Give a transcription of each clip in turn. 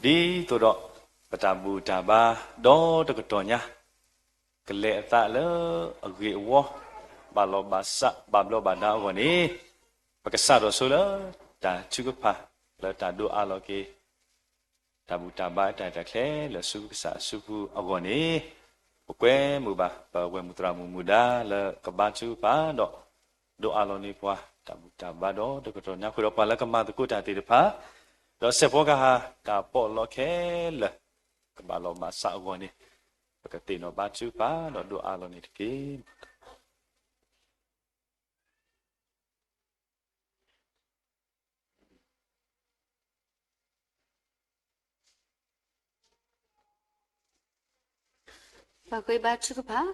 ဒ်သိးဒီး ပတၢ်ဘူၣ်တၢ်ဘါဒီတကတီၢ်ညါ ကလဲၤအသးလၢအဂ့ၢ်အဝီ, ဘၣ်လီၢ်ဘၣ်စး ဘၣ်ဘျီးဘၣ်ဒါအဂီၢ်န့ၣ်, ပကစးထီၣ်ဆိလၢတၢ်ထုကဖၣ် လၢတၢ်ဒိးအးလီၤက့ၤ တၢ်ဘူၣ်တၢ်ဘါတၢ်ရဲၣ်တၢ်ကျဲၤလၢဆူကစၢ်အစုပူၤအဂီၢ်န့ၣ်, ပကွဲမုာ်ဘၣ် ပဝဲၢ်မုၢ်သရၣ်မုၣ်မုၣ်ဒါလၢကဘါထုကဖၣ်ဒီး ဒိးအးလီၤန့ၢ်ပှၤ တၢ်ဘူၣ်တၢ်ဘါဒီတကတီၢ်ညါအဃိဒီး ပှၤလၢကမၤသကိးတၢ်သ့ၣ်တဖၣ်, ဒီးစဲးဖီကဟၣ် တၢ်ပီးလီခဲလၢာ် ကဘၣ်လီၢ်ဘၣ်စးအဂီၢ်န့ၣ်, ပကသ့ၣ်နီၣ်ဘါထုကဖၣ်ဒီးဒိးအးလီၤန့ၣ်တက့ၢ်. ပဃ့ဘါထုကဖၣ်,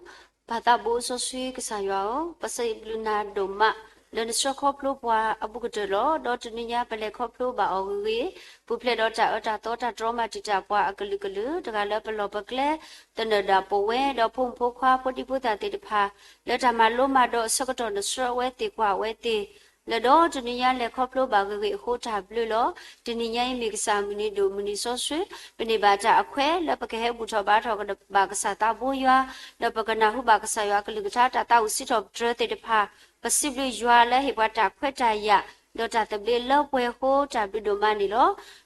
ပၢ်သးဘိစီဆှံကစၢ်ယွၤဧၢ, ပစံးဘျုးနၤဒိၣ်မး လၢနဆှၢခီဖျိပှၤအဘူးကတၢၢ်လီၤ. ဒီးတနံၤညါပလဲၤခီဖျိဘၣ်အီၤဂ့ၤဂ့ၤ, ပူၤဖျဲးဒီးတၢ်အၢတၢ်သီတၢ်တြီမၤတံာ်တာ်ပှၤအကလုာ်ကလုာ်, တဂၤလၢပလီၢ်ပကျဲ သနၢၣ်ဒၣ်ပဝဲ ဒီးဖိမုၣ်ဖိခွါဖိဒံဖိသၣ်သ့ၣ်တဖၣ် လၢတၢ်မၤလိမၤဒိးအဆၢကတီၢ် နဆှၢအဝဲသ့ၣ်ကွၢ်အဝဲသ့ၣ် လၢဒီတနံၤညါလဲၤခီဖျိဘၣ်ဂ့ၤဂ့ၤအဃိတၢ်ဘျုးလီၤ. တနံၤညါအံၤမ့ၢ်ကစၢ်မုၢ်နံၤဒိၣ်မုၢ်နံၤစီဆှံ, ပန့ၢ်ဘၣ်တၢ်အခွဲးလၢပကဟဲဘူၣ်ထီၣ်ဘါထီၣ်ဘၣ်ကစၢ်သးဘိယွၤ, ဒီးပကနၢ်ဟူဘၣ်ကစၢ်ယွၤအကလုၢ်ကထါ တၢ်သးဝံၣ်စံးထီၣ်ပတြၢၤသ့ၣ်တဖၣ်, ပစံးဘျုးယွၤလၢဟ့ၣ်ပှၤတၢ်ခွဲးတၢ်ယာ် ဒီးတၢ်သဘျ့လၢပှဲၤအဃိတၢ်ဘျုးဒိၣ်မးန့ၣ်လီၤ.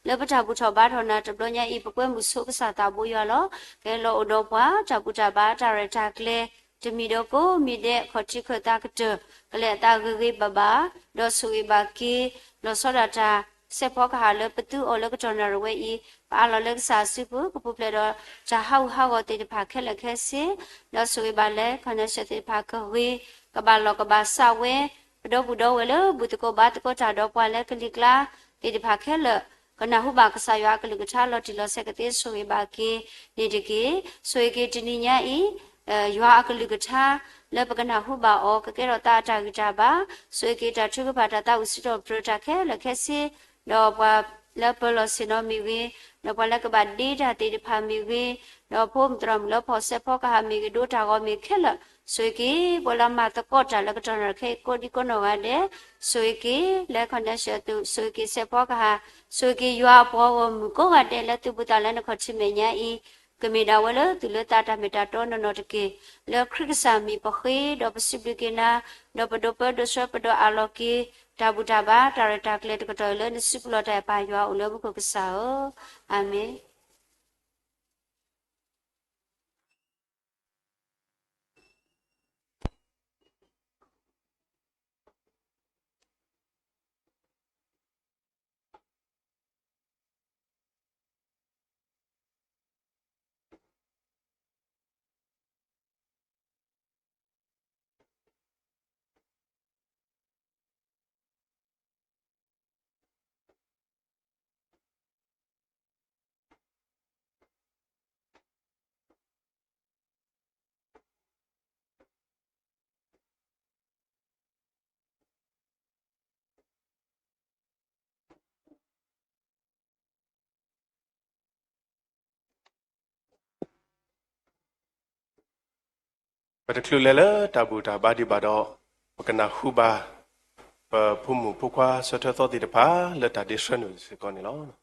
လၢပတၢ်ဘူၣ်ထီၣ်ဘါထီၣ်နၤတဘျီညါအံၤ ပကွဲမုာ်ဆိကစၢ်သးဘိယွၤလီၤ. ကဟဲလီၤအိၣ်ဒီးပှၤ တၢ်ဘူၣ်တၢ်ဘါတၢ်ရဲၣ်တၢ်ကျဲၤ တမံၤဒီးကိးမံၤဒဲး ခီၣ်ထံးခၢၣ်သးကတၢၢ် ကလဲၤအသးဂ့ၤဂ့ၤဘၣ်ဘၣ်, ဒီးဆိၣ်ဂ့ၤဘၣ်က့ၤ လီၤဆီဒၣ်တၢ် စဲးဖီကဟၣ်လၢပသူအီၤလၢကတီၢ်နၣ်ရံၣ်ဝဲအံၤ, ပအးလီၤလၢကစၢ်အစုပူၤ ကပူၤဖျဲးဒီးတၢ်ဟးဂူာ်ဟးဂီၤသ့ၣ်တဖၣ်ခဲလၢာ်ခဲဆ့, ဒီးဆိၣ်ဂ့ၤဘၣ်လၢ connection သ့ၣ်တဖၣ်ကဂ့ၤ, ကဘၣ်လီၢ်ကဘၣ်စးဝဲ, ပဒီပုၢ်ဒီဝဲၢ်လၢဘူၣ်သကိးဘါသကိးတၢ်ဒီးပှၤလၢကလံၤကျါသ့ၣ်တဖၣ်ခဲလၢာ် ကနၢ်ဟူဘၣ်ကစၢ်ယွၤအကလုၢ်ကထါလီၤတံၢ်လီၤဆဲးကသ့ ဆိၣ်ဂ့ၤဘၣ်က့ၤန့ၣ်တက့ၢ်. ဆိၣ်ဂ့ၤက့ၤတနံၤညါအံၤ ယွၤအကလုၢ်ကထါ လၢပကနၢ်ဟူဘၣ်အီၤ ကကဲထီၣ်သးအတၢ်ဂံၢ်တၢ်ဘါ, ဆိၣ်ဂ့ၤက့ၤတၢ်ထုကဖၣ်တၢ်သးဝံၣ်စံးထီၣ်ပတြၢၤတၢ်ခဲလၢာ်ခဲဆ့, ဒီးပှၤလၢပၢၤလီၢ်ဆ့ၣ်နီၤမ့ၢ်ဂ့ၤ, ဒီးပှၤလၢကဘၣ်ဒ့တၢ်သ့ၣ်တဖၣ်မ့ၢ်ဂ့ၤ, ဒီးဖိမုၣ်သရၣ်မုၣ်လၢဖီၣ်စဲးဖီကဟၣ်မ့ၢ်ဂ့ၤ, ဒိတၢ်ဂီၤမ့ၢ်ခဲလၢာ်, ဆိၣ်ဂ့ၤက့ၤ ပှၤလၢမၤသကိးတၢ်လၢကတီၢ်နၣ်ရံၣ်ခဲအံၤကိးဒံကိးနီၢ်ဂၤဒဲး, ဆိၣ်ဂ့ၤက့ၤ လၢ connection အသုး, ဆိၣ်ဂ့ၤက့ၤစဲးဖီကဟၣ်, ဆိၣ်ဂ့ၤက့ၤယွၤအပှၤဂီၢ်မုၢ်ကိးဂၤဒဲးလၢသုးဘူးသးလၢနခီၣ်ထံးမဲာ်ညါအံၤ, ကမ့ၢ်ဒၣ်ဝဲလၢသုးလၢသးတၢ်မ့ၢ်တၢ်တီနီၢ်နီၢ်တက့ၢ်. လၢခရံာ်ကစၢ်မံၤပဃ့ဒီးပစံးဘျုးက့ၤနၤ, ဒီးပဒိးပၢဒိးဆှၢပဒိးအးလီၤက့ၤ တၢ်ဘူၣ်တၢ်ဘါတၢ်ရဲၣ်တၢ်ကျဲၤတကတီၢ်အံၤလၢနစုပူၤလီၤတၢ်အဲၣ်ပၢ်ယွၤအိၣ်လၢမူခိၣ်ကစၢ်ဧၢ, အၤမ့ၣ်.ပတချုးလဲၤလၢတၢ်ဘူၣ်တၢ်ဘါဒံးဘၣ်ဒီး, ပကနၢ်ဟူဘၣ် ပဖိမုၣ်ဖိခွါဆၢထၢၣ်သီသ့ၣ်တဖၣ် လၢတၢ်ဒ့ဆှၢနုာ်စ့ၢ်ကီးန့ၣ်လီၤ.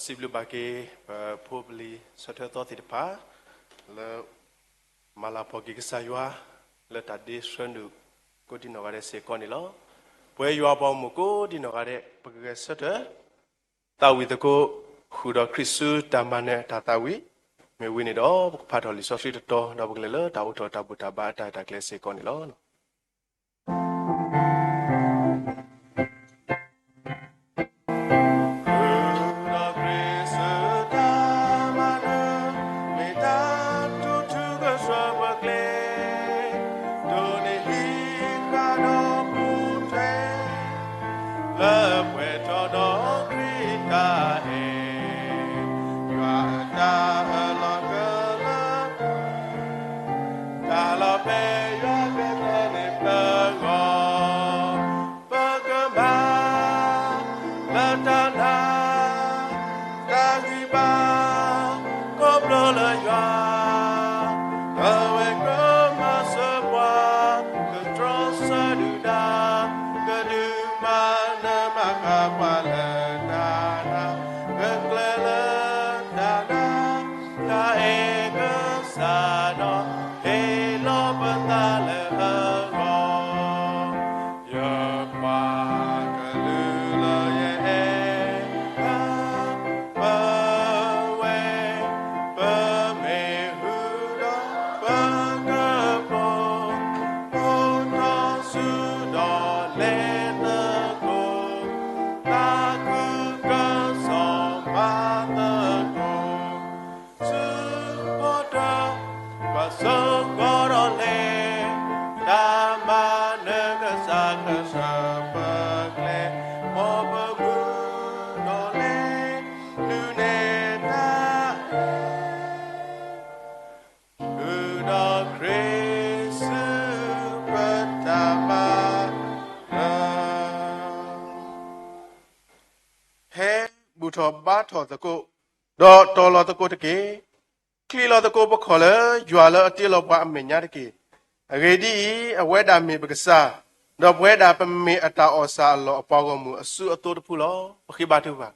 စံးဘျုးဘၣ်က့ၤ ပဖိပလံၤဆၢထၢၣ်သီသ့ၣ်တဖၣ် လၢ မၤလၤကပီၤက့ၤကစၢ်ယွၤ လၢတၢ်ဒ့ဆှၢနုာ်ကိးဒံနီၢ်ဂၤဒဲးစ့ၢ်ကီးန့ၣ်လီၤ. ပဝဲယွၤအပှၤဂီၢ်မုၢ်ကိးဒံနီၢ်ဂၤဒဲး ပကဂဲၤဆၢထၢၣ် သးဝံၣ်သကိး ဃုာ်ဒီးခရံာ်ဆူတၢ်မၤနၢၤတၢ်သးဝံၣ် မ့ၢ်ဝံၤန့ၣ်ဒီး ပကဖးထီၣ်လံာ်စီဆှံတတီၤ ဒီးပကလဲၤလၢတၢ်အိးထီၣ်တၢ်ဘူၣ်တၢ်ဘါအတၢ်ရဲၣ်တၢ်ကျဲၤစ့ၢ်ကီးန့ၣ်လီၤ. ဃုာ်ဒီးခရံာ်ဆူတၢ်မၤနၢၤ မ့ၢ်တၢ်ထူးထူးကဆှၢပကျဲ ဒိးန့ၢ်ဟံးဃာ်ဒီးပူၤထွဲ လၢပှဲၤထီၣ်ဒီးခရံာ်တၢ်အဲၣ် ယွၤအတၢ်အၢၣ်လီၤကလၢ တၢ်လီၤဖဲယွၤကတဲန့ၣ်ပဂီၢ် ပကမၤ လၢတၢ်နာ် တၢ်ဂံၢ်ဘါ ခီဖျိလၢယွၤ အဝဲကမၤစၢၤပှၤ ကတြီဆၢဒုၣ်ဒါ ကဒုးမၤနၢၤမၤဃၣ်ပှၤလၢတၢ်နာ် ကကျဲၤလၢတၢ်နာ် တၢ်အဲၣ်ကစၢ်ဒီး ဟ့ၣ်လီၤပသးလၢအဂီၢ် ယပှၤကလုာ်လၢယအဲၣ် ပဝဲ ပမ့ၢ်ဃုာ်ဒီးပကပိာ် အိၣ်ထီၣ်ဆူဒီးလဲၤသကိး သးခုကစီၣ်မၤသကိး ဆူပီၣ်တၢၣ် ပှၤစိာ်ဃီၤဒီးလဲၤ တၢ်မၤနၢၤကစၢ်ကဆှၢပကျဲ မ်ပမုၢ်ဒီးလဲၤ ဒုးနဲၣ်တၢ် ဃုာ်ဒီးခရံာ်ဆူပတၢ်မၤ ဟဲဘူၣ်ထီၣ်ဘါထီၣ်သကိး ဒီးတီၤလီၤသကိးတက့ၢ်. ချံးလီၤသကိးပခီၣ်လၢယွၤလၢအတ့လီၤပှၤအမဲာ်ညါတက့ၢ်. အဂ့ၢ်ဒ်အံၤ, အဝဲဒၣ်မ့ၢ်ပကစၢ်, ဒီးပဝဲဒၣ်ပမ့ၢ်အတၢ်အီၣ်ဆၣ်အလီၢ်အပှၤဂီၢ်မုၢ်အစုအသိတဖုလီၤ. ပဃ့ဘါထုကဖၣ်.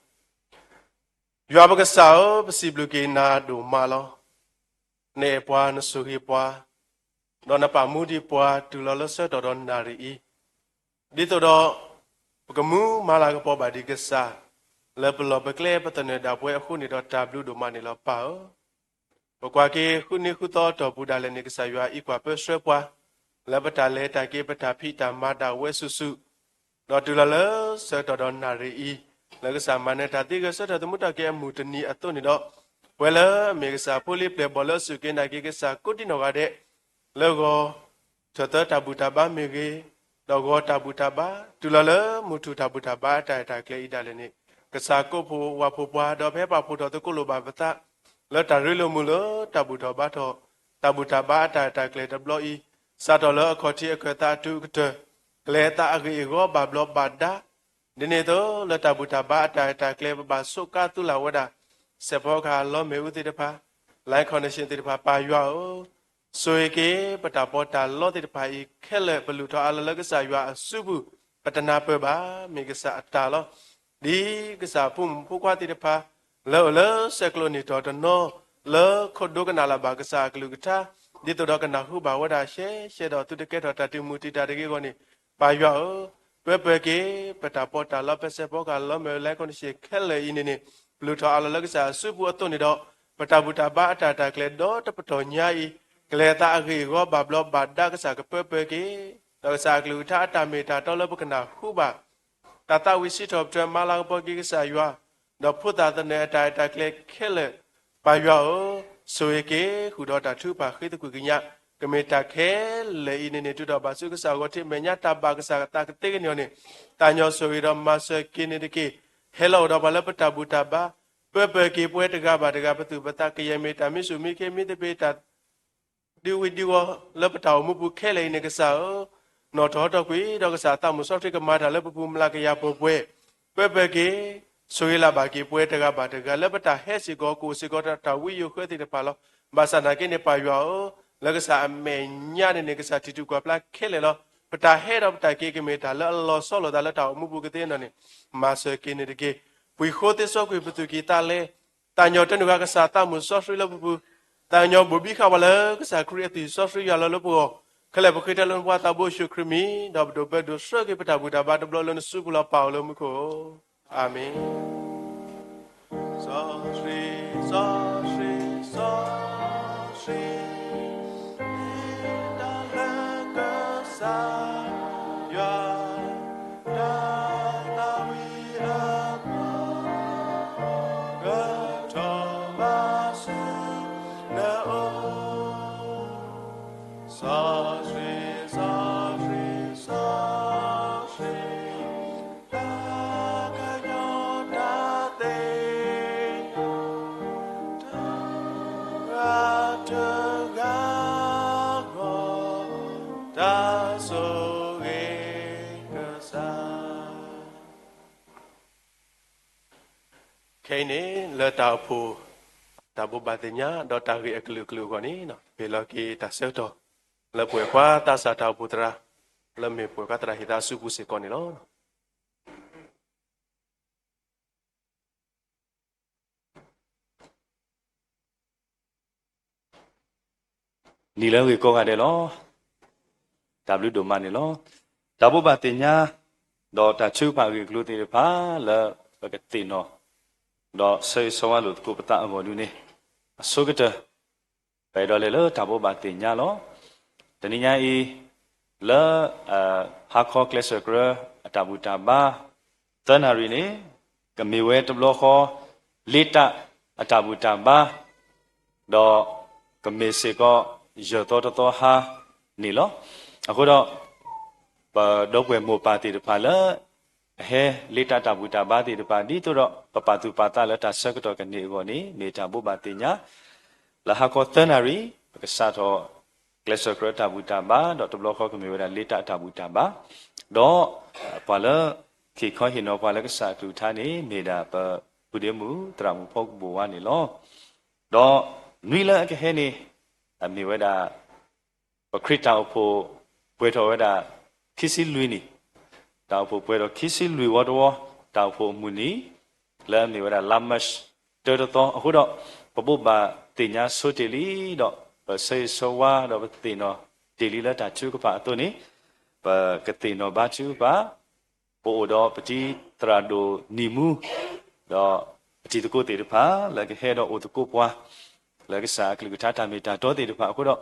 ယွၤပကစၢ်ဧၢ, ပစံးဘျုးက့ၤနၤဒိၣ်မးလီၤ. နအဲၣ်ပှၤ, နဆိၣ်ဂ့ၤပှၤ, ဒီးနပာ်မူဒံးပှၤတုၤလီၤလၢဆၢကတီၢ်ဒီးနၣ်ရံၣ်အံၤ, ဒ်သိးဒီး ပကမူမၤလၤကပီၤဘၣ်ဒံးကစၢ်, လၢပလီၢ်ပကျဲပသနၢၣ်ဒၣ်ပဝဲအဃိန့ၣ်ဒီး တၢ်ဘျုးဒိၣ်မးန့ၣ်လီၤပၢ်ဧၢ. ပကွၢ်က့ၤဃုနံၤဃုသီအတီၢ်ပူၤဒၣ်လဲာ်န့ၣ် ကစၢ်ယွၤအံးကွၢ်ပၢဆှၢပှၤ, လၢပတၢ်လဲၤတၢ်က့ၤ ပတၢ်ဖံးတၢ်မၤဒၣ်ဝဲစုာ်စုာ်, ဒီးတုၤလီၤလၢဆၢကတီၢ်ဒီးနၣ်ရံၣ်အံၤ, လၢကစၢ်မၤနၢၤတၢ်သံဂဲၤဆၢထၢၣ်သမူထီၣ်က့ၤအမုၢ်တနံၤအသိးန့ၣ်ဒီး, ပဝဲလၢအမ့ၢ်ကစၢ်ဖိလံၤပျဲၢ်ဘီၣ်လၢအစူၢ်က့ၤနာ်က့ၤကစၢ်ကိးဒံနီၢ်ဂၤဒဲး, လၢဂီၤ ထၢၣ်သၢတၢ်ဘူၣ်တၢ်ဘါမ့ၢ်ဂ့ၤ, ဒီးဂီၤတၢ်ဘူၣ်တၢ်ဘါ, တုၤလီၤလၢမုၢ်ထူၣ်တၢ်ဘူၣ်တၢ်ဘါအတၢ်ရဲၣ်တၢ်ကျဲၤအံၤဒၣ်လဲာ်န့ၣ်, ကစၢ်ကိးဖှိၣ်ဝၣ်ဖှိၣ်ပှၤ ဒီးဖဲပာ်ဖှိၣ်ထီၣ်သကိးလိာ်ဘၣ်ပသး လၢတၢ်ရ့လိာ်မုာ်လၢတၢ်ဘူၣ်ထီၣ်ဘါထီၣ်, တၢ်ဘူၣ်တၢ်ဘါအတၢ်ရဲၣ်တၢ်ကျဲၤတဘျီအံၤ, စးထီၣ်လၢအခီၣ်ထံးအခၢၣ်သးအတုၤအကတၢၢ်, ကလဲၤအသးအဂ့ၢ်အဂီၢ်ဘၣ်ဘျီးဘၣ်ဒါ, ဒ်န့ၣ်အသိးလၢတၢ်ဘူၣ်တၢ်ဘါအတၢ်ရဲၣ်တၢ်ကျဲၤ ပဘၣ်ဆိးကါသူလၢ်ဝဲဒၣ် စဲးဖီကဟၣ်လီမ့ၣ်အူသ့ၣ်တဖၣ်, လၢ connection သ့ၣ်တဖၣ် ပၢ်ယွၤဧၢ, ဆိၣ်ဂ့ၤက့ၤ ပတၢ်ပီးတၢ်လီသ့ၣ်တဖၣ်အံၤခဲလၢာ် ပလုၢ်ထီၣ်အါလီၤလၢကစၢ်ယွၤအစုပူၤ, ပတနၢ်ပၢၢ်ဘၣ်, မ့ၢ်ကစၢ်အတၢ်လီၤ. ဒ်ကစၢ်ဖိမုၣ်ဖိခွါသ့ၣ်တဖၣ် လၢအိၣ်လၢဆဲးကျိးနံၣ်ထီၣ်တနီၤ လၢခိးဒိကနၣ်လၢၤဘၣ်ကစၢ်အကလုၢ်ကထါ, ဒ်သိးဒီးကနၢ်ဟူဘၣ်ဝဲဒၣ်ရှဲရှဲဒီးသုတကဲထီၣ်တၢ်တံာ်မုၢ်တံာ်တာ်တဂ့ၤအဂီၢ်န့ၣ်, ပၢ်ယွၤဧၢ, ပၢပၢၢ်က့ၤ ပတၢ်ပီးတၢ်လီ ပစဲးဖီကဟၣ်လီမ့ၣ်အူ လၢ connection ခဲလၢာ်အံၤန့ၣ်န့ၣ်, ပလုၢ်ထီၣ်အါလီၤလၢကစၢ်အစုပူၤအသိးန့ၣ်ဒီး, ပတၢ်ဘူၣ်တၢ်ဘါအတၢ်ရဲၣ်တၢ်ကျဲၤဒီတပတီၢ်ညါအံၤ, ကလဲၤအသးအဂ့ၢ်အဂီၢ်ဘၣ်ဘျီးဘၣ်ဒါ ကစၢ်ကပၢပၢၢ်က့ၤ, ဒီးကစၢ်အကလုၢ်ကထါအတၢ်မ့ၢ်တၢ်တီလၢပကနၢ်ဟူဘၣ် တၢ်သးဝံၣ်စံးထီၣ်ပတြၢၤမၤလၤကပီၤက့ၤကစၢ်ယွၤ, ဒီးဖိသၣ်သနၢၣ်အတၢ်ရဲၣ်တၢ်ကျဲၤခဲလၢာ်, ပၢ်ယွၤဧၢ, ဆိၣ်ဂ့ၤက့ၤ ဃုာ်ဒီးတၢ်ထုကဖၣ်ဃ့သကွံၢ်ကညး, ကမ့ၢ်တၢ်ခဲလၢာ်အံၤန့ၣ်န့ၣ် တုၤထီၣ်ဘၣ်ဆူကစၢ်ဂီၤထံးမဲာ်ညါ တၢ်ဘၣ်ကစၢ်သးကသ့ကန့ၢ်အီၤန့ၣ်, သးကညီၤဆိၣ်ဂ့ၤဒီးမၤစၢၤက့ၤန့ၣ်တက့ၢ်. ဟဲလီၤအိၣ်ဒီးပှၤလၢပတၢ်ဘူၣ်တၢ်ဘါ, ပၢပၢၢ်က့ၤပဝဲတဂၤဘၣ်တဂၤ ပသူၣ်ပသးကယဲၢ်မ့ၢ်တၢ်မံဆူၣ်မံခ့မံသပ့ၤတၢ် ဒုးဝံၤဒုးဝီၤလၢပတၢ်အိၣ်မူပူၤခဲလၢာ်အံၤန့ၣ် ကစၢ်ဧၢ, နီၣ်ထီၣ်ထီၣ်ကွံာ်ဒီးကစၢ်သးမုၢ်စီဆှံကမၤတၢ်လၢပပူၤ မျးကယၤပှဲၤပှဲၤ, ပၢပၢၢ်က့ၤ, ဆိၣ်ဂ့ၤလၢ်ဘၣ်က့ၤပဝဲတဂၤဘၣ်တဂၤ လၢပတၢ်ဟဲစ့ၢ်ကီး ကအိၣ်စ့ၢ်ကီးတၢ်ဝံယိၤဃၢသ့ၣ်တဖၣ်လီၤ. ဘၣ်ဆၣ်နာ်က့န့ၣ် ပၢ်ယွၤဧၢ, လၢကစၢ်အမဲာ်ညါန့ၣ်န့ၣ် ကစၢ်ထံၣ်ထူၣ်ကွၢ်ဖျါခဲလၢာ်လီၤ. ပတၢ်ဟဲဒီးပတၢ်က့ၤကမ့ၢ်တၢ်လၢအလီၤဆီလိာ်သးလၢတၢ်အိၣ်မူပူၤကသ့နီၢ်န့ၣ်, မၤစၢၤက့ၤန့ၣ်တက့ၢ်. ပှၤဃိသ့စီကွံာ်ပသူၣ်ကံၢ်သးလဲ, သးကညီၤတၢ်နုာ်ဃာ်ကစၢ်သးမုာ်စီဆှံလၢပပူၤ, သးကညီၤဘိၣ်ဘံဃာ်ပှၤလၢကစၢ်ခရံာ်အသွံၣ်စီဆှံယွၤလီၤလၢပဂီၢ်, ခဲလၢာ်ပဃ့တၢ်လၢနပှၤသးဘိယ့ၣ်ၡူးခရံာ်မံၤ, ဒီးပဒိးဘျၢဒိးဆှၢက့ၤပတၢ်ဘူၣ်တၢ်ဘါတဘျီလၢနစုပူၤလီၤပာ်အီၤလၢမူခိၣ်, အၤမ့ၣ်. စီဆှံ, စီဆှံ, စီဆှံ, တၢ်လၢကစၢ်ယွၤ, တၢ်သးဝံၣ်အပူၤ, ကထီၣ်ဘၣ်ဆူနအိၣ်, စီဆှံ, စီဆှံ, စီဆှံ တၢ်ကညီၤတၢ်သ့ၣ်ညါ, တဂၤတဂၤဂီၢ်, တၢ်ဆိၣ်ဂ့ၤကစၢ်. ခဲအံၤန့ၣ် လၢတၢ်အိၣ်ဖှိၣ် တၢ်ဘိးဘၣ်သ့ၣ်ညါ ဒီးတၢ်ဂ့ၢ်အကလုာ်ကလုာ်အဂီၢ်န့ၣ် ပဟ့ၣ်လီၤက့ၤတၢ်ဆၢကတီၢ် လၢပဝဲပှၤသးစၢ်တၢ်အိၣ်ဖှိၣ်သရၣ် လၢမ့ၢ်ပဝဲပှၤသရၣ်ဟ့ၣ်သးအစုပူၤစ့ၢ်ကီးန့ၣ်လီၤ. နံၤလၢအဂ့ၤကိးဂၤဒဲးလီၤ. တၢ်ဘျုးဒိၣ်မးန့ၣ်လီၤ. တၢ်ဘိးဘၣ်သ့ၣ်ညါ ဒီးတၢ်ထုကဖၣ်အဂ့ၢ်အကျိၤသ့ၣ်တဖၣ် လၢပကသ့ၣ်နီၣ် ဒီးဆၢဂ့ၤဆၢဝါလိာ်သကိးပသးအဂီၢ်ဒုန့ၣ် အဆိကတၢၢ် ပအဲၣ်ဒိးလဲၤလၢတၢ်ဘိးဘၣ်သ့ၣ်ညါလီၤ. တနံၤညါအံၤ လၢ ဟါခီကျဲးစၢးကြၢးအတၢ်ဘူၣ်တၢ်ဘါ သၢနၣ်ရံၣ်န့ၣ် ကမ့ၢ်ဝဲတဘျီဃီ လ့တၢ်အတၢ်ဘူၣ်တၢ်ဘါ ဒီးကမ့ၢ်စ့ၢ်ကီး ယဲၢ်သီတသီဟါန့ၣ်လီၤ. အဃိဒီး ပဒီပုၢ်ဝဲၢ်မိၢ်ပၢ်သ့ၣ်တဖၣ်လၢ အဟဲလ့တၢ်တၢ်ဘူၣ်တၢ်ဘါသ့ၣ်တဖၣ် ဒ်သိးဒီး ပပာ်သူၣ်ပာ်သးလၢတၢ်ဆၢကတီၢ်ကန့ၢ်အဂီၢ်န့ၣ် မ့ၢ်တၢ်ဘိးဘၣ်သ့ၣ်ညါ လၢဟါခီသၢနၣ်ရံၣ် ပကစးထီၣ် ကျဲးစၢးကြၢးတၢ်ဘူၣ်တၢ်ဘါ ဒီးတဘျီဃီကမ့ၢ်ဝဲဒၣ်လ့တၢ်အတၢ်ဘူၣ်တၢ်ဘါ ဒီးပှၤလၢ ကဟ့ၣ်ခီဟ့ၣ်နီၤပှၤလၢကစၢ်အကလုၢ်ကထါန့ၣ် မ့ၢ်ဒၣ်ပပုၢ်ဒ့မုၣ်သရၣ်မုၣ်ဖီကဘိၣ်ဝါန့ၣ်လီၤ. ဒီးနွံလၢအကဟဲန့ၣ် မ့ၢ်ဝဲဒၣ် ပခရံာ်တၢ်အိၣ်ဖှိၣ်ပှဲၤထီၣ်ဝဲဒၣ် ခံဆံလွံၢ်နံၣ်, တၢ်အိၣ်ဖှိၣ်ပှဲၤထီၣ်ခံဆံလွံၢ်ဝီတဝီ, တၢ်အိၣ်ဖှိၣ်အမုၢ်နံၤ လၢအမ့ၢ်ဝဲဒၣ်လါမၢ်ၡးတၢတသီအဃိဒီး ပဘိးဘၣ်သ့ၣ်ညါဆိတ့ၢ်လံဒီး ပဆၢဂ့ၤဆၢဝါဒီးပသ့ၣ်နီၣ်တ့ၢ်လံလၢတၢ်ထုကဖၣ်အသိးန့ၣ် ပကသ့ၣ်နီၣ်ဘါထုကဖၣ် ပအိၣ်ဒီးပတံၤသရၣ်ဒိၣ်နံၤမူ ဒီးပတံၤသကိးသ့ၣ်တဖၣ် လၢကဟဲဒီးအိၣ်သကိးပှၤ လၢကစၢ်အကလုၢ်ကထါတၢ်မ့ၢ်တၢ်တီသ့ၣ်တဖၣ်အဃိဒီး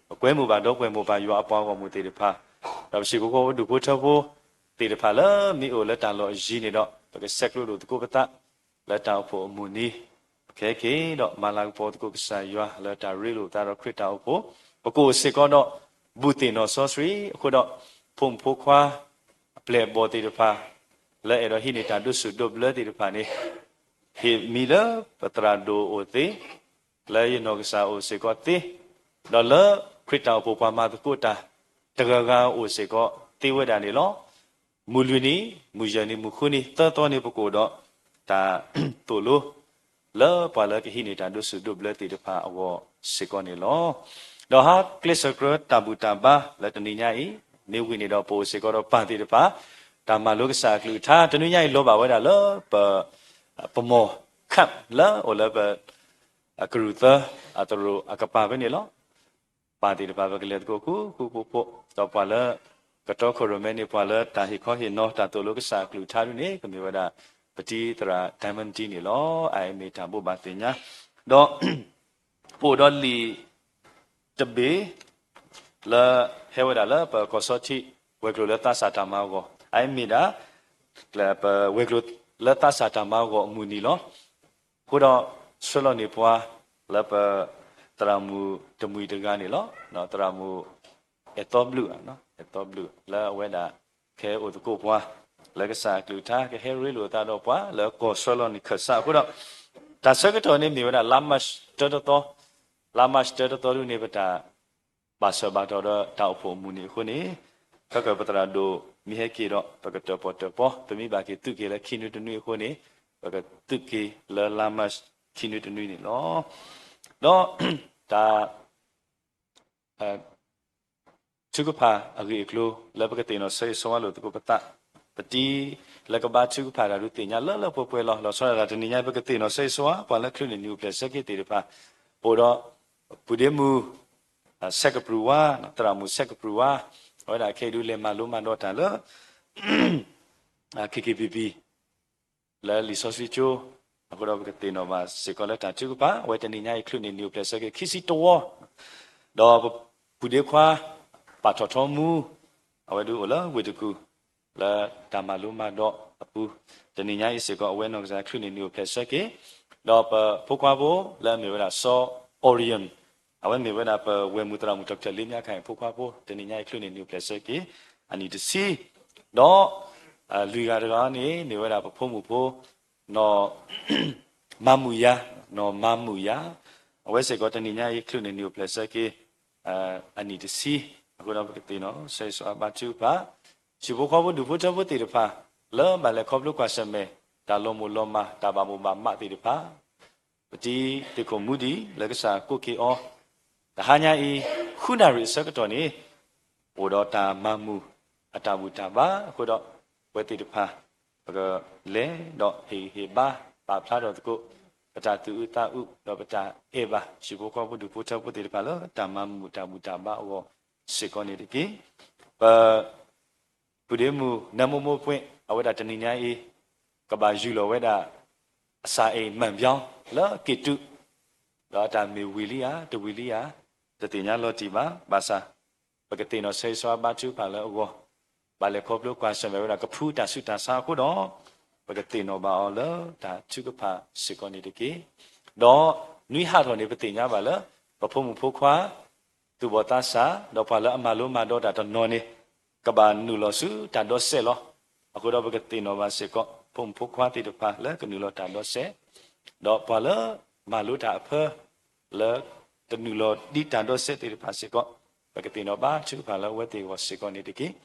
ပကွဲမုာ်ဘၣ်ဒီပုၢ်ဝဲၢ်မိၢ်ပၢ်ယွၤအပှၤဂီၢ်မုၢ်သ့ၣ်တဖၣ် ဒီးပစ့ၢ်ကီးဖိဒူၣ်ဖိထၢဖိသ့ၣ်တဖၣ်လၢမ့ၢ်အိၣ်လၢတၢ်လီၢ်အယံၤန့ၣ်ဒီး ပကဆဲးကျိးလိာ်သကိးပသး လၢတၢ်အိၣ်ဖှိၣ်အမုၢ်နံၤ ခဲက့ၤဒီးမၤလၤကပီၤသကိးကစၢ်ယွၤလၢတၢ်ရ့လိာ်သးဒီးခရံာ်တၢ်အိၣ်ဖှိၣ် ပကအိၣ်စ့ၢ်ကီးဒီး ဘူၣ်သ့ၣ်နီၣ်စီဆှံအဃိဒီး ဖိမုၣ်ဖိခွါ အပျဲၢ်အဘီၣ်သ့ၣ်တဖၣ် လၢအဲၣ်ဒိးဟံးန့ၢ်တၢ်ဒိးဆူၣ်ဒိးဘျၢသ့ၣ်တဖၣ်န့ၣ် ဟ့ၣ်မံၤလၢပသရၣ်ဒိၣ်အိၣ်သ့ လၢယနီၢ်ကစၢ်အိၣ်စ့ၢ်ကီးသ့, ဒီးလၢခရံာ်တၢ်အိၣ်ဖှိၣ်ပှၤမၤသကိးတၢ် တဂၤဂၤအိၣ်စ့ၢ်ကီးသ့ဝဲဒၣ်န့ၣ်လီၤ. မုၢ်လွံၢ်နံၤ, မုၢ်ယဲၢ်နံၤ, မုၢ်ဃုနံၤ, သၢသီန့ၣ် ပကအိၣ်ဒီး တၢ်သိၣ်လိ လၢပှၤလၢကဟံးန့ၢ်တၢ်ဒိးဆူၣ်ဒိးဘျၢသ့ၣ်တဖၣ်အဂီၢ်စ့ၢ်ကီးန့ၣ်လီၤ. ဒီးဟါကျဲးစၢးကြၢးတၢ်ဘူၣ်တၢ်ဘါလၢတနံၤညါအံၤ, မ့ၢ်ဝံၤန့ၣ်ဒီးပအိၣ်စ့ၢ်ကီးဒီးပၢ်သ့ၣ်တဖၣ်, တၢ်မၤလိကစၢ်အကလုၢ်ကထါ တနံၤညါအံၤလီၤဘၣ်ဝဲဒၣ်လၢပ ပမီၢ် camp လၢအိၣ်လၢပ ကရူၢ်သၢ အသရိာ်အကပၤဖဲန့ၣ်လီၤ. ပၢ်သ့ၣ်တဖၣ်ပကလဲၤသကိးဃူဃူဖိးဖိး, ဒီးပှၤလၢ ကတီခိၣ်ရိၣ်မဲန့ၣ် ပှၤလၢတၢ်ဟ့ၣ်ခီဟ့ၣ်နီၤတၢ်သိၣ်လိကစၢ်အကလုၢ်ကထါဒ်န့ၣ် ကမ့ၢ်ဝဲဒၣ် ပတံၤသရၣ် Diamond န့ၣ်လီၤ. အအံၤမ့ၢ်တၢ်ဘိးဘၣ်သ့ၣ်ညါ, ဒီး ပအိၣ်ဒီးလံာ် တဘ့ၣ် လၢဟဲဝဲဒၣ်လၢပကီၢ်စီထံး ဝဲၤကျိၤလၢသးစၢ်တၢ်မၤအဂီၢ်, အအံၤမ့ၢ်ဒၣ် ပဝဲၤကျိၤလၢသးစၢ်တၢ်မၤအဂီၢ်အမုၢ်နံၤလီၤ. အဃိဒီး ဆှၢလီၤန့ၢ်ပှၤ လၢပ သရၣ်မုၣ်တမှံၤတဂၤန့ၣ်လီၤ. သရၣ်မုၣ် အဲၣ်သီဘျုး, အဲၣ်သီဘျုး လၢအဝဲဒၣ် ကဟဲအိၣ်သကိးပှၤ လၢကစၢ်အကလုၢ်ကထါ ကဟဲရ့လိာ်သးဒီးပှၤ လၢကီၢ်ဆှၢလီၤန့ၢ်ခၢၣ်စးအဃိဒီး တၢ်ဆၢကတီၢ်န့ၣ်မ့ၢ်ဝဲဒၣ်လါမၢ်ၡးတၢတသီ, လါမၢ်ၡးတၢတသီဒ်န့ၣ် ပတၢ် ဘၣ်ဆၢဘၣ်တီၢ်ဒီးတၢ်အိၣ်ဖှိၣ်အမုၢ်နံၤအဃိန့ၣ်, ခဲကၢၢ်ပသရၣ်ဒိၣ်မ့ၢ်ဟဲက့ၤဒီး ပကတၢၣ်ပီၣ်တၢၣ်ပီ, ပမ့ၢ်ဘၣ်က့ၤသုးက့ၤလၢခံနွံတနွံအဃိန့ၣ်, ပကသုးက့ၤလၢလါမၢ်ၡးခံနွံတနွံန့ၣ်လီၤ. ဒီး တၢ် ထုကဖၣ်အဂ့ၢ်အကျိၤ လၢပကသ့ၣ်နီၣ်ဆၢဂ့ၤဆၢဝါလိာ်သကိးပသး ပတံၤလၢကဘါထုကဖၣ်တၢ်ဒုးသ့ၣ်ညါလၢလၢပှဲၤပှဲၤလီၤ. လီၤဆီဒၣ်တၢ်တနံၤညါ ပကသ့ၣ်နီၣ်ဆၢဂ့ၤဆၢဝါ ပှၤလၢချုးန့ၢ်နံၣ်အိၣ်ဖျဲၣ်ဆၢက့ၤသ့ၣ်တဖၣ်, အိၣ်ဒီး ပူၤဒ့မူ ဆဲးကပြုၢ်ဝါ, သရၣ်မုၣ်ဆဲးကပြုၢ်ဝါ, အဝဲဒၣ်ခဲအံၤဒုးလဲၤမၤလိမၤဒိးတၢ်လၢ KKPP လၢလံာ်စီဆှံကၠိ, အဃိဒီးပကသ့ၣ်နီၣ်ဘၣ်စ့ၢ်ကီးလၢတၢ်ထုကဖၣ်, အဝဲတနံၤညါအံၤ ချုးန့ၢ်နံၣ်အိၣ်ဖျဲၣ်ဆၢက့ၤခံဆံတဝီ, ဒီးပပူၤဒ့ခွါ ပာ်ထီၣ်ထီမူ, အဝဲဒုးအိၣ်လၢဝ့ၢ်တကူၣ် လၢတၢ်မၤလိမၤဒိးအပူၤ, တနံၤညါအံၤစ့ၢ်ကီး အဝဲနီၢ်ကစၢ်ချုးန့ၢ်နံၣ်အိၣ်ဖျဲၣ်ဆၢက့ၤ, ဒီးပဖိခွါဖိလၢအမ့ၢ်ဝဲဒၣ်စီၤ Orion, အဝဲမ့ၢ်ဝဲဒၣ်ပဝဲၢ်မုၢ်သရၣ်မုၣ် Doctor လ့မၠါခါအံၤအဖိခွါဖိ, တနံၤညါအံၤချုးန့ၢ်နံၣ်အိၣ်ဖျဲၣ်ဆၢက့ၤ အနံၣ်တဆံ, ဒီး လွံၢ်ဂၤတဂၤန့ၣ် မ့ၢ်ဝဲဒၣ်ပဖိမုၣ်ဖိ နီၢ် မၤမုာ်ယၤ, နီၢ်မၤမုာ်ယၤ, အဝဲစ့ၢ်ကီးတနံၤညါအံၤ ချုးန့ၢ်နံၣ်အိၣ်ဖျဲၣ်ဆၢက့ၤ အနံၣ်တဆံ, အဃိဒီးပကသ့ၣ်နီၣ်ဆၢဂ့ၤဆၢဝါဘါထုကဖၣ်, ဟံၣ်ဖိဃီဖိဒူၣ်ဖိထၢဖိသ့ၣ်တဖၣ် လၢဘၣ်လဲၤခီဖျိကွၢ်ဆၢၣ်မဲာ် တၢ်လီၤမုၢ်လီၤမၢ် တၢ်ဘၣ်မိၣ်ဘၣ်မးသ့ၣ်တဖၣ် ပတံၤသ့ၣ်ခိၣ်မူဒံး လၢကစၢ်ကိးက့ၤအီၤ, တဟါညါအံၤ ဃုနၣ်ရံၣ်အဆၢကတီၢ်န့ၣ် အိၣ်ဒီးတၢ်မၤမုာ်အတၢ်ဘူၣ်တၢ်ဘါအဃိဒီး ပဝဲသ့ၣ်တဖၣ် ပကလဲၤဒီးဟ့ၣ်ဂံၢ်ဟ့ၣ်ဘါ ပာ်ဖျါထီၣ်သကိး ပတၢ်သူၣ်အုးသးအုး ဒီးပတၢ်အဲၣ်ဘၣ် ဟံၣ်ဖိဃီဖိဒူၣ်ဖိထၢဖိသ့ၣ်တဖၣ်လၢ တၢ်မၤမုာ်တၢ်ဘူၣ်တၢ်ဘါအဂီၢ်စ့ၢ်ကီးန့ၣ်တက့ၢ်. ပ ပုၢ်ဒ့မုၣ်နၢမိၢ်မိၢ်ပှ့ၢ် အဝဲဒၣ်တနံၤညါအံၤ ကဘၣ်ယူၢ်လီၤဝဲဒၣ် အစၢ်အ့ၣ်မၢၣ်ဘၠီလၢက့ၣ်တု, ဒီးအတၢ်မ့ၢ်ဝံၤလံဧါ တဝံၤလံဧါ တသ့ၣ်ညါလီၤတံၢ်ဘၣ်. ဘၣ်ဆၣ် ပကသ့ၣ်နီၣ်ဆၢဂ့ၤဆၢဝါဘါထုကဖၣ်လၢအဂီၢ်, ဘၣ်လဲၤခီဖျိကွၢ်ဆၢၣ်မဲာ်ဝဲဒၣ်ကဖုတၢ်ဆူးတၢ်ဆါအဃိဒီး ပကသ့ၣ်နီၣ်ဘၣ်အီၤလၢတၢ်ထုကဖၣ်စ့ၢ်ကီးန့ၣ်တက့ၢ်. ဒီးနွံဟးထီၣ်န့ၣ် ပသ့ၣ်ညါဘၣ်လၢ ပဖိမုၣ်ဖိခွါ သူၣ်ဘီၣ်သးစၢ် ဒီးပှၤလၢအမၤလိမၤဒိးတၢ်တနီၤန့ၣ် ကဘၣ်နုာ်လီၤဆူတၢ်ဒီစဲးလီၤ. အဃိဒီးပကသ့ၣ်နီၣ်ဘၣ်စ့ၢ်ကီး ဖိမုၣ်ဖိခွါသ့ၣ်တဖၣ်လၢကနုာ်လီၤတၢ်ဒီစဲး, ဒီးပှၤလၢမၤလိတၢ်အဖၢ လၢတနုာ်လီၤဒ်တၢ်ဒီစဲးသ့ၣ်တဖၣ်စ့ၢ်ကီး, ပကသ့ၣ်နီၣ်ဘါထုကဖၣ်လၢအဝဲသ့ၣ်အဂီၢ်စ့ၢ်ကီးန့ၣ်တက့ၢ်.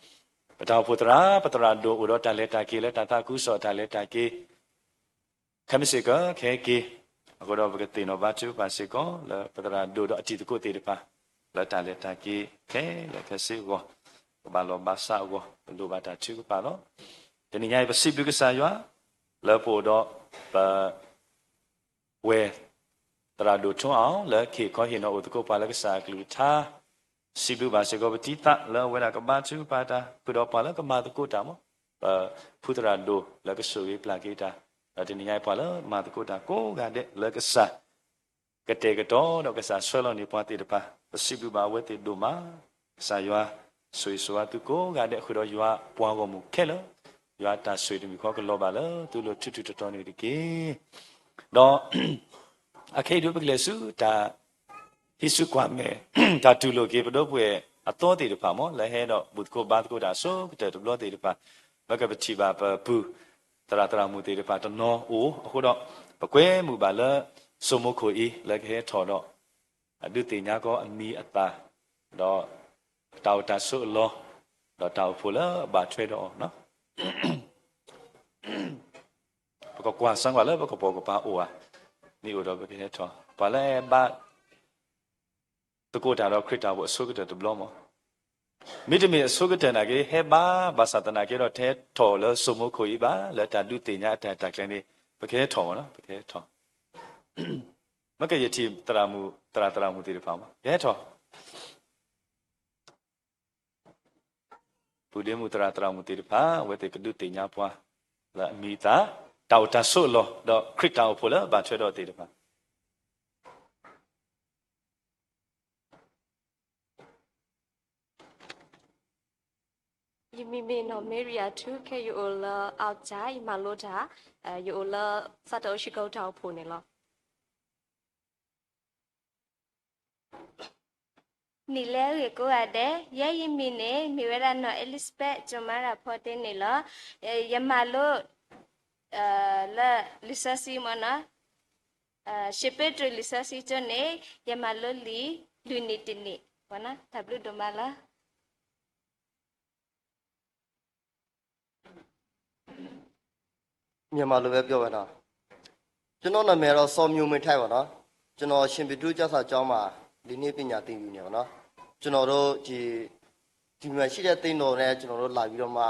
ပတၢ်အိၣ်ဖှိၣ်သရၣ် ပသရၣ်ဒိၣ်အိၣ်ဒီးတၢ်လဲၤတၢ်က့ၤလၢတၢ်သးခုကစီၣ်တၢ်လဲၤတၢ်က့ၤ ခဲမုၢ်ဆ့ၣ်ကဲခဲက့ၤ, အဃိဒီးပကသ့ၣ်နီၣ်ဘါထုကဖၣ်စ့ၢ်ကီး လၢပသရၣ်ဒိၣ်ဒီးအတံၤသကိးသ့ၣ်တဖၣ် လၢတၢ်လဲၤတၢ်က့ၤခဲလၢာ်ခဲဆ့အဂီၢ်, ပဘၣ်လီၢ်ဘၣ်စးအဂီၢ် ပလိၣ်ဘၣ်တၢ်ထုကဖၣ်လီၤ. တနံၤညါအံၤ ပစံးဘျုးကစၢ်ယွၤ လၢပအိၣ်ဒီးပ ဝဲၢ် သရၣ်ဒိၣ်ထွန်းအောင် လၢကဟ့ၣ်ခီဟ့ၣ်နီၤအိၣ်သကိးပှၤလၢကစၢ်အကလုၢ်ကထါ, စံးဘျုးဘၣ်စ့ၢ်ကီးပတံၤသးလၢအဝဲဒၣ်ကဘါထုကဖၣ်တၢ် ဃုာ်ဒီးပှၤလၢကမၤသကိးတၢ်မး, ပဖုသရၣ်ဒိၣ်လၢကဆိၣ်ဂ့ၤပျၢ်က့ၤတၢ်, ဒီးတနံၤညါအံၤပှၤလၢမၤသကိးတၢ်ကိးဂၤဒဲးလၢကစၢ် ကတဲာ်ကတီၤဒီးကစၢ်ဆှၢလီၤန့ၢ်ပှၤသ့ၣ်တဖၣ်, ပစံးဘျုးဘၣ်အဝဲသ့ၣ်ဒိၣ်မး, ကစၢ်ယွၤဆိၣ်ဂ့ၤဆိၣ်ဝါသုကိးဂၤဒဲး ဃုာ်ဒီးယွၤပှၤဂီၢ်မုၢ်ခဲလၢာ်, ယွၤတၢ်ဆိၣ်ဂ့ၤတမံၤဃီကလီၤဘၣ်လၢသုလိၤထူးထူးတီၤတီၤန့ၣ်တက့ၢ်. ဒီး အခဲအံၤဒုးပကလဲၤဆူတၢ် ဟံးစုကွၢ်မဲာ် တၢ်တူၢ်လိာ်က့ၤပဒီပုၢ်ဝဲၢ်အသီသ့ၣ်တဖၣ်မး လၢဟဲဒီးဘူၣ်သကိးဘါသကိးတၢ်အဆိကတၢၢ်တဘျီသ့ၣ်တဖၣ်, ပကပထံၣ်ဘၣ်ပပုၢ် သရၣ်သရၣ်မုၣ်သ့ၣ်တဖၣ်တနီၤအိၣ်အဃိဒီး ပကွဲမုာ်ဘၣ်လၢ စိမိခိၣ်အံၤ လၢကဟဲထီၣ်ဒီး အဒုးသ့ၣ်ညါကီးအမံၤအသၣ်, ဒီးတၢ်အိၣ်တၢ်ဆိးအလီၢ်, ဒီးတၢ်အိၣ်ဖှိၣ်လၢအဘၣ်ထွဲဒီးအီၤ ပကကွၢ်စၢ်ကွၢ်လၢပကပိာ်ကပၤအိၣ်ဧါ, မ့ၢ်အိၣ်ဒီးပကဟဲထီၣ်, ပှၤလၢဟဲဘါသကိးတၢ်ဒီးခရံာ်တၢ်အိၣ်ဖှိၣ်အဆိကတၢၢ်တဘျီမး, မ့တမ့ၢ်အဆိကတၢၢ်နာ်က့ ဟဲဘါဘၣ်ဆၣ်သနာ်က့ဒီး တဟဲထီၣ်လၢစိမိခိၣ်အံၤဘၣ် လၢတၢ်ဒုးသ့ၣ်ညါအတၢ်တၢ်ကျဲၤန့ၣ် ပကဟဲထီၣ်မးနီၤ ပကဟဲထီၣ် မ့ၢ်ကယထံၣ်သရၣ်မုၣ် သရၣ်သရၣ်မုၣ်သ့ၣ်တဖၣ်မး ကဟဲထီၣ် ပုၢ်ဒ့မုၣ်သရၣ်သရၣ်မုၣ်သ့ၣ်တဖၣ် အဝဲသ့ၣ်ကဒုးသ့ၣ်ညါပှၤ လၢအမံၤအသၣ်, တၢ်အိၣ်တၢ်ဆိးအလီၢ်, ဒီးခရံာ်တၢ်အိၣ်ဖှိၣ်လၢအဘၣ်ထွဲဒီးသ့ၣ်တဖၣ် ယမံၤမ့ၢ်နီၢ်မ့ရံယၤထူ ခဲယအိၣ်လၢအီၣ်ကၠၣ် ယမၤလိတၢ်, ယအိၣ်လၢသးတအိၣ်ဆံကီတၢ်အိၣ်ဖှိၣ်န့ၣ်လီၤ. နံၤလၢအဂ့ၤကိးဂၤဒဲး, ယဲယမံၤန့ၣ် မ့ၢ်ဝဲဒၣ်နီၢ် Elizabeth ကၠိၤမါရၤဖီတ့န့ၣ်လီၤ. ယမၤလိ လၢလံာ်စီဆှံမ့ၢ်နီၤ, ရှ့ပ့းတရူးလံာ်စီဆှံကၠိန့ၣ် ယမၤလိလံာ်လွံၢ်နံၣ်တနံၣ်, တၢ်ဘျုးဒိၣ်မးလီၤ. မြန်မာလိုပဲပြောမယ်နော်, ကျွန်တော်နာမည်တော့စောမျိုးမင်းထိုက်ပါနော်, ကျွန်တော်ရှင်ပေတရုကျမ်းစာကျောင်းမှာဒီနေ့ပညာသင်ယူနေပါနော်, ကျွန်တော်တို့ဒီဒီမှာရှိတဲ့သင်းတော်နဲ့ကျွန်တော်တို့လာပြီးတော့မှ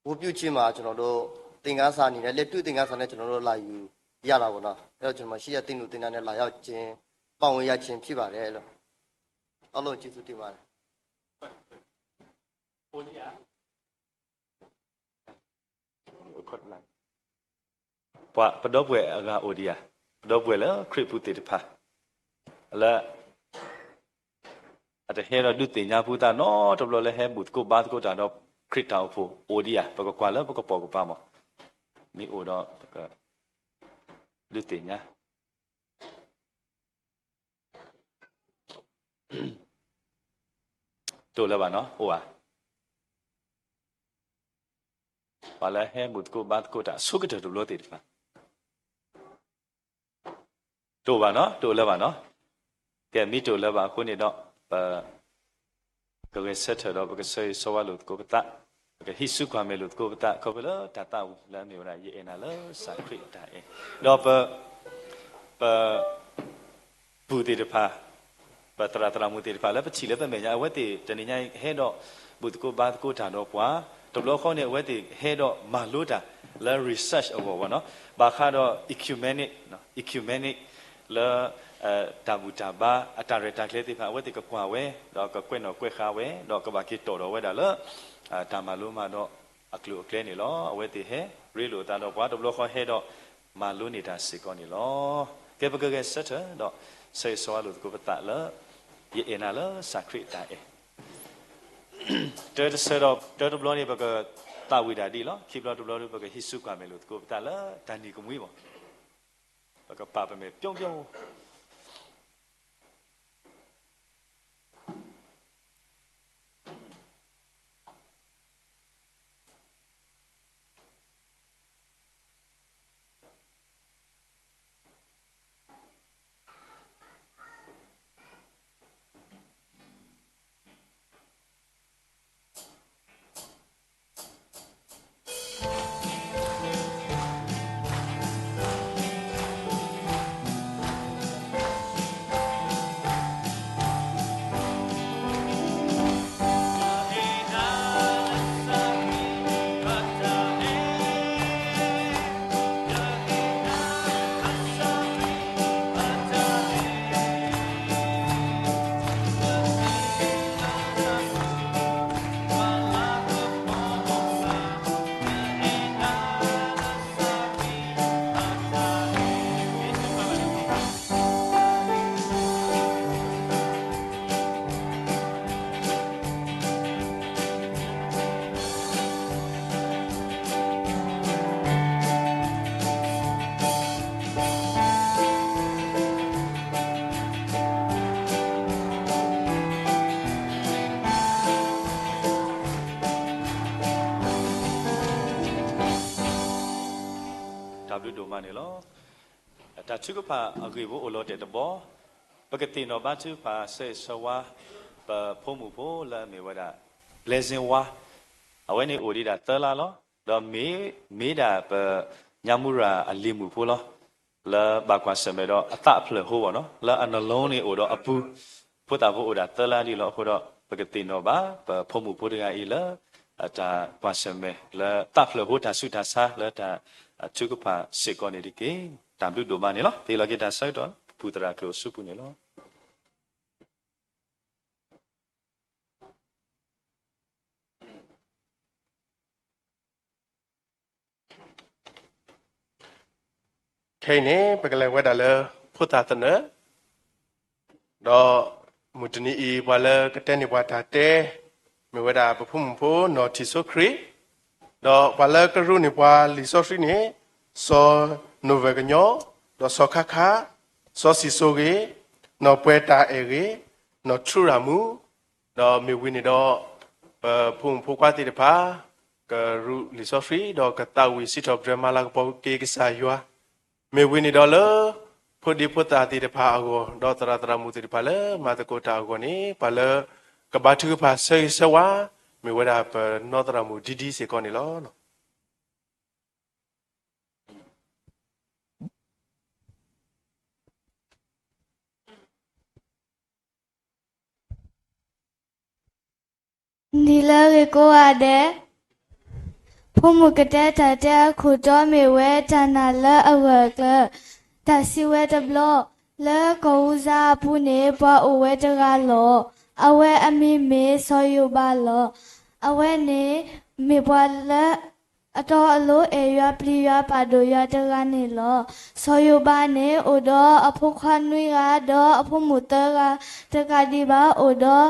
ဝတ်ပြုခြင်းမှာ ကျွန်တော်တို့ သင်္ကန်းစာအနေနဲ့ လက်တွေ့သင်္ကန်းစာနဲ့ ကျွန်တော်တို့ လာယူရတာပေါ့နော်။ အဲ့တော့ ကျွန်တော် ရှိတဲ့ သင်္ကြန်သင်္ကြန်နဲ့ လာရောက်ခြင်း ပါဝင်ရခြင်း ဖြစ်ပါတယ်လို့ အားလုံးကျေးဇူးတင်ပါတယ်။ ပှၤပဒီပုၢ်ဝဲၢ်အဂၤ အိၣ်ဒံးဧါ, ပဒီပုၢ်ဝဲၢ်လၢခရံာ်ပူၤသ့ၣ်တဖၣ် လၢ အတဟဲဒီးဒုးသ့ၣ်ညါပူၤသးနီတဘျီ လၢဟဲဘူၣ်သကိးဘါသကိးတၢ်ဒီးခရံာ်တၢ်အိၣ်ဖှိၣ် အိၣ်ဒံးဧါ, ပကကွၢ်လၢပကပိာ်ကပၤမး, မ့ၢ်အိၣ်ဒီး ပက ဒုးသ့ၣ်ညါ တအိၣ်လၢၤဘၣ်နီၤ, အိၣ်ဧါ. ပှၤလၢဟဲဘူၣ်သကိးဘါသကိးတၢ်အဆိကတၢၢ်တဘျီသ့ၣ်တဖၣ် တအိၣ်ဘၣ်နီၤ, တအိၣ်လၢၤဘၣ်နီၤ. ကဲ မ့ၢ်တအိၣ်လၢၤဘၣ်အဃိန့ၣ်ဒီး ပ ကဂဲၤဆၢထၢၣ်ဒီး ပကဆၢဂ့ၤဆၢဝါလိာ်သကိးပသး, ပကဟံးစုကွၢ်မဲာ်လိာ်သကိးပသး ခီဖျိလၢတၢ်သးဝံၣ်လၢအမ့ၢ်ဝဲဒၣ် ယအဲၣ်နၤလၢစၢ်ခရံာ်အတၢ်အဲၣ်, ဒီးပ ပ ပူၤသ့ၣ်တဖၣ်, ပသရၣ်သရၣ်မုၣ်သ့ၣ်တဖၣ်လၢပထံၣ်လၢပမဲာ်ညါ အဝဲသ့ၣ်တနံၤညါအံၤ ဟဲဒီးဘူၣ်သကိးဘါသကိးတၢ်ဒီးပှၤ, တဘျီဃီန့ၣ် အဝဲသ့ၣ်ဟဲဒီးမၤလိတၢ်လၢ research အဂီၢ်ဘၣ်နီၤ, ဘၣ်ဃးဒီး ecumenic, ecumenic လၢ တၢ်ဘူၣ်တၢ်ဘါအတၢ်ရဲၣ်တၢ်ကျဲၤသ့ၣ်တဖၣ် အဝဲသ့ၣ်ကကွၢ်ဝဲ, ဒီးကကွဲးနီၣ်ကွဲးဃာ်ဝဲ, ဒီးကဘၣ်က့ၤတီၣ်ဒီးဝဲဒၣ်လၢ တၢ်မၤလိမၤဒိးအကျိၤအကျဲန့ၣ်လီၤ. အဝဲသ့ၣ်ဟဲရ့လိာ်အသးဒီးပှၤ တဘျီဃီဟဲဒီးမၤလိန့ၢ်တၢ်စ့ၢ်ကီးန့ၣ်လီၤ. ကဲ ပကဂဲၤဆၢထၢၣ်ဒီး ဆၢဂ့ၤဆၢဝါလိာ်သကိးပသးလၢ ယအဲၣ်နၤလၢစၢ်ခရံာ်အတၢ်အဲၣ် တၢတဆၢဒီး တၢတဘျီန့ၣ် ပကသးဝံၣ်ဒၣ်ဒ်လီၤ. ခံဘျီတဘျီဒီး ပကဟံးစုကွၢ်မဲာ်လိာ်သကိးပသးလၢတၢ်နံၤကမှံမး, ပကပာ်ပမဲာ်ပျီပျီ တၢ်ဘျုးဒိၣ်မးန့ၣ်လီၤ. တၢ်ထုကဖၣ်အဂ့ၢ်ဖိအိၣ်လီၤတဲာ်တဘီ, ပကသ့ၣ်နီၣ်ဘါထုကဖၣ်ဆၢဂ့ၤဆၢဝါ ပဖိမုၣ်ဖိလၢအမ့ၢ်ဝဲဒၣ် Blessing ဝါ, အဝဲန့ၣ်အိၣ်ဒံးဒၣ်သၢလါလီၤ. ဒီးမ့ၢ် မ့ၢ်ဒၣ်ပညါမူရၤအလံၤမုၣ်ဖိလီၤ. လၢဘၣ်ကွၢ်ဆၢၣ်မဲာ်ဒီးအသးဖျၢၣ်ဟိဝဲနီၤ, လၢအနလီန့ၣ်အိၣ်ဒီးအပူၤ, ဖိသၣ်ဖိအိၣ်ဒၣ်သၢလါဒံးလီၤ. အဃိဒီး ပကသ့ၣ်နီၣ်ဘၣ် ပဖိမုၣ်ဖိတဂၤအံၤလၢ အတၢ်ကွၢ်ဆၢၣ်မဲာ် လၢသးဖျၢၣ်ဟိတၢ်ဆူးတၢ်ဆါ လၢတၢ်ထုကဖၣ်စ့ၢ်ကီးန့ၣ်တက့ၢ်. တၢ်ဘျုးဒိၣ်မးန့ၣ်လီၤ. သ့ၣ်လီၤက့ၤတၢ်ဆၢကတီၢ် ပူၤသရၣ်ကျိာ်အစုပူၤန့ၣ်လီၤ. ခဲအံၤန့ၣ် ပကလဲၤဝဲဒၣ်လၢဖိသၣ်သနၢၣ်, ဒီးမုၢ်တနံၤအံၤ ပှၤလၢကတဲန့ၢ်ပှၤတၢ်တဲ မ့ၢ်ဝဲဒၣ်ပဖိမုၣ်ဖိ နီၢ်ထံၣ်စိခရံာ်, ဒီးပှၤလၢကရူးန့ၢ်ပှၤလံာ်စီဆှံန့ၣ် စီၤနိၣ်ဝဲၢ်ကညီ, ဒီးစီၤခါခါ, စီၤစံၣ်စိဂ့ၤ, နီၢ်ပှဲၤတၢ်အဲၣ်ဂ့ၤ, နီၢ်ထူရၤမူ, ဒီးမ့ၢ်ဝံၤန့ၣ်ဒီး ပဖိမုၣ်ဖိခွါသ့ၣ်တဖၣ် ကရူးလံာ်စီဆှံ ဒီးကသးဝံၣ်စံးထီၣ်ပတြၢၤမၤလၤကပီၤက့ၤကစၢ်ယွၤ, မ့ၢ်ဝံၤန့ၣ်ဒီးလၢ ဖိဒံဖိသၣ်သ့ၣ်တဖၣ်အဂီၢ် ဒီးသရၣ်သရၣ်မုၣ်သ့ၣ်တဖၣ်လၢမၤသကိးတၢ်အဂီၢ်န့ၣ် ပှၤလၢကဘါထုကဖၣ်ဆၢဂ့ၤဆၢဝါ မ့ၢ်ဝဲဒၣ်ပနီၢ်သရၣ်မုၣ်ဒ်ဒ်စ့ၢ်ကီးန့ၣ်လီၤ. နံၤလၢအဂ့ၤကိးဂၤဒဲး, ဖိမုၣ်ကတဲတၢ်တဲအခိၣ်တီမ့ၢ်ဝဲတၢ်နာ်လၢအဂၢၢ်အကျၢၤ, တၢ်စံးဝဲတဘျီ, လၢကီၢ်အူစါအပူၤန့ၣ် ပှၤအိၣ်ဝဲတဂၤလီၤ. အဝဲအမံၤမ့ၢ်စီၤယိၤဘးလီၤ. အဝဲန့ၣ်မ့ၢ်ပှၤလၢ အတီအလိၤအဲၣ်ယွၤပျံၤယွၤပာ်ဒိၣ်ယွၤတဂၤန့ၣ်လီၤ. စီၤယိၤဘးန့ၣ် အိၣ်ဒီးအဖိခွါနွံဂၤ ဒီးအဖိမုၣ်သၢဂၤ, တကးဒံးဘၣ် အိၣ်ဒီး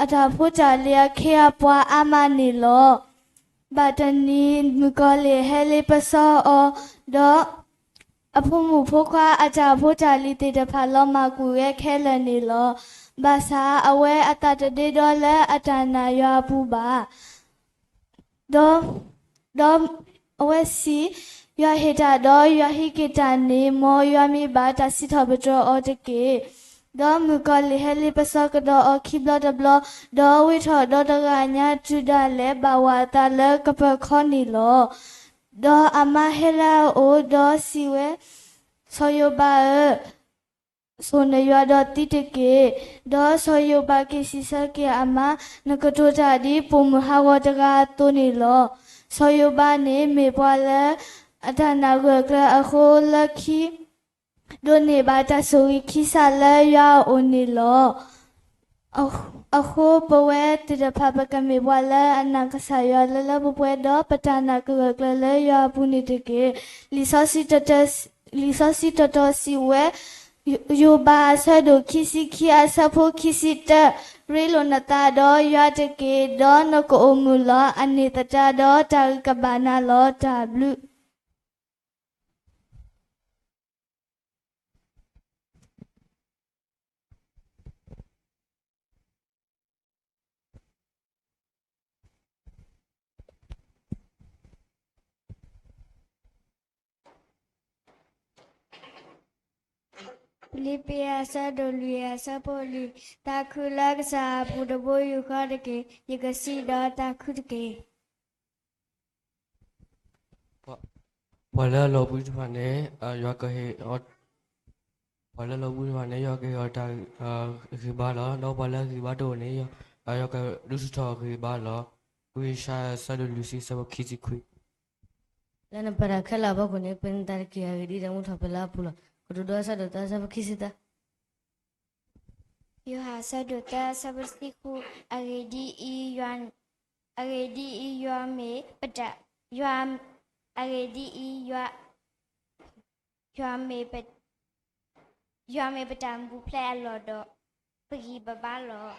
အတၢ်ဖိတၢ်လံၤအခ့အပှၤအါမးန့ၣ်လီၤ. ဘၣ်တနံၤ မုၣ်ကီၤလံၢ်ဟဲလ့ပစီအီၤ, ဒီးအဖိမုၣ်ဖိခွါအတၢ်ဖိတၢ်လံၤသ့ၣ်တဖၣ်လီၤမၢ်ကွံာ်ဝဲခဲလၢာ်န့ၣ်လီၤ. ဘၣ်ဆၣ်အဝဲအသးတဒ့ဒီလၢအတၢ်နာ်ယွၤအပူၤဘၣ်. ဒီး, ဒီးအဝဲစံး, ယွၤဟ့ၣ်တၢ်ဒီးယွၤဟံးက့ၤတၢ်န့ၣ် မ်ယွၤမ့ၢ်ဘၣ်တၢ်စံးထီၣ်ပတြၢၤအီၤတက့ၢ်. ဒီးမုၣ်ကီၤလံၢ်ဟဲလ့ပစီကဒီးအီၤခံဘျီတဘျီ, ဒီးဝံထီၣ်ဒီတဂၤညါတုၤဒၣ်လဲာ် ဘၣ်ဝးအသးလၢကပၢၤခီန့ၣ်လီၤ. ဒီးအမါဟဲလၢအအိၣ်, ဒီးစံးဝဲ, စီၤယိၤဘးဧၢ, ဆိၣ်နယွၤဒီးသံတက့ၢ်. ဒီးစီၤယိၤဘးက့ၤစံးဆၢက့ၤအမါ, နကတိၤတၢ်ဒ်ပိာ်မုၣ်ဟးဂီၤတဂၤအသိးန့ၣ်လီၤ. စီၤယိၤဘးန့ၣ်မ့ၢ်ပှၤလၢအတၢ်နာ်ဂၢၢ်ကျၢၤအဃိ, လၢခံဒိးန့ၢ်ဘၣ်တၢ်ဆိၣ်ဂ့ၤခံစးလၢယွၤအအိၣ်န့ၣ်လီၤ. အဃိပဝဲသ့ၣ်တဖၣ် ပကမ့ၢ်ပှၤလၢအနာ်ကစၢ်ယွၤလၢလၢပှဲၤပှဲၤ, ဒီးပတၢ်နာ်ကဂၢၢ်ကျၢၤလၢယွၤအပူၤန့ၣ်တက့ၢ်. လံာ်စီဆှံတတီၤစံးဝဲ, ယိၤဘးအဆၢဒိၣ်ခံဆံခံအဆၢဖိခံဆံတၢ, ရ့လိာ်နသးဒီးယွၤတက့ၢ်, ဒီးနကအိၣ်မုာ်လီၤ. အန့ၣ်သတးဒီးတၢ်ဂံၢ်ကဘၣ်နၤလီၤ. တၢ်ဘျုး ဖံလံးပံးအဆၢဒိၣ်လွံၢ်အဆၢဖိလွံၢ်, တၢ်ခုလၢကစၢ်အပူၤတဘိယူၢ်ဃီတက့ၢ်. ယကစံးဒီးတၢ်ခုတက့ၢ်. ပှၤလၢအလီၤဘှံးတဖၣ်န့ၣ် ယွၤကဟ့ၣ်အီၤ, ပှၤလၢအလီၤဘှံးတဖၣ်န့ၣ် ယွၤကဟ့ၣ်အီၤတၢ်ဂံၢ်ဘါလီၤ. ဒီးပှၤလၢအဂံၢ်ဘါတအိၣ်န့ၣ် ယွၤကဒုးဆူၣ်ထီၣ်အဂံၢ်ဘါလီၤ. ဝံယၡါယၤအဆၢဒိၣ်လွံၢ်ဆံအဆၢဖိခံဆံခွံ, လၢနပၢ်တၢ်ခဲလၢာ်အဖီခိၣ်န့ၣ် ပန့ၢ်တၢ်တက့ၢ်. အဂ့ၢ်ဒ်အံၤ, တၢ်မူထီၣ်ဖဲလၢအပူၤလီၤ. ကတိၤဒိအဆၢဒိၣ်သၢအဆၢဖိခံဆံသၢ. ယိၤဟၣ်အဆၢဒိၣ်သၢအဆၢဖိတဆံဃု, အဂ့ၢ်ဒ်အံၤ, အဂ့ၢ်ဒ်အံၤ, ယွၤမ့ၢ်ပတၢ်, ယွၤ, အဂ့ၢ်ဒ်အံၤ, ယွၤ, ယွၤမ့ၢ်ပ, ယွၤမ့ၢ်ပတၢ်မူဖျဲးအလီၢ်ဒီး ပဂံၢ်ပဘါလီၤ.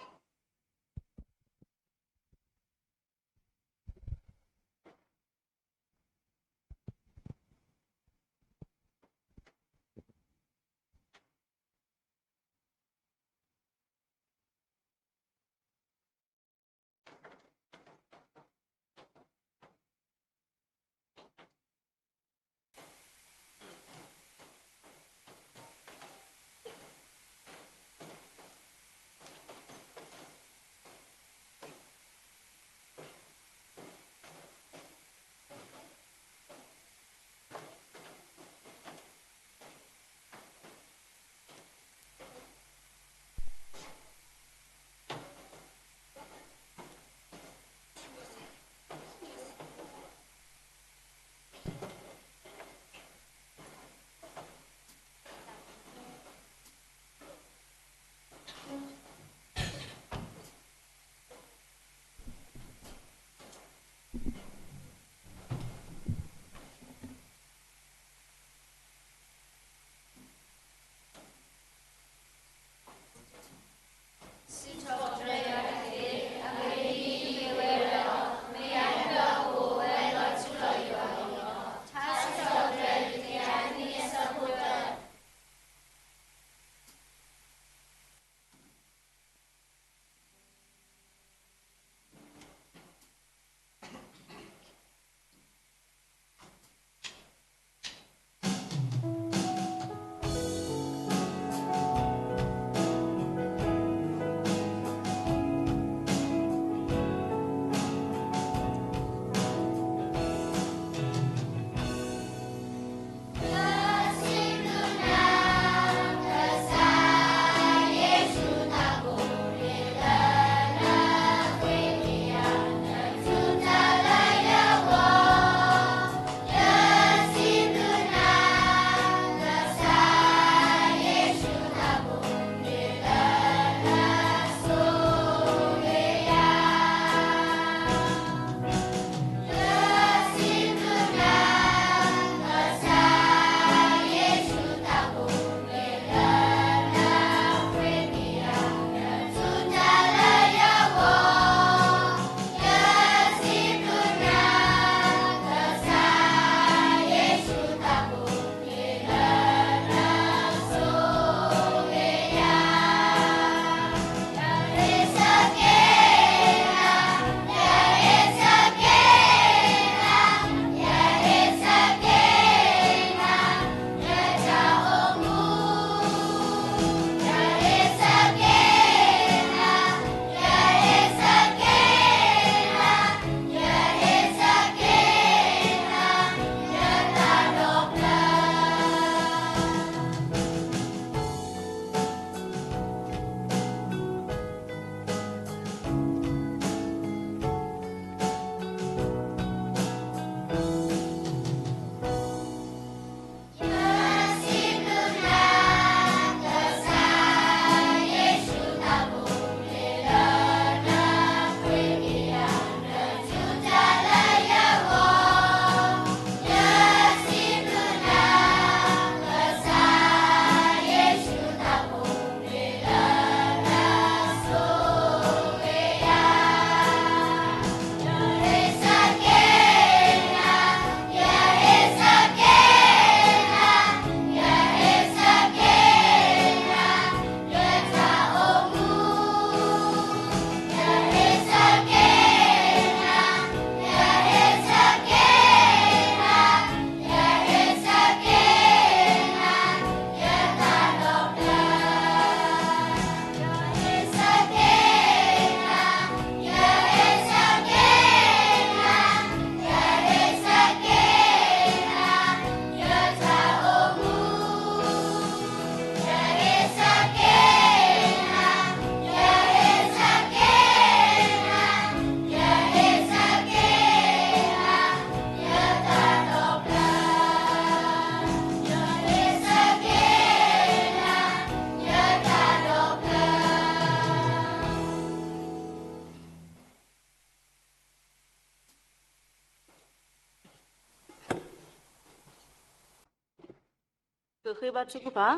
ဃ့ဘါထုကဖၣ်,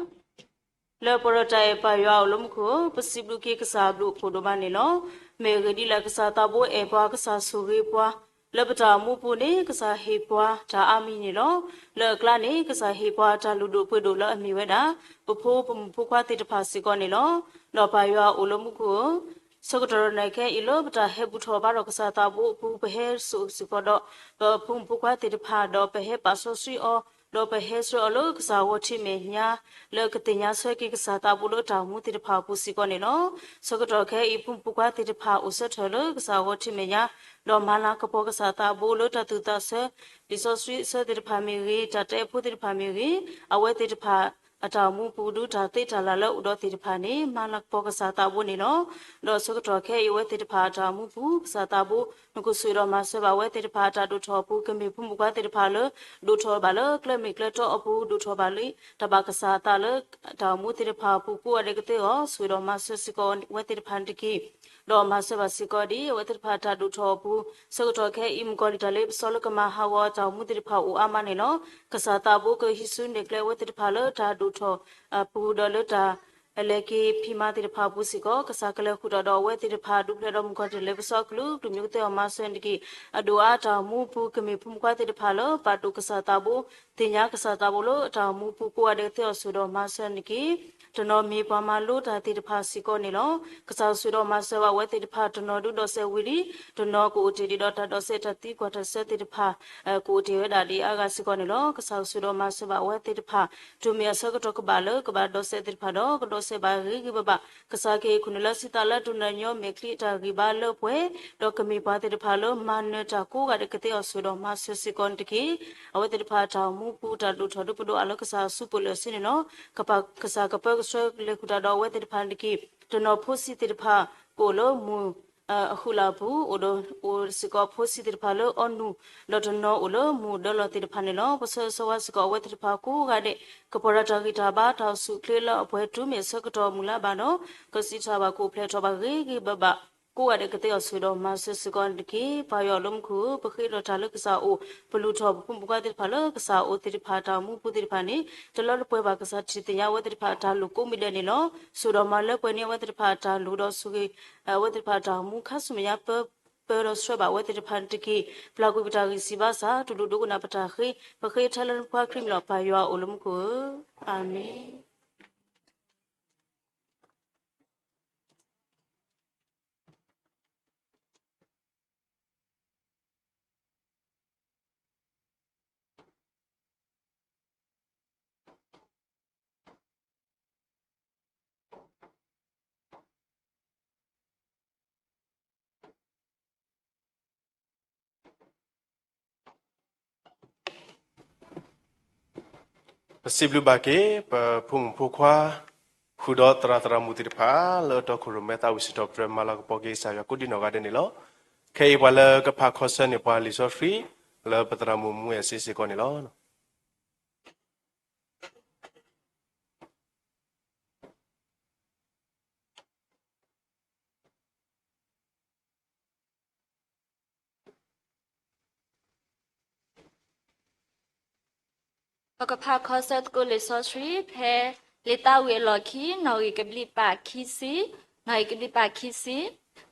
လၢပှဲၤဒီးတၢ်အဲၣ်ပၢ်ယွၤအိၣ်လၢမူခိၣ်ဧၢ, ပစံးဘျုးက့ၤကစၢ်အဘျုးအဖှိၣ်ဒိၣ်မးန့ၣ်လီၤ. မ့ၢ်အဂ့ၢ်ဒ်လဲၣ် ကစၢ်သးဘိအဲၣ်ပှၤ, ကစၢ်ဆိၣ်ဂ့ၤပှၤ, လၢပတၢ်အိၣ်မူပူၤန့ၣ် ကစၢ်ဟ့ၣ်ပှၤတၢ်အါမံၤန့ၣ်လီၤ. လၢအကျါန့ၣ် ကစၢ်ဟ့ၣ်ပှၤတၢ်လုၢ်ဒိၣ်ပှ့ၤဒိၣ်လၢအမ့ၢ်ဝဲဒၣ် ပဖိပမုၣ်ဖိခွါသ့ၣ်တဖၣ်စ့ၢ်ကီးန့ၣ်လီၤ. ဒီးပၢ်ယွၤအိၣ်လၢမူခိၣ်ဧၢ, ဆၢကတီၢ်ဒီးနခဲအံၤလၢပတၢ်ဟဲဘူၣ်ထီၣ်ဘါထီၣ်ကစၢ်သးဘိအပူၤ ပဟဲစိာ်စ့ၢ်ကီးဒီး ပဖိမုၣ်ဖိခွါသ့ၣ်တဖၣ် ဒီးပဟဲပာ်စီဆှံအီၤ, ဒီးပဟဲဆှၢအီၤလၢကစၢ်အဂီၢ်ထံးမဲာ်ညါ လၢကသ့ၣ်ညါဆၢက့ၤကစၢ်သးဘိလၢတၢ်အိၣ်မူသ့ၣ်တဖၣ်အပူၤစ့ၢ်ကီးန့ၣ်လီၤ. ဆၢကတီၢ်ခဲအံၤ ဖိမုၣ်ဖိခွါသ့ၣ်တဖၣ်အိၣ်ဆၢထၢၣ်လၢကစၢ်အဂီၢ်ထံးမဲာ်ညါ, ဒီးမၤလၤကပီၤကစၢ်သးဘိလၢတၢ်သူၣ်သးဆၢ, လံာ်စီဆှံအဆၢသ့ၣ်တဖၣ်မ့ၢ်ဂ့ၤ, တၢ်တၢ်အဲၣ်ဖိသ့ၣ်တဖၣ်မ့ၢ်ဂ့ၤ, အဝဲသ့ၣ်တဖၣ် အတၢ်အိၣ်မူပူၤဒုးတၢ်သ့တၢ်လၢ်လၢအိၣ်ဒီးသ့ၣ်တဖၣ်န့ၣ် မၤလၤကပီၤကစၢ်သးဘိန့ၣ်လီၤ. ဒီးဆၢကတီၢ်ခဲအံၤ အဝဲသ့ၣ်တဖၣ်အတၢ်အိၣ်မူပူၤ ကစၢ်သးဘိ နကဆိၣ်ဒီးမၤစၢၤဘၣ်အဝဲသ့ၣ်တဖၣ်အတၢ်ဒိၣ်ထီၣ်အပူၤ ကမ့ၢ်ဖိမုၣ်ဖိခွါသ့ၣ်တဖၣ်လၢ ဒိၣ်ထီၣ်ဘၣ်လၢကျဲမ့ၢ်ကျဲတီအပူၤ ဒိၣ်ထီၣ်ဘၣ်လၢ တၢ်ဘၣ်ကစၢ်အသးလၢ တၢ်အိၣ်မူသ့ၣ်တဖၣ်အပူၤ ကိးဂၤဒဲးကသ့အီၤ ဆိၣ်ဒီးမၤစၢၤစ့ၢ်ကီးအဝဲသ့ၣ်တဖၣ်န့ၣ်တက့ၢ်. ဒီးမၤစၢၤဘၣ်စ့ၢ်ကီးဒ်အဝဲသ့ၣ်တဖၣ်တၢ်ဒိၣ်ထီၣ်အပူၤ ဆၢကတီၢ်ခဲအံၤ မုၣ်ကီၤလံၢ်တၢ်လ့ပစီလၢကမၤဟးဂီၤအတၢ်အိၣ်မူသ့ၣ်တဖၣ်အိၣ်အါမးန့ၣ်လီၤ. ကစၢ်သးဘိကဟံးစုနဲၣ်ကျဲအဝဲသ့ၣ်တဖၣ်လၢတၢ်ဒိၣ်ထီၣ်အပူၤ ဒီးလၢတၢ်အလဲၤက့ၤဖံးမၤသ့ၣ်တဖၣ်အပူၤစ့ၢ်ကီး ကစၢ်ကလဲၤဃုာ်ဒီးဒီးအဝဲသ့ၣ်တဖၣ် ဒုးဖျဲးဒီးမုၣ်ကီၤလံၢ်တၢ်လ့ပစီအကလုာ်ကလုာ် မ့ၢ်ကသ့အီၤမၤစၢၤန့ၣ်တက့ၢ်. အဒိၣ်အါတၢ်အိၣ်မူအပူၤ ကမ့ၢ်ဖိမုၣ်ဖိခွါသ့ၣ်တဖၣ်လၢ ပာ်ဒိၣ်ကစၢ်သးဘိ သ့ၣ်ညါကစၢ်သးဘိလၢတၢ်အိၣ်မူအပူၤ ကိးဂၤဒဲးကသ့အီၤ ဆိၣ်ဒီးမၤစၢၤန့ၣ်တက့ၢ်. တနီၤမ့ၢ်ပှၤမၤလိတၢ်သ့ၣ်တဖၣ်စ့ၢ်ကီးန့ၣ်လီၤ. ကစၢ်ဆိၣ်ဒီးမၤစၢၤဘၣ်အဝဲသ့ၣ်တဖၣ် တနီၤဒုးဒီးစဲးဝံၤလံ, တနီၤကအိၣ်တ့ၢ်ဒံးဒီးတၢ်ဒီးစဲးတၢ်သံကွၢ်တၢ်ဆၢသ့ၣ်တဖၣ် ကအိၣ်တ့ၢ်ဝဲဒၣ်ဒ်အါဂၤစ့ၢ်ကီးန့ၣ်လီၤ. ကစၢ်ဆိၣ်ဒီးမၤစၢၤဘၣ်အဝဲသ့ၣ်တဖၣ် တုၤမ့ၢ်အဆၢကတီၢ်ကဘၣ်လၢကဘၣ်ဒီးစဲးသ့ၣ်တဖၣ်ဒီး ကဒီးစဲးဘၣ်ဂ့ၤဂ့ၤဘၣ်ဘၣ်. ကစၢ်ကဟ့ၣ်ခိၣ်နၢ်လၢစံးသးလၢတနီၤညီမဲာ်ချံအတၢ်ဂံၢ်ဘါလၢပှဲၤ, ဒီးကမ့ၢ်ပှၤသ့ၣ်တဖၣ်လၢမၤနၢၤတၢ်ကိးဂၤဒဲးကသ့အီၤ ဆိၣ်ဒီးမၤစၢၤစ့ၢ်ကီးန့ၣ်တက့ၢ်. အဝဲသ့ၣ်တဖၣ်အတၢ်အိၣ်မူပူၤ တၢ်ဒိၣ်ထီၣ်ဒုးပဒိၣ်အလၢကစၢ်အစုပူၤလၢာ်စ့န့ၣ်လီၤ. ကပာ်ကစၢ်ကပၢကဆှၢလဲၤဃုာ်တၢ်ဒီးအဝဲသ့ၣ်တဖၣ်န့ၣ်တက့ၢ်. တနီၤဖိဆံးသ့ၣ်တဖၣ် ကအိၣ်လၢမူၢ် အဃုာ်လၢ်အပူၤ, အိၣ်စ့ၢ်ကီးဖိဆံးသ့ၣ်တဖၣ်လၢအီနူၢ်, ဒီးတနီၤအိၣ်လၢမူၢ်ဒၢလီၢ်သ့ၣ်တဖၣ်န့ၣ်လီၤ. ပဆၢဂ့ၤဆၢဝါစ့ၢ်ကီးအဝဲသ့ၣ်တဖၣ်ကိးဂၤဒဲး ကပှဲၤဒီးတၢ်ဂံၢ်တၢ်ဘါ တၢ်အိၣ်ဆူၣ်အိၣ်ချ့လၢအပှဲၤတုၤမ့ၢ်အဆၢကတီၢ်မုၢ်လၢ်ဘၣ်ဒီး ကစံးထီၣ်ဘၣ်ကအိၣ်ဖျဲၣ်ထီၣ်ဘၣ်ဂ့ၤဂ့ၤဘၣ်ဘၣ် ကိးဂၤဒဲးကသ့အီၤ ဆိၣ်ဒီးမၤစၢၤစ့ၢ်ကီးန့ၣ်တက့ၢ်. ပၢ်ယွၤလၢမူခိၣ်ဧၢ, ပဃ့ဒီးတၢ်လၢကစၢ်အအိၣ်, ပလူၤထီၣ်ပဖိမုၣ်ဖိခွါသ့ၣ်တဖၣ်လၢကစၢ်အအိၣ်သ့ၣ်တဖၣ် တၢ်အိၣ်မူပူၤသ့ၣ်တဖၣ်န့ၣ် တလၢတပှဲၤဘၣ်. ကစၢ်ထံၣ်သ့ၣ်ညါအဝဲသ့ၣ်တဖၣ်အတၢ်လိၣ်ကိးမံၤဒဲးန့ၣ်လီၤ. ဆိၣ်ဒီးမၤလၢပှဲၤန့ၢ်အဝဲသ့ၣ်တဖၣ်အတၢ်လိၣ်ဒီးဆိၣ်ဂ့ၤ အဝဲသ့ၣ်တဖၣ်အတၢ်အိၣ်မူခါဆူမဲာ်ညါ ပၢပၢဒီးဆှၢဘၣ်အဝဲသ့ၣ်တဖၣ်န့ၣ်တက့ၢ်. ပျၢ်ကွံာ်ပတၢ်ဂံၢ်စၢ်ဘါစၢ် တူၢ်လိာ်ဒိကနၣ်ပတၢ်ဃ့, ပဃ့ထဲလၢနဖိခွါခရံာ်မံၤလီၤ. ပၢ်ယွၤအိၣ်လၢမူခိၣ်ဧၢ, အၤမ့ၣ်. ပစံးဘျုးဘၣ်က့ၤ ပဖိမုၣ်ဖိခွါ ဃုာ်ဒီးသရၣ်သရၣ်မုၣ်သ့ၣ်တဖၣ် လၢအတီခိၣ်ရိၣ်မဲသးဝံၣ်စံးထီၣ်ပတြၢၤမၤလၤကပီၤက့ၤကစၢ်ယွၤကိးဒံနီၢ်ဂၤဒဲးန့ၣ်လီၤ. ခဲအံၤပှၤလၢကဖးခီဆၢန့ၣ် ပှၤလံာ်စီဆှံ လၢပသရၣ်မုၣ်မူအဲၣ်စ့စ့ၢ်ကီးန့ၣ်လီၤ. ပကဖးခီဆၢသကိးလံာ်စီဆှံဖဲ လံာ်သးဝံၣ်အလီၢ်ခံ နီၣ်ဂံၢ်ကဘျံးပၤခံဆံ, နီၣ်ဂံၢ်ကဘျံးပၤခံဆံ,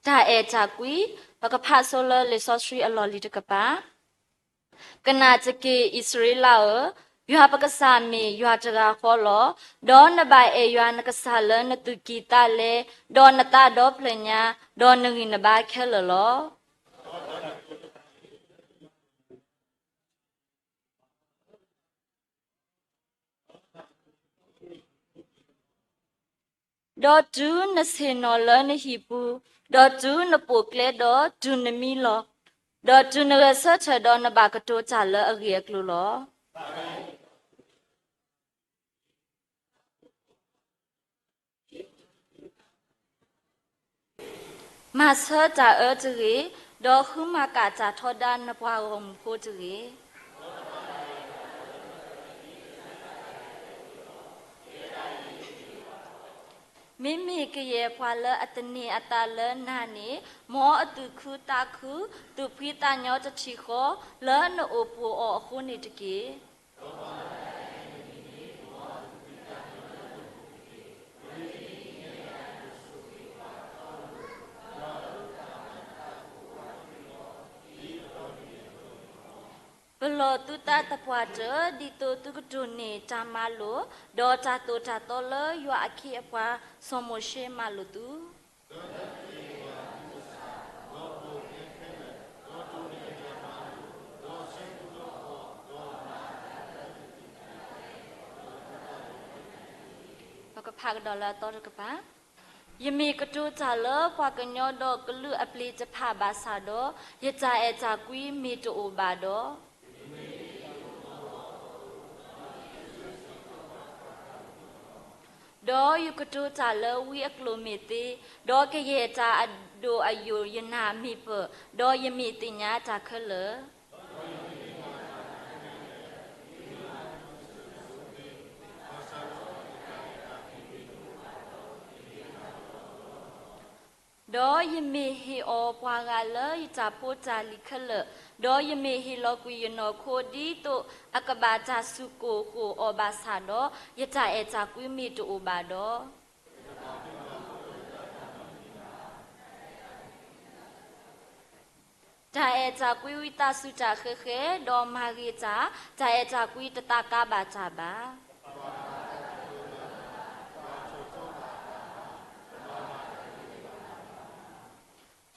တၢ်အဲၣ်တၢ်ကွံ, ပကဖးဆိလၢလံာ်စီဆှံအလီၢ်လံၤတကပၤ ကနၣ်တက့ၢ် အံၣ်စရ့လးဧၢ, ယွၤပကစၢ်မ့ၢ်ယွၤတဂၤဃီလီၤ. ဒီးနဘၣ်အဲၣ်ယွၤနကစၢ်လၢနသူၣ်ကံၢ်သးလဲ, ဒီးနသးဒီဖျၢၣ်ညါ, ဒီးနဂံၢ်နဘါခဲလၢာ်လီၤ. ဒီးတုၤနဆ့ၣ်နီၤလၢနဟံၣ်ပူၤ, ဒီးတုၤနပိာ်ကျဲဒီးတုၤနမံလီၤ, ဒီးတုၤနဂဲၤဆၢထၢၣ်ဒီးနဘၣ်ကတိၤတၢ်လၢအဂ့ၢ်အကျိၤလီၤ. မၤဆၢတၢ်အၢတဂ့ၤ, ဒီးဃုမၤကၣ်တၢ်ထီဒါနပှၤဂီၢ်မုၢ်ဖိတဂ့ၤ. မ့မ့ၢ်ကယဲၢ်ပှၤလၢအသန့ၤအသးလၢနၤန့ၣ်, မ်အသူၣ်ခုသးခု, သူၣ်ဖှံသးညီတထံၣ်ဃီ, လၢနအိၣ်ပိာ်အီၤအဃိန့ၣ်တက့ၢ်. ကလီၤသုသးသပှၢ်တၢၢ် ဒ်သိးသုကတိၢ်န့ၢ်တၢ်မၤလိာ်, ဒီးတၢ်သိၣ်တၢ်သီလၢယွၤအခ့အပှၤ စီၤမိၤၡ့မၤလိာ်သု. ပကဖးကဒီးလၢအသီတကပၤ. ယမ့ၢ်ကတိၤတၢ်လၢပှၤကညီဒီးကလုာ်အပျ့ၤတဖၣ်ဘၣ်ဆၣ်ဒီး, ယတၢ်အဲၣ်တၢ်ကွံမ့ၢ်တအိၣ်ဘၣ်ဒီး, ဒီးယကတိၤတၢ်လၢဝံအကျိာ်မ့ၢ်သ့, ဒီးကယဲၢ်တၢ်အဒိၣ်အယိာ်ယနာ်မ့ၢ်ပၢၢ်, ဒီးယမ့ၢ်သ့ၣ်ညါတၢ်ခဲလၢာ် ဒီးယမ့ၢ်ဟ့ၣ်အီၤပှၤဂၤလၢယတၢ်ဖိတၢ်လံၤခဲလၢာ်, ဒီးယမ့ၢ်ဟ့ၣ်လီၤကွံာ်ယနီၢ်ခိဒ်သိးအကဘၣ်တၢ်စူၢ်ကိၢ်ဃိၣ်အီၤဘၣ်ဆၣ်ဒီး, ယတၢ်အဲၣ်တၢ်ကွံမ့ၢ်တအိၣ်ဘၣ်ဒီး တၢ်အဲၣ်တၢ်ကွံဝံသးစူၤတၢ်ဃဲၤဃဲၤ, ဒီးမၤဂ့ၤတၢ်, တၢ်အဲၣ်တၢ်ကွံတသးကါဘၣ်တၢ်ဘၣ်.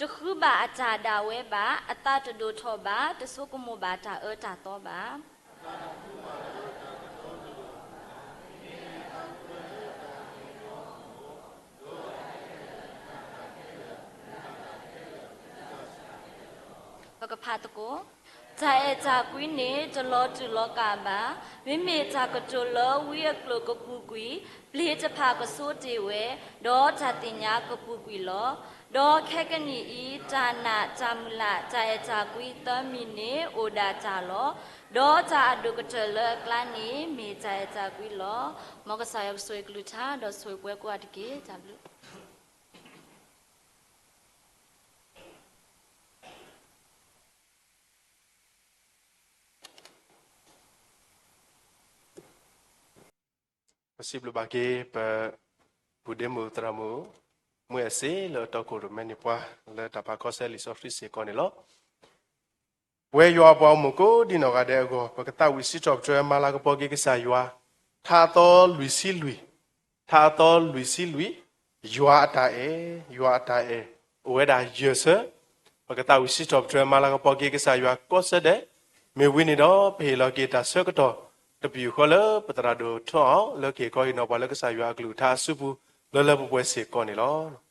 တဃုဘၣ်အတၢ်ဒၣ်ဝဲဘၣ်, အသးတဒိၣ်ထီၣ်ဘၣ်, တဆိကမိၣ်ဘၣ်တၢ်အၢတၢ်သီဘၣ်. ပကဖးသကိး. တၢ်အဲၣ်တၢ်ကွံန့ၣ် တလီၤတူာ်လီၤကာ်ဘၣ်. မ့မ့ၢ်တၢ်ကတိၤလၢဝံအကျိာ်ကပူၤကွံာ်, ပျ့ၤတဖၣ်ကဆိတ့ၢ်ဝဲ, ဒီးတၢ်သ့ၣ်ညါကပူၤကွံာ်လီၤ. ဒီးခဲကနံၣ်အံၤ, တၢ်နာ်, တၢ်မုၢ်လၢ်, တၢ်အဲၣ်တၢ်ကွံသၢမံၤန့ၣ် အိၣ်ဒၣ်တၢ်လီၤ. ဒီးတၢ်အဒိၣ်ကတၢၢ်လၢအကျါန့ၣ် မ့ၢ်တၢ်အဲၣ်တၢ်ကွံလီၤ. မ်ကစၢ်ယွၤကဆိၣ်ဂ့ၤကလုၢ်ကထါ, ဒီးဆိၣ်ဂ့ၤပှၤကိးဂၤတက့ၢ်. တၢ်ဘျုး ပစံးဘျုးဘၣ်က့ၤ ပပုၢ်ဒ့မုၣ်သရၣ်မုၣ် မုၢ်အဲၣ်စ့လၢအတီခိၣ်ရိၣ်မဲန့ၢ်ပှၤ လၢတၢ်ပာ်ကီၢ်စဲလံာ်စီဆှံစ့ၢ်ကီးန့ၣ်လီၤ. ပဝဲယွၤအပှၤအိၣ်မူကိးဒံနီၢ်ဂၤဒဲးအဂီၢ် ပကသးဝံၣ်စံးထီၣ်ပတြၢၤမၤလၤကပီၤက့ၤကစၢ်ယွၤ ထါအသီလွံၢ်ဆံလွံၢ်, ထါအသီလွံၢ်ဆံလွံၢ်, ယွၤအတၢ်အဲၣ်, ယွၤအတၢ်အဲၣ် အိၣ်ဝဲဒၣ်ယဲၢ်ဆၢ, ပကသးဝံၣ်စံးထီၣ်ပတြၢၤမၤလၤကပီၤက့ၤကစၢ်ယွၤကိးဆၢဒဲး, မ့ၢ်ဝံၤန့ၣ်ဒီး ပဟ့ၣ်လီၤက့ၤတၢ်ဆၢကတီၢ်တပယူာ်ဃီလၢပသရၣ်ဒိၣ်ထီအီၤ လၢကဟ့ၣ်ခီဟ့ၣ်နီၤပှၤလၢကစၢ်ယွၤအကလုၢ်ကထါအစုပူၤ လၢလၢပှဲၤပှဲၤစ့ၢ်ကီးန့ၣ်လီၤ.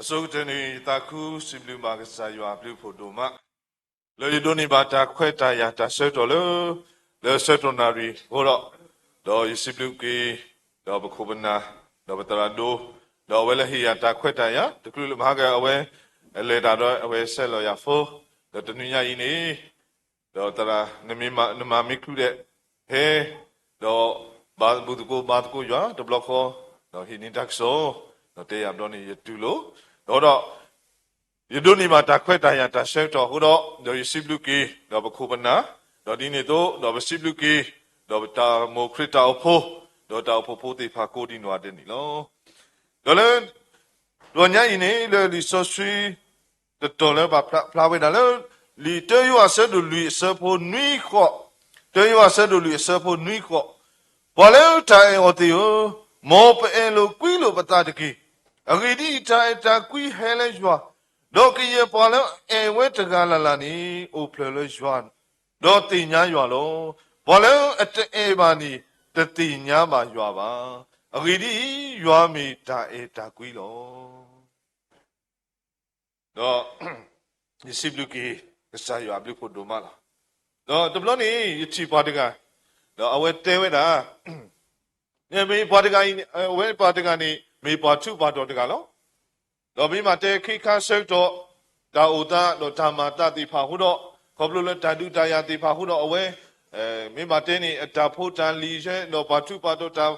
အဆိကတၢၢ်န့ၣ် ယသးခုစံးဘျုးဘၣ်ကစၢ်ယွၤအဘျုးအဖှိၣ်ဒိၣ်မး, လၢယဒိးန့ၢ်ဘၣ်တၢ်ခွဲးတၢ်ယာ်တၢ်ဆၢကတီၢ်လၢ လၢဆၢကတီၢ်နၣ်ရံၣ်အဃိဒီး, ဒီးယစံးဘျုးက့ၤ ဒီးပခိၣ်ပနၢ်, ဒီးပသရၣ်ဒိၣ်, ဒီးအဝဲလၢဟ့ၣ်ယၤတၢ်ခွဲးတၢ်ယာ် တချုးလၢမဟါက အဝဲလဲၤတၢ်ဒီးအဝဲဆဲးလီၤယၤဖိ, ဒီးတနွံညါအံၤန့ၣ် ဒီးသရၣ် နမၤမ့ၢ်ချုးဒဲး ဟဲ, ဒီးဘါသကိးဘါသကိးယွၤတဘျီဃီ, ဒီးဟံးန့ၢ်တၢ်ကစီၣ်, ဒီးတဲယၤဘျီန့ၣ် ယတူၢ်လိာ်, ဒီး ယဒိးန့ၢ်ဘၣ်တၢ်ခွဲးတၢ်ယာ်တၢ်ဆၢကတီၢ်အဃိဒီး, ဒီးယစံးဘျုးက့ၤ ဒီးပခိၣ်ပနၢ်, ဒီးဒ်န့ၣ်အသိး ဒီးပစံးဘျုးက့ၤ ဒီးပတၢ်မိၢ်ခရံာ်တၢ်အိၣ်ဖှိၣ်, ဒီးတၢ်အိၣ်ဖှိၣ်ဖိသ့ၣ်တဖၣ်ကိးဒံးနီၢ်ဂၤဒဲးန့ၣ်လီၤ. ဒီးလၢ တနွံညါအံၤန့ၣ် လၢလံာ်စီဆှံ တတီၤလၢပာ်ဖျါဝဲဒၣ်လၢ လံာ်တၢယိၤဟၣ်အဆၢဒိၣ်လွံၢ်အဆၢဖိနွံဃိး, တၢယိၤဟၣ်အဆၢဒိၣ်လွံၢ်အဆၢဖိနွံဃိး, ပှၤလၢတၢ်အဲၣ်အီၤသ့ၣ်ဧၢ, မ်ပအဲၣ်လိာ်ကွံလိာ်ပသးတက့ၢ်. အဂ့ၢ်ဒ်အံၤ, တၢ်အဲၣ်တၢ်ကွံဟဲလၢယွၤ, ဒီးကယဲၢ်ပှၤလၢအအဲၣ်ဝဲတဂၤလၢ်လၢ်န့ၣ် အိၣ်ဖျဲၣ်လၢယွၤ, ဒီးသ့ၣ်ညါယွၤလီၤ. ပှၤလၢအတအဲၣ်ဘၣ်န့ၣ် တသ့ၣ်ညါဘၣ်ယွၤဘၣ်. အဂ့ၢ်ဒ်အံၤ, ယွၤမ့ၢ်တၢ်အဲၣ်တၢ်ကွံလီၤ. ဒီး ယစံးဘျုးက့ၤ ကစၢ်ယွၤအဘျုးဖှိၣ်ဒိၣ်မးလီၤ. ဒီးတဘျီန့ၣ် ယထံၣ်ပှၤတဂၤ, ဒီးအဝဲတဲဝဲဒၣ်, မ့ၢ်ပှၤတဂၤအံၤ, အဝဲပှၤတဂၤန့ၣ် မ့ၢ်ပှၤထူးပှၤတီၤတဂၤလီၤ. ဒီးမ့ၢ်ဘၣ်တဲခ့ခါဆၢကတီၢ် တၢ်အိၣ်သးဒီးတၢ်မၤသးသ့ၣ်တဖၣ်အဃိဒီး, ခီဖျိလၢတၢ်ဒုးတၢ်ယၤသ့ၣ်တဖၣ်အဃိဒီး အဝဲ မ့ၢ်ဘၣ်တဲန့ၣ် အတၢ်ဖိတၢ်လံၤဆဲ ဒီးပှၤထူးပှၤတီၤ တၢ်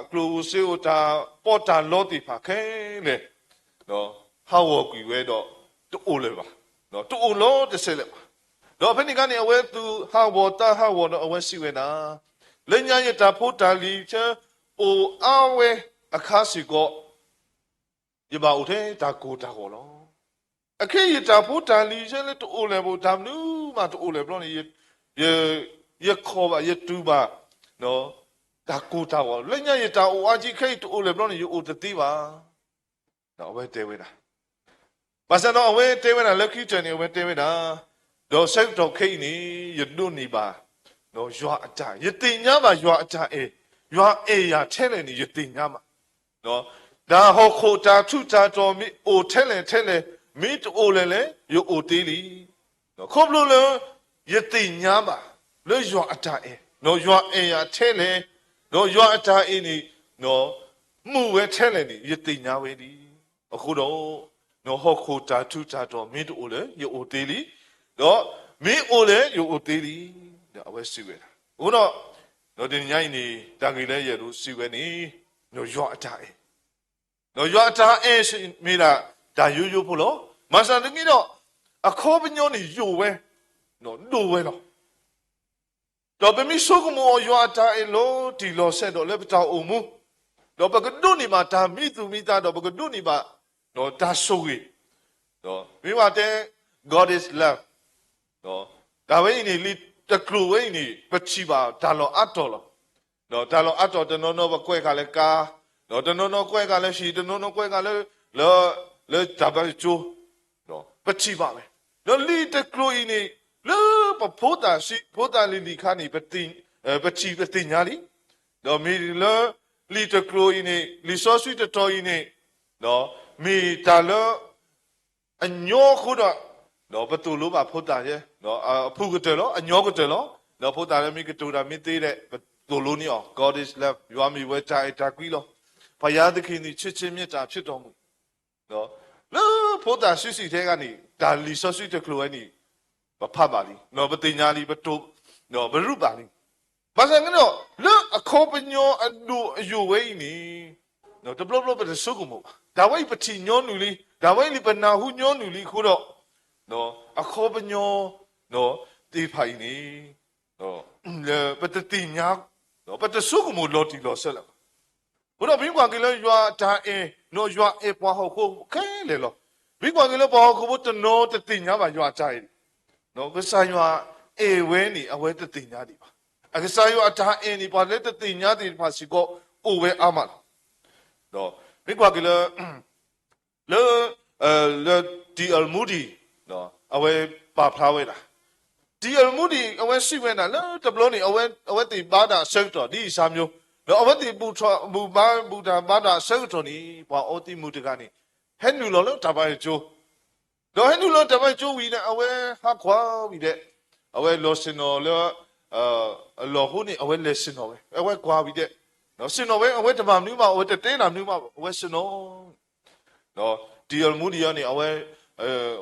ကျိၣ်ဧိၤစ့ဧိၤ တၢ်ပီးတၢ်လီသ့ၣ်တဖၣ်ခဲလၢာ် ဟးဂီၤကွံာ်ဝဲဒီး တအိၣ်လၢၤဘၣ်, တအိၣ်လီၤတစဲးလၢၤဘၣ်. ဒီးဖဲန့ၣ်အခါန့ၣ် အဝဲသူၣ်ဟးဂီၤသးဟးဂီၤဒီး အဝဲစံးဝဲဒၣ်, လၢညါယတၢ်ဖိတၢ်လံၤဆဲ အိၣ်အါဝဲအခါစ့ၢ်ကီး ယဘၣ်အိၣ်ထဲတၢ်ကိၢ်တၢ်ဂီၤလီၤ. အခဲအံၤယတၢ်ဖိတၢ်လံၤဆဲလၢတအိၣ်လၢၤဘၣ် တၢ်မနုၤမးတအိၣ်လၢၤဘျီန့ၣ် ယ ယခိးဘၣ် ယတူၢ်ဘၣ် တၢ်ကိၢ်တၢ်ဂီၤ, လၢညါယတၢ်အိၣ်အါကံခဲအံၤတအိၣ်လၢၤဘျီန့ၣ် ယအိၣ်တသ့ဘၣ်. ဒီးအဝဲတဲဝဲဒၣ်, ဘၣ်ဆၣ်ဒီးအဝဲတဲဝဲဒၣ်လၢခံကတၢၢ်န့ၣ် အဝဲတဲဝဲဒၣ်, ဒီးဆၢကတီၢ်ခဲအံၤန့ၣ် ယဒိးန့ၢ်ဘၣ် ယွၤအတၢ်, ယသ့ၣ်ညါဘၣ်ယွၤအတၢ်အဲၣ်, ယွၤအဲၣ်ယၤထဲလဲၣ်န့ၣ် ယသ့ၣ်ညါဘၣ်. တၢ်ဟီၣ်ခိၣ်တၢ်ထူးတၢ်တီၤမ့ၢ်အိၣ်ထဲလဲၣ်ထဲလဲၣ်, မ့ၢ်တအိၣ်လဲၣ်လဲၣ် ယအိၣ်သ့လံ. ခီဖျိလၢ ယသ့ၣ်ညါဘၣ် လၢယွၤအတၢ်အဲၣ်, ဒီးယွၤအဲၣ်ယၤထဲလဲၣ်, ဒီးယွၤအတၢ်အဲၣ်န့ၣ် မုာ်ဝဲထဲလဲၣ်န့ၣ် ယသ့ၣ်ညါဝဲလံ. အဃိဒီး ဟီၣ်ခိၣ်တၢ်ထူးတၢ်တီၤမ့ၢ်တအိၣ်လၢၤ ယအိၣ်သ့လံ, ဒီးမ့ၢ်အိၣ်လဲၣ် ယအိၣ်သ့လံ, ဒီးအဝဲစံးဝဲဒၣ်. အဃိဒီး ဒီးတနံၤညါအံၤန့ၣ် တၢ်ဂ့ၢ်လၢယအဲၣ်ဒိးစံးဝဲန့ၣ် ယွၤအတၢ်အဲၣ် ဒီးယွၤအတၢ်အဲၣ်မ့ၢ်ဒၣ်တၢ်ယိယိဖိလီၤ. မၤစၢ်တမံၤဒီး အခီပညီန့ၣ်ယိာ်ဝဲ, ဒိၣ်ဝဲလီၤ. ဒီးပမ့ၢ်ဆိကမိၣ်အီၤယွၤအတၢ်အဲၣ်လီၤတံၢ်လီၤဆဲးဒီးလၢပတၢ်အိၣ်မူ, ဒီးပကဒိးန့ၢ်ဘၣ်တၢ်မံသူၣ်မံသး ဒီးပကဒိးန့ၢ်ဘၣ် တၢ်ဆိၣ်ဂ့ၤ, မ့ၢ်ဝဲတဲ God is love, တၢ်ဝဲအံၤန့ၣ် လံာ်တကျိၤဝဲအံၤန့ၣ် ပထံၣ်ဘၣ်တၢ်လီၢ်အါတီၤလီၤ. ဒီးတၢ်လီၢ်အါတီၤ တနီၤနီၤပကွဲးဃာ်လၢကါ, ဒီးတနီၤနီၤကွဲးဃာ်လၢဟံၣ်, တနီၤနီၤကွဲးဃာ်လၢ လၢ လၢတၢ်ဘါတကၠိ, ဒီးပထံၣ်ဘၣ်ဝဲ. ဒီးလံာ်တကျိၤအံၤန့ၣ် လၢပဖိသၣ်ဆံး ဖိသၣ်လံၤလံၤခါန့ၣ် ပထံၣ်ပသ့ၣ်ညါလံ. ဒီးမ့ၢ်လၢ လံာ်တကျိၤအံၤန့ၣ် လံာ်စီဆှံတတီၤအံၤန့ၣ် မ့ၢ်တၢ်လၢ အညီအဃိဒီး ဒီးပသိၣ်လိဘၣ်ဖိသၣ်ယဲ, အဖုၣ်ကတၢၢ်လီၤ, အညီကတၢၢ်လီၤ. ဒီးဖိသၣ်လၢမ့ၢ်ကတိၤတၢ်မ့ၢ်သ့ဒီး ပသိၣ်လိန့ၢ်အီၤ, God is love, ယွၤမ့ၢ်ဝဲတၢ်အဲၣ်တၢ်ကွံလီၤ. ဘုရားသခင်သည်ချစ်ခြင်းမေတ္တာဖြစ်တော်မူ. လၢဖိသၣ်ဆံးဆံးထဲဂၤန့ၣ် တၢ်လံာ်စီဆှံတကျိၤဝဲန့ၣ် ပဖးဘၣ်လံ, ပသ့ၣ်ညါလံ, ပတိၤ, ပရူးဘၣ်လံ. ဘၣ်ဆၣ်က့ဒီး လၢအခီပညီအဒိၣ်အယိာ်ဝဲအံၤန့ၣ် တဘျီဘျီပတဆိကမိၣ်ဘၣ်. တၢ်ဝဲအံၤပထံၣ်ညီနုၢ်လံ, တၢ်ဝဲအံၤလံပနၢ်ဟူညီနုၢ်လံအဃိဒီး အခီပညီ သ့ၣ်တဖၣ်အံၤန့ၣ် လၢပတသ့ၣ်ညါ, ပတဆိကမိၣ်လီၤတံၢ်လီၤဆဲးလၢၤဘၣ်. အဃိဒီးပမ့ၢ်ကွၢ်က့ၤလၢယွၤအတၢ်အဲၣ်, ယွၤအဲၣ်ပှၤဟီၣ်ခိၣ်ဖိခဲလၢာ်လီၤ. ပမ့ၢ်ကွၢ်က့ၤလၢပှၤဟီၣ်ခိၣ်ဖိတနီၤတသ့ၣ်ညါဘၣ်ယွၤအတၢ်အဲၣ်န့ၣ်, ကစၢ်ယွၤအဲၣ်ဝဲန့ၣ် အဝဲတသ့ၣ်ညါဒံးဘၣ်. အကစၢ်ယွၤအတၢ်အဲၣ်န့ၣ် ပှၤလၢတသ့ၣ်ညါသ့ၣ်တဖၣ်စ့ၢ်ကီး အိၣ်ဝဲအါမးလီၤ. ဒီးမ့ၢ်ကွၢ်က့ၤလၢ လၢ လၢ D L Moody အဝဲပာ်ဖျါဝဲဒၣ်, D L Moody အဝဲစံးဝဲဒၣ် လၢတဘျီန့ၣ် အဝဲသ့ၣ်ဘါတၢ်အဆၢကတီၢ် ဒ်အံၤစၢ်မျိုး, ဒီးအဝဲသ့ၣ်ဘူၣ်ထီၣ်ဘူၣ်ဘါဘူၣ်တၢ်ဘါတၢ်အဆၢကတီၢ်န့ၣ် ပှၤအီသံးမုၢ်တဂၤန့ၣ် ဟဲနုာ်လီၤလၢတၢ်ဘါယွၤကၠိ, ဒီးဟဲနုာ်လီၤတၢ်ဘါယွၤကၠိဝံၤန့ၣ် အဝဲဟးကွၢ်ဝံၤဒီး အဝဲလီၤဆ့ၣ်နီၤလၢ အလီၢ်ဃိန့ၣ် အဝဲလဲၤဆ့ၣ်နီၤဝဲ, အဝဲကွၢ်ဝံၤဒီး ဆ့ၣ်နီၤဝဲ, အဝဲတမၤမနုၤမး, အဝဲတတဲတၢ်မနုၤမး, အဝဲဆ့ၣ်နီၤ ဒီး တီအီမူဒံယၤန့ၣ် အဝဲ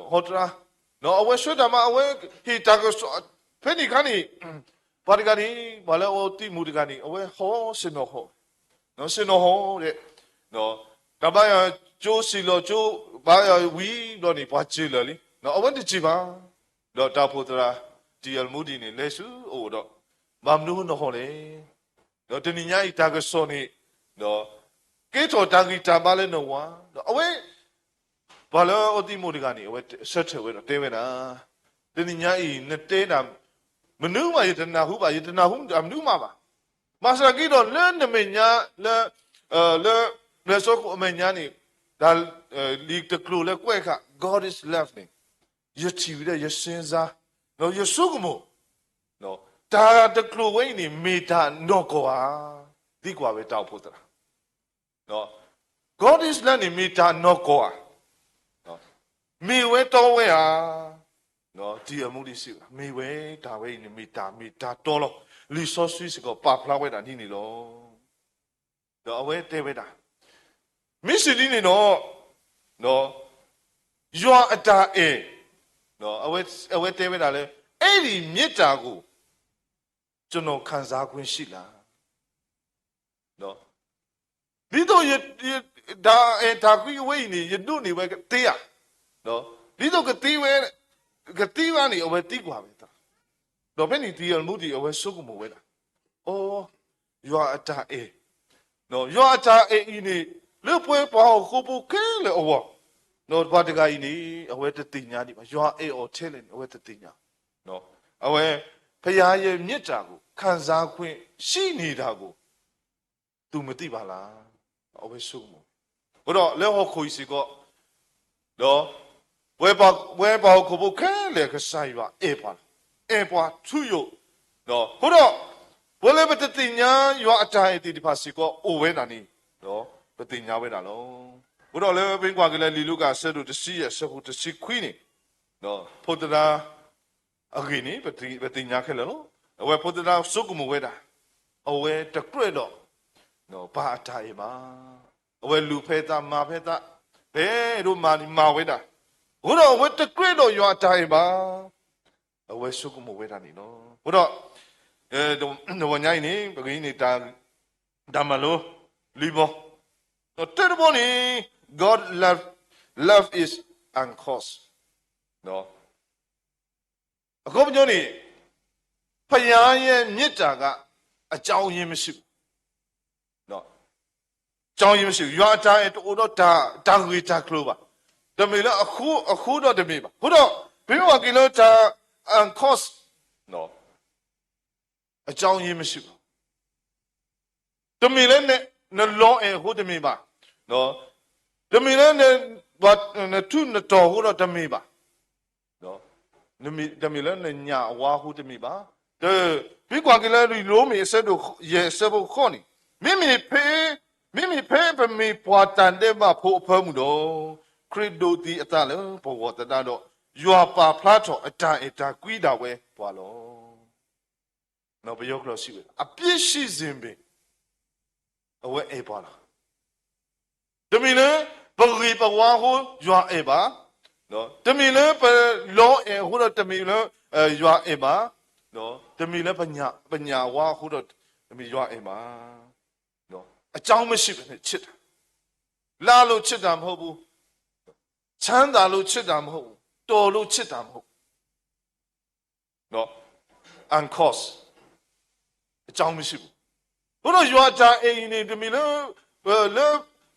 ဟီတရါ, ဒီးအဝဲဆှၢတၢ်မၤ အဝဲဟ့ၣ်တၢ်ကစီၣ်, ဖဲန့ၣ်အခါန့ၣ် ပှၤတဂၤန့ၣ် ပှၤလၢအအိၣ်သံးမူးတဂၤန့ၣ် အဝဲဟီဆ့ၣ်နီၤဟီ, ဆ့ၣ်နီၤဟီဒီး တၢ်ဘါယွၤကၠိစံၣ်လီၤကၠိ ဘါယွၤဝံၤဘျီန့ၣ် ပှၤစၢၤလၢာ်လံ, အဝဲတစံၣ်ဘၣ်, ဒီးတၢ်အိၣ်ဖှိၣ်သရၣ် တီအီမူဒံန့ၣ် လဲၤဆူအအိၣ်ဒီး ဘၣ်မနုၤနဟီလဲၣ် ဒီးတနံၤညါအံၤတၢ်ကစီၣ်န့ၣ် ဒီး ကဲထီၣ်တၢ်ဂံၢ်တၢ်ဘါလၢနဝၤ, ဒီးအဝဲ ပှၤလၢအအိၣ်သံးမူးတဂၤန့ၣ် အဝဲဆၢထၢၣ်ဝဲဒီးတဲဝဲဒၣ်, တနံၤညါအံၤ နတဲဒၣ် မနုၤမး ယတနၢ်ဟူဘၣ်, ယတနၢ်ဟူတၢ်မနုၤမးဘၣ်. ဘၣ်ဆၣ်က့ဒီးလၢနမဲာ်ညါ လၢ လၢ လၢစီခိၣ်အမဲာ်ညါန့ၣ် တၢ် လံာ်တကျိၤလၢကွဲးဃာ် God is love န့ၣ် ယထံၣ်ဝံၤဒီးယစ့စါ ဒီးယဆိကမိၣ် တၢ်တကျိၤဝဲအံၤန့ၣ် မ့ၢ်တၢ်နီၢ်ကီၢ်ဧါ, သံကွၢ်ဝဲတၢ်အိၣ်ဖှိၣ်သရၣ် God is love န့ၣ် မ့ၢ်တၢ်နီၢ်ကီၢ်ဧါ, မ့ၢ်ဝဲတီဝဲဧါ, တီအီမူဒံစံးဝဲဒၣ် မ့ၢ်ဝဲတၢ်ဝဲအံၤန့ၣ် မ့ၢ်တၢ်မ့ၢ်တၢ်တီလီၤ. လံာ်စီဆှံစ့ၢ်ကီးပာ်ဖျါဝဲဒၣ်ဒ်န့ၣ်လီၤ. ဒီးအဝဲတဲဝဲဒၣ်, မ့ၢ်စံးဒ်န့ၣ်ဒီး ယွၤအတၢ်အဲၣ်, အဝဲတဲဝဲဒၣ်လၢ အဲ့ဒီမြစ်တာကိုကျွန်တော်ခံစားခွင့်ရှိလား, ဒ်သိးယ တၢ်အဲၣ်တၢ်ကွံအဝဲအံၤန့ၣ် ယဒိးန့ၢ်ဝဲကသ့ဧါ, ဒ်သိးကသ့ဝဲ ကသ့ဝဲန့ၣ် အဝဲသံကွၢ်ဝဲသရၣ်, ဒီးဖဲန့ၣ် တီအီမူဒံ အဝဲဆိကမိၣ်ဝဲဒၣ်, အိ ယွၤအတၢ်အဲၣ်, ယွၤအတၢ်အဲၣ်အံၤန့ၣ် လၢပှၤဟီၣ်ခိၣ်ဖိခဲလၢာ်အဂီၢ်, ပှၤတဂၤအံၤန့ၣ် အဝဲတသ့ၣ်ညါဒံးဘၣ်, ယွၤအဲၣ်အီၤထဲလဲၣ်န့ၣ် အဝဲတသ့ၣ်ညါ, အဝဲ ဘုရားရဲ့မေတ္တာကို ခံစားခွင့်ရှိနေတာကို သူမသိပါလား, အဝဲဆိကမိၣ်, အဃိဒီးလၢဟီၣ်ခိၣ်အံၤစ့ၢ်ကီး ဒီး ပဝဲပှၤဟီၣ်ခိၣ်ဖိခဲလၢာ် ကစၢ်ယွၤအဲၣ်ပှၤလီၤ, အဲၣ်ပှၤထူယိာ်, အဃိဒီး ပဝဲလၢပတသ့ၣ်ညါယွၤအတၢ်အဲၣ်သ့ၣ်တဖၣ်စ့ၢ်ကီးအိၣ်ဝဲဒၣ်န့ၣ် ဒီးပသ့ၣ်ညါဝဲဒၣ်လီၤ. အဃိဒီးလၢပမ့ၢ်ကွၢ်က့ၤလၢလံာ်လူၤကၣ်အဆၢဒိၣ်တဆံယဲၢ်အဆၢဖိတဆံခွံန့ၣ် ဒီးဖိသဒါ အဂ့ၢ်န့ၣ် ပသ့ၣ်ညါခဲလၢာ်လီၤ. အဝဲဖိသဒါဆိကမိၣ်ဝဲဒၣ်, အဝဲတကြၢးဒီး ပၢ်အတၢ်အဲၣ်ဘၣ်. အဝဲလူၤဖဲသးမၤဖဲသး, ဖဲဒိၣ်မၤန့ၣ်မၤဝဲဒၣ်, အဃိဒီးအဝဲတကြၢးဒီးယွၤအတၢ်အဲၣ်ဘၣ်. အဝဲဆိကမိၣ်ဝဲဒၣ်န့ၣ်လီၤ. အဃိဒီး တဝီညါအံၤန့ၣ် ပကဟံးန့ၢ်တၢ် တၢ်မၤလိ လွံၢ်ဘီ, ဒီးတၢတဘီန့ၣ် God love, love is uncause, အခီပညီန့ၣ် ဘုရားရဲ့မေတ္တာက အကြောင်းရင်းမရှိဘူး, အကြောင်းရင်းမရှိဘူး, ယွၤအတၢ်အဲၣ်တအိၣ်ဒီးတၢ်ဂ့ၢ်တၢ်ကျိၤဘၣ်, တမ့ၢ်လၢအဃိ, အဃိဒီးတမ့ၢ်ဘၣ်. အဃိဒီး ပမ့ၢ်ကွၢ်က့ၤလၢတၢ် uncause, အကြောင်းရင်းမရှိဘူး, တမ့ၢ်လၢနလီၤအဲၣ်အဃိတမ့ၢ်ဘၣ်, တမ့ၢ်လၢ နထူးနတီၤအဃိဒီးတမ့ၢ်ဘၣ်, တမ့ၢ်လၢနညၣ်အဝါအဃိတမ့ၢ်ဘၣ်. ပမ့ၢ်ကွၢ်က့ၤလၢရိမ့ၤအဆၢဒိၣ်ယဲၢ်အဆၢဖိဃိးန့ၣ်, မ့မ့ၢ်ဖဲ, မ့မ့ၢ်ဖဲပမ့ၢ်ပှၤတၢ်ဒဲးဘးဖိအဖၢမုၢ်ဒီး ခရံာ်ဒိးသံအသးလၢပဂီၢ်သတးဒီး ယွၤပာ်ဖျါထီၣ်အတၢ်အဲၣ်တၢ်ကွံဒၣ်ဝဲပှၤလီၤ. ပယီၤကျိာ်စံးဝဲ အပြစ်ရှိစေပင် အဝဲအဲၣ်ပှၤလီၤ. တမ့ၢ်လၢပဂ့ၤပဝါအဃိယွၤအဲၣ်ဘၣ်, တမ့ၢ်လၢပလီၤအဲၣ်အဃိဒီးတမ့ၢ်လၢယွၤအဲၣ်ဘၣ်, တမ့ၢ်လၢပညၣ်အဝါအဃိဒီးတမ့ၢ်ယွၤအဲၣ်ဘၣ်. အကြောင်းမရှိဘဲနဲ့ချစ်တာ, လာလို့ချစ်တာမဟုတ်ဘူး, ချမ်းသာလို့ချစ်တာမဟုတ်ဘူး, တော်လို့ချစ်တာမဟုတ်ဘူး. uncause, အကြောင်းမရှိဘူး. အဃိဒီးယွၤအတၢ်အဲၣ်အံၤန့ၣ် တမ့ၢ်လၢ လၢ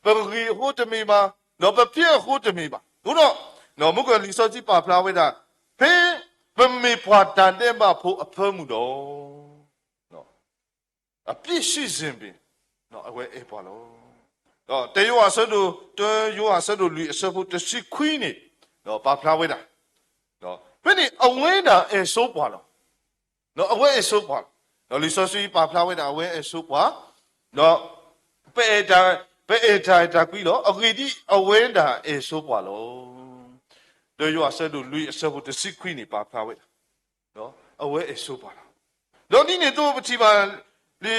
ပဂ့ၤအဃိတမ့ၢ်ဘၣ်, ဒီးပဖျဲးအဃိတမ့ၢ်ဘၣ်. အဃိဒီး မုၢ်ကလံာ်စီဆှံပာ်ဖျါဝဲဒၣ် ဖဲပမ့ၢ်ပှၤတၢ်ဒဲးဘးဖိအဖၢမုၢ်ဒီး အပြစ်ရှိစေပင် အဝဲအဲၣ်ပှၤလီၤ. ဒီးတယိၤဟၣ်အဆၢဒိၣ်, တယိၤဟၣ်အဆၢဒိၣ်လွံၢ်အဆၢဖိတဆံခွံန့ၣ် ပာ်ဖျါဝဲဒၣ်, ဖဲန့ၣ် အဝဲဒၣ်အဲၣ်ဆိပှၤလီၤ. အဝဲအဲၣ်ဆိပှၤလီၤ. ဒီးလံာ်စီဆှံပာ်ဖျါဝဲဒၣ် အဝဲအဲၣ်ဆိပှၤ, ဒီးပအဲၣ်တၢ် ပအဲၣ်တၢ်အဲၣ်တၢ်ကွံလီၤ. အဂ့ၢ်ဒ်အံၤ, အဝဲဒၣ်အဲၣ်ဆိပှၤလီၤ. ဒီးယွၤအဆၢဒိၣ်လွံၢ်အဆၢဖိတဆံခွံန့ၣ် ပာ်ဖျါဝဲဒၣ်, အဝဲအဲၣ်ဆိပှၤလီၤ. ဒီးဒ်န့ၣ်အသိးပထံၣ်ဘၣ်လံ,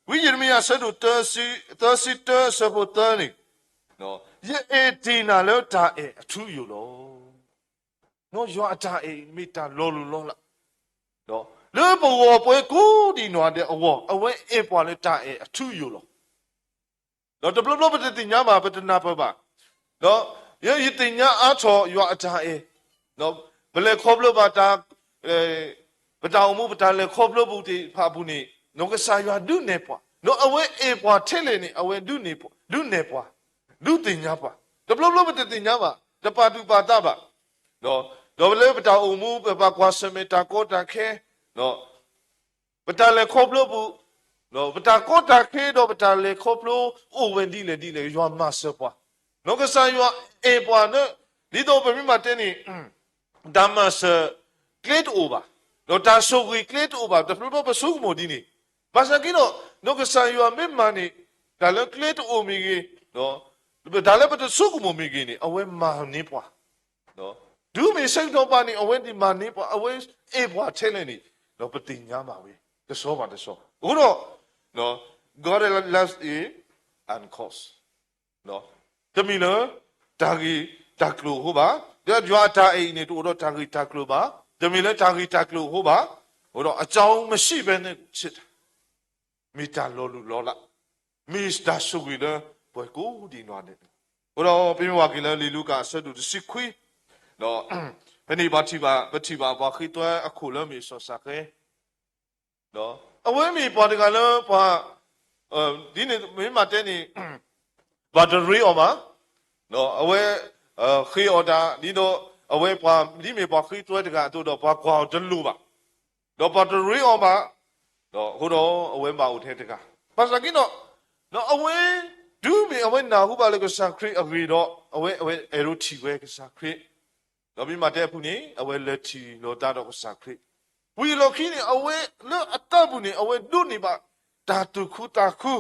ဝံယံးရမံယၤအဆၢဒိၣ်သၢဆံတၢအဆၢဖိသၢန့ၣ်, ယအဲၣ်တ့ၢ်နၤလၢတၢ်အဲၣ်အထူအယိာ်လီၤ. ယွၤအတၢ်အဲၣ်မ့ၢ်တၢ်လီၤလိၢ်လီၤလး, လၢပဂီၢ်ပှၤကိးဒံးနီၢ်ဒဲးအဂီၢ်, အဝဲအဲၣ်ပှၤလၢတၢ်အဲၣ်အထူအယိာ်လီၤ. ဒီးတဘျီဘျီပတသ့ၣ်ညါဘၣ်, ပတနၢ်ပၢၢ်ဘၣ်. ဒီးယသ့ၣ်ညါအါထီၣ်ယွၤအတၢ်အဲၣ်, ပလဲၤခီဖျိဘၣ်တၢ်, ပတၢ်အိၣ်မူ ပတၢ်လဲၤခီဖျိပူၤသ့ၣ်တဖၣ်အပူၤန့ၣ်, ကစၢ်ယွၤဒုးနဲၣ်ပှၤ, ဒီးအဝဲအဲၣ်ပှၤထဲလဲၣ်န့ၣ် အဝဲဒုးနဲၣ်ပှၤ, ဒုးနဲၣ်ပှၤ, ဒုးသ့ၣ်ညါပှၤ. တဘျီဘျီပတသ့ၣ်ညါဘၣ်, တပာ်သူၣ်ပာ်သးဘၣ်. ဒီးလၢပတၢ်အိၣ်မူ ပဘၣ်ကွၢ်ဆၢၣ်မဲာ်တၢ်ကီတၢ်ခဲ, ပတၢ်လဲၤခီဖျိပူၤ, ပတၢ်ကီတၢ်ခဲဒီးပတၢ်လဲၤခီဖျိ အိၣ်ဝဲဒ်လဲၣ်ဒ်လဲၣ် ယွၤမၤစၢၤပှၤ, ကစၢ်ယွၤအဲၣ်ပှၤလၢ, ဒ်သိးပမ့ၢ်မၤတဲန့ၣ်, တၢ်မၤစၢၤကျဲတအိၣ်ဘၣ်, ဒီးတၢ်ဆိၣ်ဂ့ၤကျဲတအိၣ်ဘၣ်, တဘျီဘျီပဆိကမိၣ်ဒ်န့ၣ်, ဘၣ်ဆၣ်က့ဒီး, ကစၢ်ယွၤမ့ၢ်မၤန့ၣ်, တၢ်လၢကျဲတအိၣ်မ့ၢ်ဂ့ၤ, တၢ်လၢပတဆိကမိၣ်မ့ၢ်ဂ့ၤန့ၣ် အဝဲမၤန့ၢ်ပှၤ တုၤမ့ၢ်ဆၢကတီၢ်ဘၣ်န့ၣ် အဝဲသ့ၣ်မၤန့ၢ်ပှၤ, အဝဲအဲၣ်ပှၤထဲလဲၣ်န့ၣ်, ဒီးပသ့ၣ်ညါဘၣ်ဝဲ, တဆီဘၣ်တဆီ. အဃိဒီး, God loves it and cause. တမ့ၢ်လၢတၢ်ဂ့ၢ်တၢ်ကျိၤအဃိဘၣ်, ဒီးယွၤအတၢ်အဲၣ်အံၤန့ၣ် တအိၣ်ဒီးတၢ်ဂ့ၢ်တၢ်ကျိၤဘၣ်, တမ့ၢ်လၢတၢ်ဂ့ၢ်တၢ်ကျိၤအဃိဘၣ်, အဃိဒီး အကြောင်းမရှိဘဲနဲ့ ဖြစ်တာ မ့ၢ်တၢ်လီၤလိၢ်လီၤလး, မ့ၢ်တၢ်ဆိၣ်ဂ့ၤလၢပှၤကိးဒံးနီၢ်ဒဲး. အဃိဒီးပမ့ၢ်ကွၢ်က့ၤလၢလံာ်လူၤကၣ်အဆၢဒိၣ်တဆံခွံ, ဒီးဖဲန့ၣ်ပထံၣ်ဘၣ်, ပထံၣ်ဘၣ်ပှၤဃ့သွဲအခိၣ်လၢမ့ၢ်စီၤစၤဃဲ, ဒီးအဝဲမ့ၢ်ပှၤတဂၤလၢပှၤ, ဒ်န့ၣ်မ့ၢ်မၤတဲန့ၣ်, ပှၤတရ့အီၤဘၣ်, ဒီးအဝဲ, ဃ့အီၤတၢ်, ဒ်သိးအဝဲပှၤ, ဒ်မ့ၢ်ပှၤဃ့သွဲတဂၤအသိးဒီး ပှၤကွၢ်အီၤတလိၤဘၣ်, ဒီးပှၤတရ့အီၤဘၣ်, ဒီးအဃိဒီးအဝဲဘၣ်အိၣ်ထဲတဂၤ, ဘၣ်ဆၣ်က့ဒီး, ဒီးအဝဲ, တုၤမ့ၢ်အဝဲနၢ်ဟူဘၣ်လၢကစၢ်ခရံာ်အဂ့ၢ်ဒီး အဝဲ, အဝဲအဲၣ်ဒိးထံၣ်ဝဲကစၢ်ခရံာ်, ဒီးမ့ၢ်မၤတဲအပူၤန့ၣ် အဝဲလဲၤထံၣ်လိာ်သးဒီးကစၢ်ခရံာ်, ဝံၤအလီၢ်ခံန့ၣ် အဝဲလၢအသးပူၤန့ၣ် အဝဲဒိးန့ၢ်ဘၣ်တၢ်သူၣ်ခုသးခု,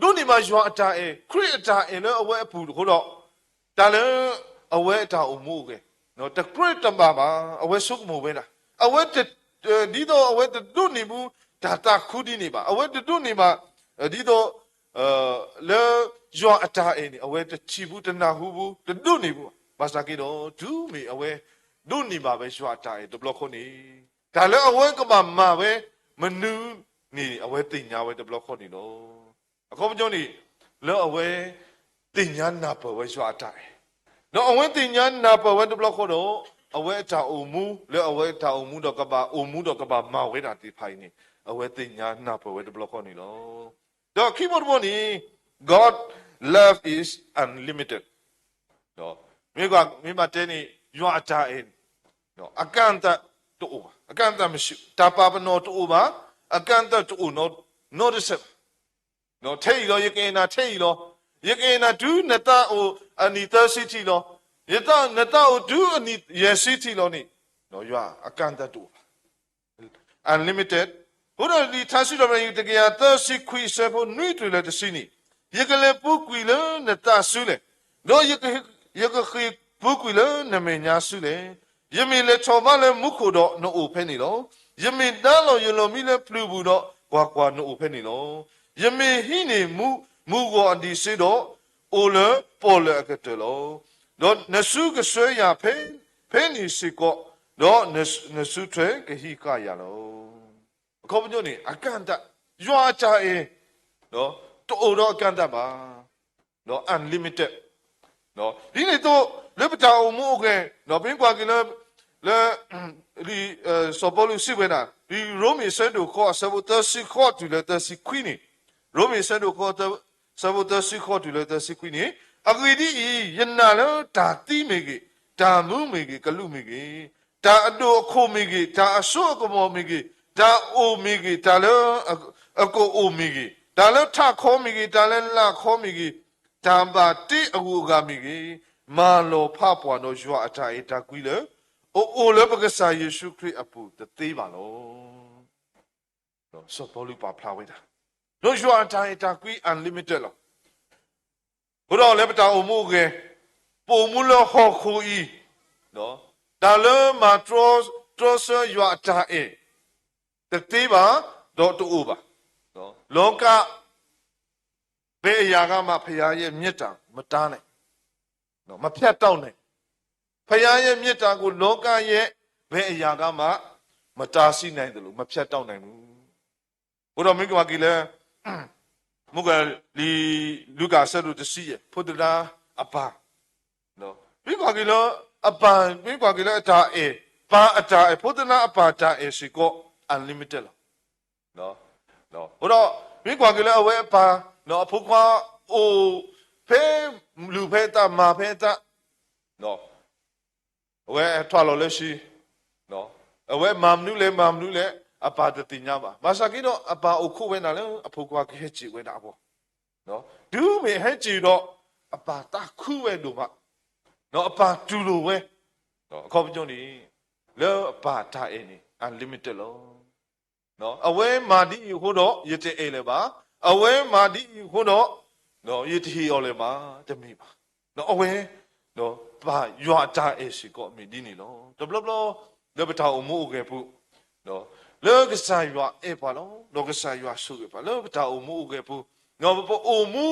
ဒိးန့ၢ်ဘၣ်ယွၤအတၢ်အဲၣ်, ခရံာ်အတၢ်အဲၣ်လၢအဝဲအပူၤအဃိဒီး, တၢ်လၢအဝဲအတၢ်အိၣ်မူအဂ့ၢ်, တကြၢးတဘၣ်ဘၣ်, အဝဲဆိကမိၣ်ဝဲဒၣ်, အဝဲ, ဒ်သိးအဝဲတဒိးန့ၢ်ဘူးတၢ်သးခုဒ်န့ၣ်ဘၣ်, အဝဲတဒိးန့ၢ်ဘၣ်, ဒ်သိး လၢယွၤအတၢ်အဲၣ်န့ၣ် အဝဲတထံၣ်ဘူးတနၢ်ဟူဘူး တဒိးန့ၢ်ဘူးဘၣ်. ဘၣ်ဆၣ်က့ဒီး တုၤမ့ၢ်အဝဲဒိးန့ၢ်ဘၣ်ဝဲယွၤအတၢ်အဲၣ်တဘျီဃီန့ၣ်, တၢ်လၢအဝဲကဘၣ်မၤဝဲမနုၤန့ၣ် အဝဲသ့ၣ်ညါဝဲတဘျီဃီန့ၣ်လီၤ. အခီပညီန့ၣ်, လၢအဝဲသ့ၣ်ညါနၢ်ပၢၢ်ဝဲယွၤအတၢ်အဲၣ်, ဒီးအဝဲသ့ၣ်ညါနၢ်ပၢၢ်ဝဲတဘျီဃီဒီး, အဝဲအတၢ်အိၣ်မူ လၢအဝဲအတၢ်အိၣ်မူဒီးကဘၣ်အိၣ်မူဒီးကဘၣ်မၤဝဲဒၣ်သ့ၣ်တဖၣ်အံၤန့ၣ်, အဝဲသ့ၣ်ညါနၢ်ပၢၢ်ဝဲတဘျီဃီန့ၣ်လီၤ. ဒီးခံဘိတဘိန့ၣ်, God love is unlimited. မ့ၢ်ကွၢ်, မ့ၢ်ဘၣ်တဲန့ၣ်, ယွၤအတၢ်အဲၣ်န့ၣ်, အကန့်အသတ်တအိၣ်ဘၣ်, အကန့်အသတ်မရှိ, တၢ်ပာ်ပနီၣ်တအိၣ်ဘၣ်, အကန့်အသတ်တအိၣ်နီတစဲးဘၣ်. ထဲအံၤလီၤ, ယကအဲၣ်နၤထဲအံၤလီၤ. ယကအဲၣ်နၤတုၤနသးအိၣ်အနံၣ်သၢဆံထံၣ်လီၤ. ယသး, နသးအိၣ်တုၤအနံၣ်ယဲၢ်ဆံထံၣ်လီၤန့ၣ်, ယွၤအကန့်အသတ်တအိၣ်ဘၣ်. Unlimited. အဃိဒီးလံာ်ထါစံးထီၣ်ပတြၢၤ တကယၤသၢဆံခွံအဆၢဖိနွံတုၤလၢတဆံန့ၣ်, ယကလဲၤပူၤကွံာ်လၢနသးစုလဲၣ်, ဒီးယကဃ့ၢ်ပူၤကွံာ်လၢနမဲာ်ညါစုလဲၣ်. ယမ့ၢ်လဲၤထီၣ်ဘးလၢမူခိၣ်ဒီး နအိၣ်ဖဲန့ၣ်လီၤ. ယမ့ၢ်ဒါလီၤယလီၤမံလၢပျုၤပူၤဒီး, ကွၢ်ကွၢ်, နအိၣ်ဖဲန့ၣ်လီၤ. ယမ့ၢ်ဟံးန့ၢ်မူ, မူဂီၤအဒံးစ့ဒီး, အိၣ်လၢပီၣ်လဲၣ်အကတၢၢ်လီၤ. ဒီးနစုကစွဲယၤဖဲ, ဖဲန့ၣ်စ့ၢ်ကီး, ဒီးနစုထွဲကဟံးဃာ်ယၤလီၤ. အခီပညီန့ၣ် အကန့်အသတ်, ယွၤအတၢ်အဲၣ်, တအိၣ်ဒီးအကန့်အသတ်ဘၣ်. ဒီး unlimited. ဒ်န့ၣ်အသိး လၢပတၢ်အိၣ်မူအဂ့ၢ်, ဒီးပမ့ၢ်ကွၢ်က့ၤလၢ, လၢ, လံာ်, စီၤပီလူးစံးဝဲဒၣ်, လံာ်ရိမ့ၤအဆၢဒိၣ်ဃိးအဆၢဖိသၢဆံဃိးတုၤလၢသၢဆံခွံန့ၣ်, ရိမ့ၤအဆၢဒိၣ်ဃိး အဆၢဖိသၢဆံဃိးတုၤလၢသၢဆံခွံန့ၣ်, အဂ့ၢ်ဒ်အံၤ, ယနာ်လၢတၢ်သံမ့ၢ်ဂ့ၤ, တၢ်မူမ့ၢ်ဂ့ၤ, ကလူးမ့ၢ်ဂ့ၤ, တၢ်အဒိၣ်အခိၣ်မ့ၢ်ဂ့ၤ, တၢ်အစိအကမီၤမ့ၢ်ဂ့ၤ, တၢ်အိၣ်မ့ၢ်ဂ့ၤ, တၢ်လၢအကအိၣ်မ့ၢ်ဂ့ၤ, တၢ်လၢထးခီမ့ၢ်ဂ့ၤ, တၢ်လၢလာ်ခီမ့ၢ်ဂ့ၤ, တၢ်ဘၣ်တ့အဂုၤအဂၤမ့ၢ်ဂ့ၤ, မၤလီၤဖးပှၤဒီးယွၤအတၢ်အဲၣ်တၢ်ကွံလၢ အအိၣ်လၢပကစၢ်ယ့ၣ်ၡူးခရံာ်အပူၤတသ့ဘၣ်လီၤ. စီၤပီလူးပာ်ဖျါဝဲဒၣ်, ဒီးယွၤအတၢ်အဲၣ်တၢ်ကွံ unlimited လီၤ. အဃိဒီးလၢပတၢ်အိၣ်မူအိၣ်ဂဲၤ, ပအိၣ်မူလၢဟီၣ်ခိၣ်အံၤ, တၢ်လၢမၤတြီ, တြီဆၢယွၤအတၢ်အဲၣ်, တသ့ဘၣ်, ဒီးတအိၣ်ဘၣ်. လောက ဘယ်အရာကမှ ဘုရားရဲ့မျက်တာကို မတားနိုင်, မဖြတ်တောက်နိုင်. ဘုရားရဲ့မျက်တာကို လောကရဲ့ ဘယ်အရာကမှ မတားဆီးနိုင်သလို မဖြတ်တောက်နိုင်ဘူး. အဃိဒီးမ့ၢ်ကွၢ်က့ၤလၢ မ့ၢ်ကွၢ်လံာ် လူၤကၣ်အဆၢဒိၣ်တဆံယဲၢ် ဖိသဒါအပၢ်, မ့ၢ်ကွၢ်က့ၤလၢအပၢ်, မ့ၢ်ကွၢ်က့ၤလၢအတၢ်အဲၣ်, ပၢ်အတၢ်အဲၣ်, ဖိသဒါအပၢ်တၢ်အဲၣ်စ့ၢ်ကီး unlimited လီၤ. အဃိဒီး မ့ၢ်ကွၢ်က့ၤလၢအဝဲအပၢ်, အဖိခွါအိၣ်ဖဲ လူၤဖဲအသး မၤဖဲအသး, အဝဲထွဲလီၤလၢဟံၣ်, အဝဲမၤမနုၤလဲၣ် မၤမနုၤလဲၣ် အပၢ်တသ့ၣ်ညါဘၣ်. ဘၣ်ဆၣ်က့ဒီး အပၢ်အိၣ်ခိးဝဲဒၣ်လၢအဖိခွါကဟဲစံၣ်ဝဲဒၣ်အဂီၢ်, တုၤမ့ၢ်ဟဲစံၣ်ဒီး အပၢ်သးခုဝဲဒိၣ်မး, အပၢ်တူၢ်လိာ်ဝဲ, အခီပညီန့ၣ် လၢအပၢ်တၢ်အဲၣ်န့ၣ် unlimited လီၤ. အဝဲမၤဒ်အံၤအဃိဒီး ယတအဲၣ်လၢၤဘၣ်, အဝဲမၤဒ်အံၤအဃိဒီး ယတဟ့ၣ်အီၤလၢၤဘၣ်, တမ့ၢ်ဘၣ်. အဝဲ ပၢ်ယွၤအတၢ်အဲၣ်စ့ၢ်ကီးမ့ၢ်ဒ်န့ၣ်လီၤ. တဘျီဘျီ လၢပတၢ်အိၣ်မူအိၣ်ဂဲၤပူၤ, လၢကစၢ်ယွၤအဲၣ်ပှၤလီၤ, ဒီးကစၢ်ယွၤဆိၣ်ဂ့ၤပှၤ လၢပတၢ်အိၣ်မူအိၣ်ဂဲၤပူၤ, ပအိၣ်မူ,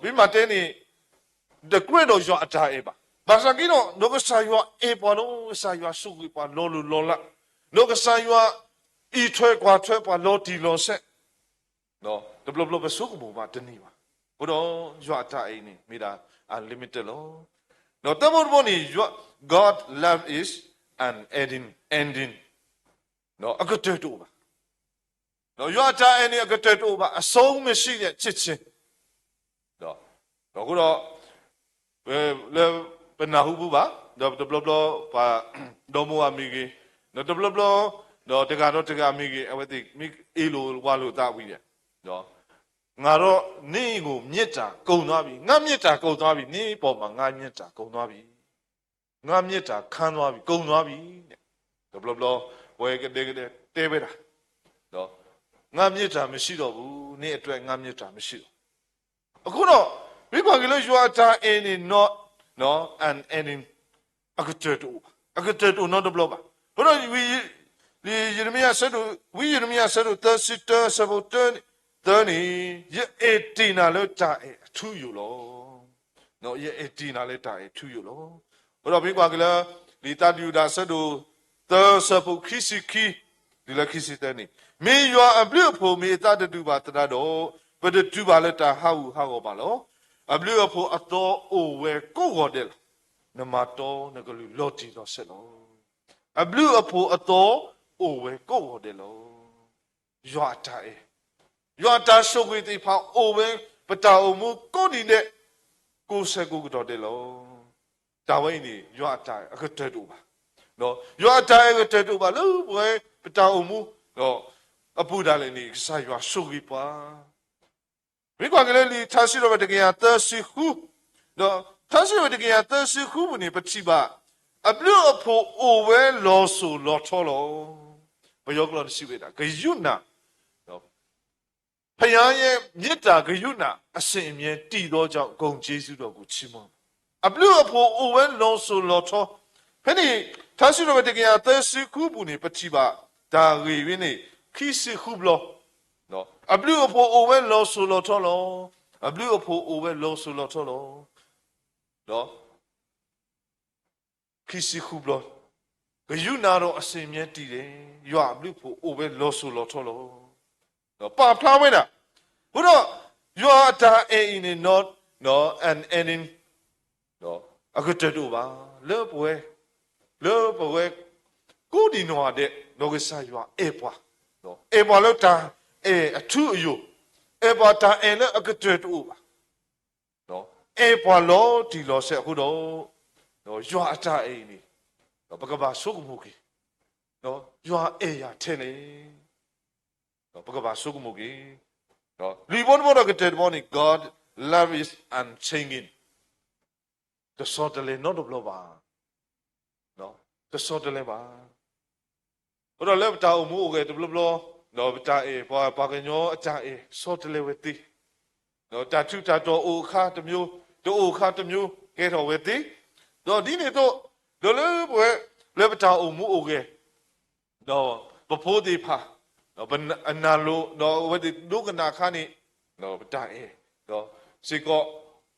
ပမ့ၢ်တဲန့ၣ် တကြၢးဒီးယွၤအတၢ်အဲၣ်ဘၣ်. ဘၣ်ဆၣ်က့ဒီး ဒီးကစၢ်ယွၤအဲၣ်ပှၤလီၤ, ကစၢ်ယွၤဆိၣ်ဂ့ၤပှၤလီၤလိၤလီၤလး, ဒီးကစၢ်ယွၤအံးထွဲကွၢ်ထွဲပှၤလီၤတံၢ်လီၤဆဲး, တဘျီဘျီပဆိကမိၣ်ဘၣ်တန့ၢ်ဘၣ်. အဃိဒီးယွၤအတၢ်အဲၣ်န့ၣ် မ့ၢ်ဒၣ် unlimited လီၤ. ဒီးတၢ်မူတဘီန့ၣ် ယွၤ God love is unending, ending, အကတၢၢ်တအိၣ်ဘၣ်. ယွၤအတၢ်အဲၣ်န့ၣ် အကတၢၢ်တအိၣ်ဘၣ်, အဆုံးမရှိတဲ့ချစ်ခြင်း, ဒီးအဃိဒီး လၢပနၢ်ဟူပူၤဘၣ်, ဒီးတဘျီဘျီ ပှၤဒီမါဝၤမ့ၢ်ဂ့ၤ, ဒီးတဘျီဘျီ ဒီးတဂၤဒီးတဂၤမ့ၢ်ဂ့ၤ, အဝဲသ့ၣ်မ့ၢ်အ့ၣ်လိာ်ဝါလိာ်သးဝံၤဒီး, ငါတော့ နင့်ကို မေတ္တာ ကုန်သွားပြီ, ငါ့မေတ္တာ ကုန်သွားပြီ, နင့်အပေါ်မှာ ငါ့မေတ္တာ ကုန်သွားပြီ, ငါ့မေတ္တာ ခမ်းသွားပြီ, ကုန်သွားပြီ, တဘျီဘျီ ပဝဲကဒဲကဒဲတဲဝဲဒၣ်, ငါ့မေတ္တာ မရှိတော့ဘူး, နင့်အတွက် ငါ့မေတ္တာ မရှိတော့ဘူး. အဃိဒီး မ့ၢ်ကွၢ်က့ၤလၢယွၤအတၢ်အဲၣ်န့ၣ် not, not an ending, အကတၢၢ်တအိၣ်ဘၣ်, အကတၢၢ်တအိၣ်နီတဘျီဘၣ်. အဃိဒီး ဝံယံးရမံယၤဆၢဒိၣ်, ဝံယံးရမံယၤဆၢဒိၣ်သၢဆံတၢ ဆၢဖိတၢန့ၣ်, သၢန့ၣ်, ယအဲၣ်တ့ၢ်နၤလၢတၢ်အဲၣ်အထူအယိာ်လီၤ. ယအဲၣ်တ့ၢ်နၤလၢတၢ်အဲၣ်ထူယိာ်လီၤ. အဃိဒီးမ့ၢ်ကွၢ်က့ၤလၢ လံာ်သးဒုၣ်ဒါဆၢဒိၣ်သၢဆၢဖိခံဆံခံ တုၤလၢခံဆံသၢန့ၣ်, မ့ၢ်ယွၤအဘျုးအဖှိၣ်မ့ၢ်အသးတတူၢ်ဘၣ်သတးဒီး, ပတတူၢ်ဘၣ်လၢတၢ်ဟးဂူာ်ဟးဂီၤဘၣ်လီၤ. အဘျုးအဖှိၣ်အသီအိၣ်ဝဲကိးဂီၤဒဲးလီၤ. နမၤတီနကလုၢ်လီၤတံၢ်လီၤဆဲးလီၤ. အဘျုးအဖှိၣ်အသီအိၣ်ဝဲကိးဂီၤဒဲးလီၤ. ယွၤအတၢ်အဲၣ်, ယွၤအတၢ်ဆိၣ်ဂ့ၤသ့ၣ်တဖၣ်အိၣ်ဝဲ ပတၢ်အိၣ်မူကိးနံၤဒဲး, ကိးဆၢကိးကတီၢ်ဒဲးလီၤ. တၢ်ဝဲအံၤန့ၣ် ယွၤအတၢ်အဲၣ်အကတၢၢ်တအိၣ်ဘၣ်. ယွၤအတၢ်အဲၣ်အကတၢၢ်တအိၣ်ဘၣ်လၢပဝဲပတၢ်အိၣ်မူ အပူၤဒၣ်လဲာ်န့ၣ် ကစၢ်ယွၤဆိၣ်ဂ့ၤပှၤ မ့ၢ်ကွၢ်က့ၤလၢလံာ်ထါစံးထီၣ်ပတြၢၤတကယၤသၢဆံဃု, ဒီးထါစံးထီၣ်ပတြၢၤတကယၤသၢဆံဃုပူၤန့ၣ် ပထံၣ်ဘၣ် အဘျုးအဖှိၣ်အိၣ်ဝဲလီၤစိၤလီၤထီလီၤ. ပယီၤကျိာ်န့ၣ်စံးဝဲဒၣ် ကရုဏာ, ဘုရားရဲ့မေတ္တာကရုဏာ အစဉ်အမြဲတည်သောကြောင့် ဂုဏ်ကျေးဇူးတော်ကို ချီးမွမ်း. အဘျုးအဖှိၣ်အိၣ်ဝဲလီၤစိၤလီၤထီ, ဖဲန့ၣ် ထါစံးထီၣ်ပတြၢၤတကယၤသၢဆံဃုပူၤန့ၣ် ပထံၣ်ဘၣ် တၢ်ဂ့ၢ်ဝဲန့ၣ် ခံဆံဃုဘျီ အဘျုးအဖှိၣ်အိၣ်ဝဲလီၤစိၤလီၤထီလီၤ. အဘျုးအဖှိၣ်အိၣ်ဝဲလီၤစိၤလီၤထီလီၤ. ခံဆံဃုဘျီ, ကရုဏာတော်အစဉ်အမြဲတည်တယ်, ယွၤအဘျုးအဖှိၣ်အိၣ်ဝဲလီၤစိၤလီၤထီလီၤ. ဒီးပာ်ဖျါဝဲဒၣ်, အဃိဒီး ယွၤအတၢ်အဲၣ်အံၤန့ၣ် not, not an ending, အကတၢၢ်တအိၣ်ဘၣ်, လၢပဝဲ, လၢပဝဲကိးဒံးနီၢ်ဂၤဒဲး ဒီးကစၢ်ယွၤအဲၣ်ပှၤ, အဲၣ်ပှၤလၢတၢ်အဲၣ်အထူအယိာ်, အဲၣ်ပှၤတၢ်အဲၣ်လၢအကတၢၢ်တအိၣ်ဘၣ်. အဲၣ်ပှၤလီၤတံၢ်လီၤဆဲးအဃိဒီး, ယွၤအတၢ်အဲၣ်အံၤန့ၣ်, ပကဘၣ်ဆိကမိၣ်က့ၤ, ယွၤအဲၣ်ယၤထဲလဲၣ်, ပကဘၣ်ဆိကမိၣ်က့ၤ. လံာ်ဖိတဘီဒီးကတၢၢ်တဘီန့ၣ် God love is unchanging, တဆီတလဲနီတဘျီဘၣ်, တဆီတလဲဘၣ်. အဃိဒီးလၢပတၢ်အိၣ်မူအိၣ်ဂဲၤတဘျီဘျီ, ဒီးပတၢ်အဲၣ်ပှၤ, ပှၤကညီအတၢ်အဲၣ် ဆီတလဲဝဲသ့ တၢ်ထူးတၢ်တီၤအိၣ်အခါတမျိုး, တအိၣ်အခါတမျိုး ကဲထီၣ်ဝဲသ့, ဒီးဒ်န့ၣ်အသိး ဒီးလၢပဝဲ လၢပတၢ်အိၣ်မူအိၣ်ဂဲၤ ဒီးပဖိသ့ၣ်တဖၣ် ဒီးပနၢ်လိၤ ဒီးအဝဲသ့ၣ်ဒိကနၣ်အခါန့ၣ် ဒီးပတၢ်အဲၣ် ဒီးစ့ၢ်ကီး တၢ်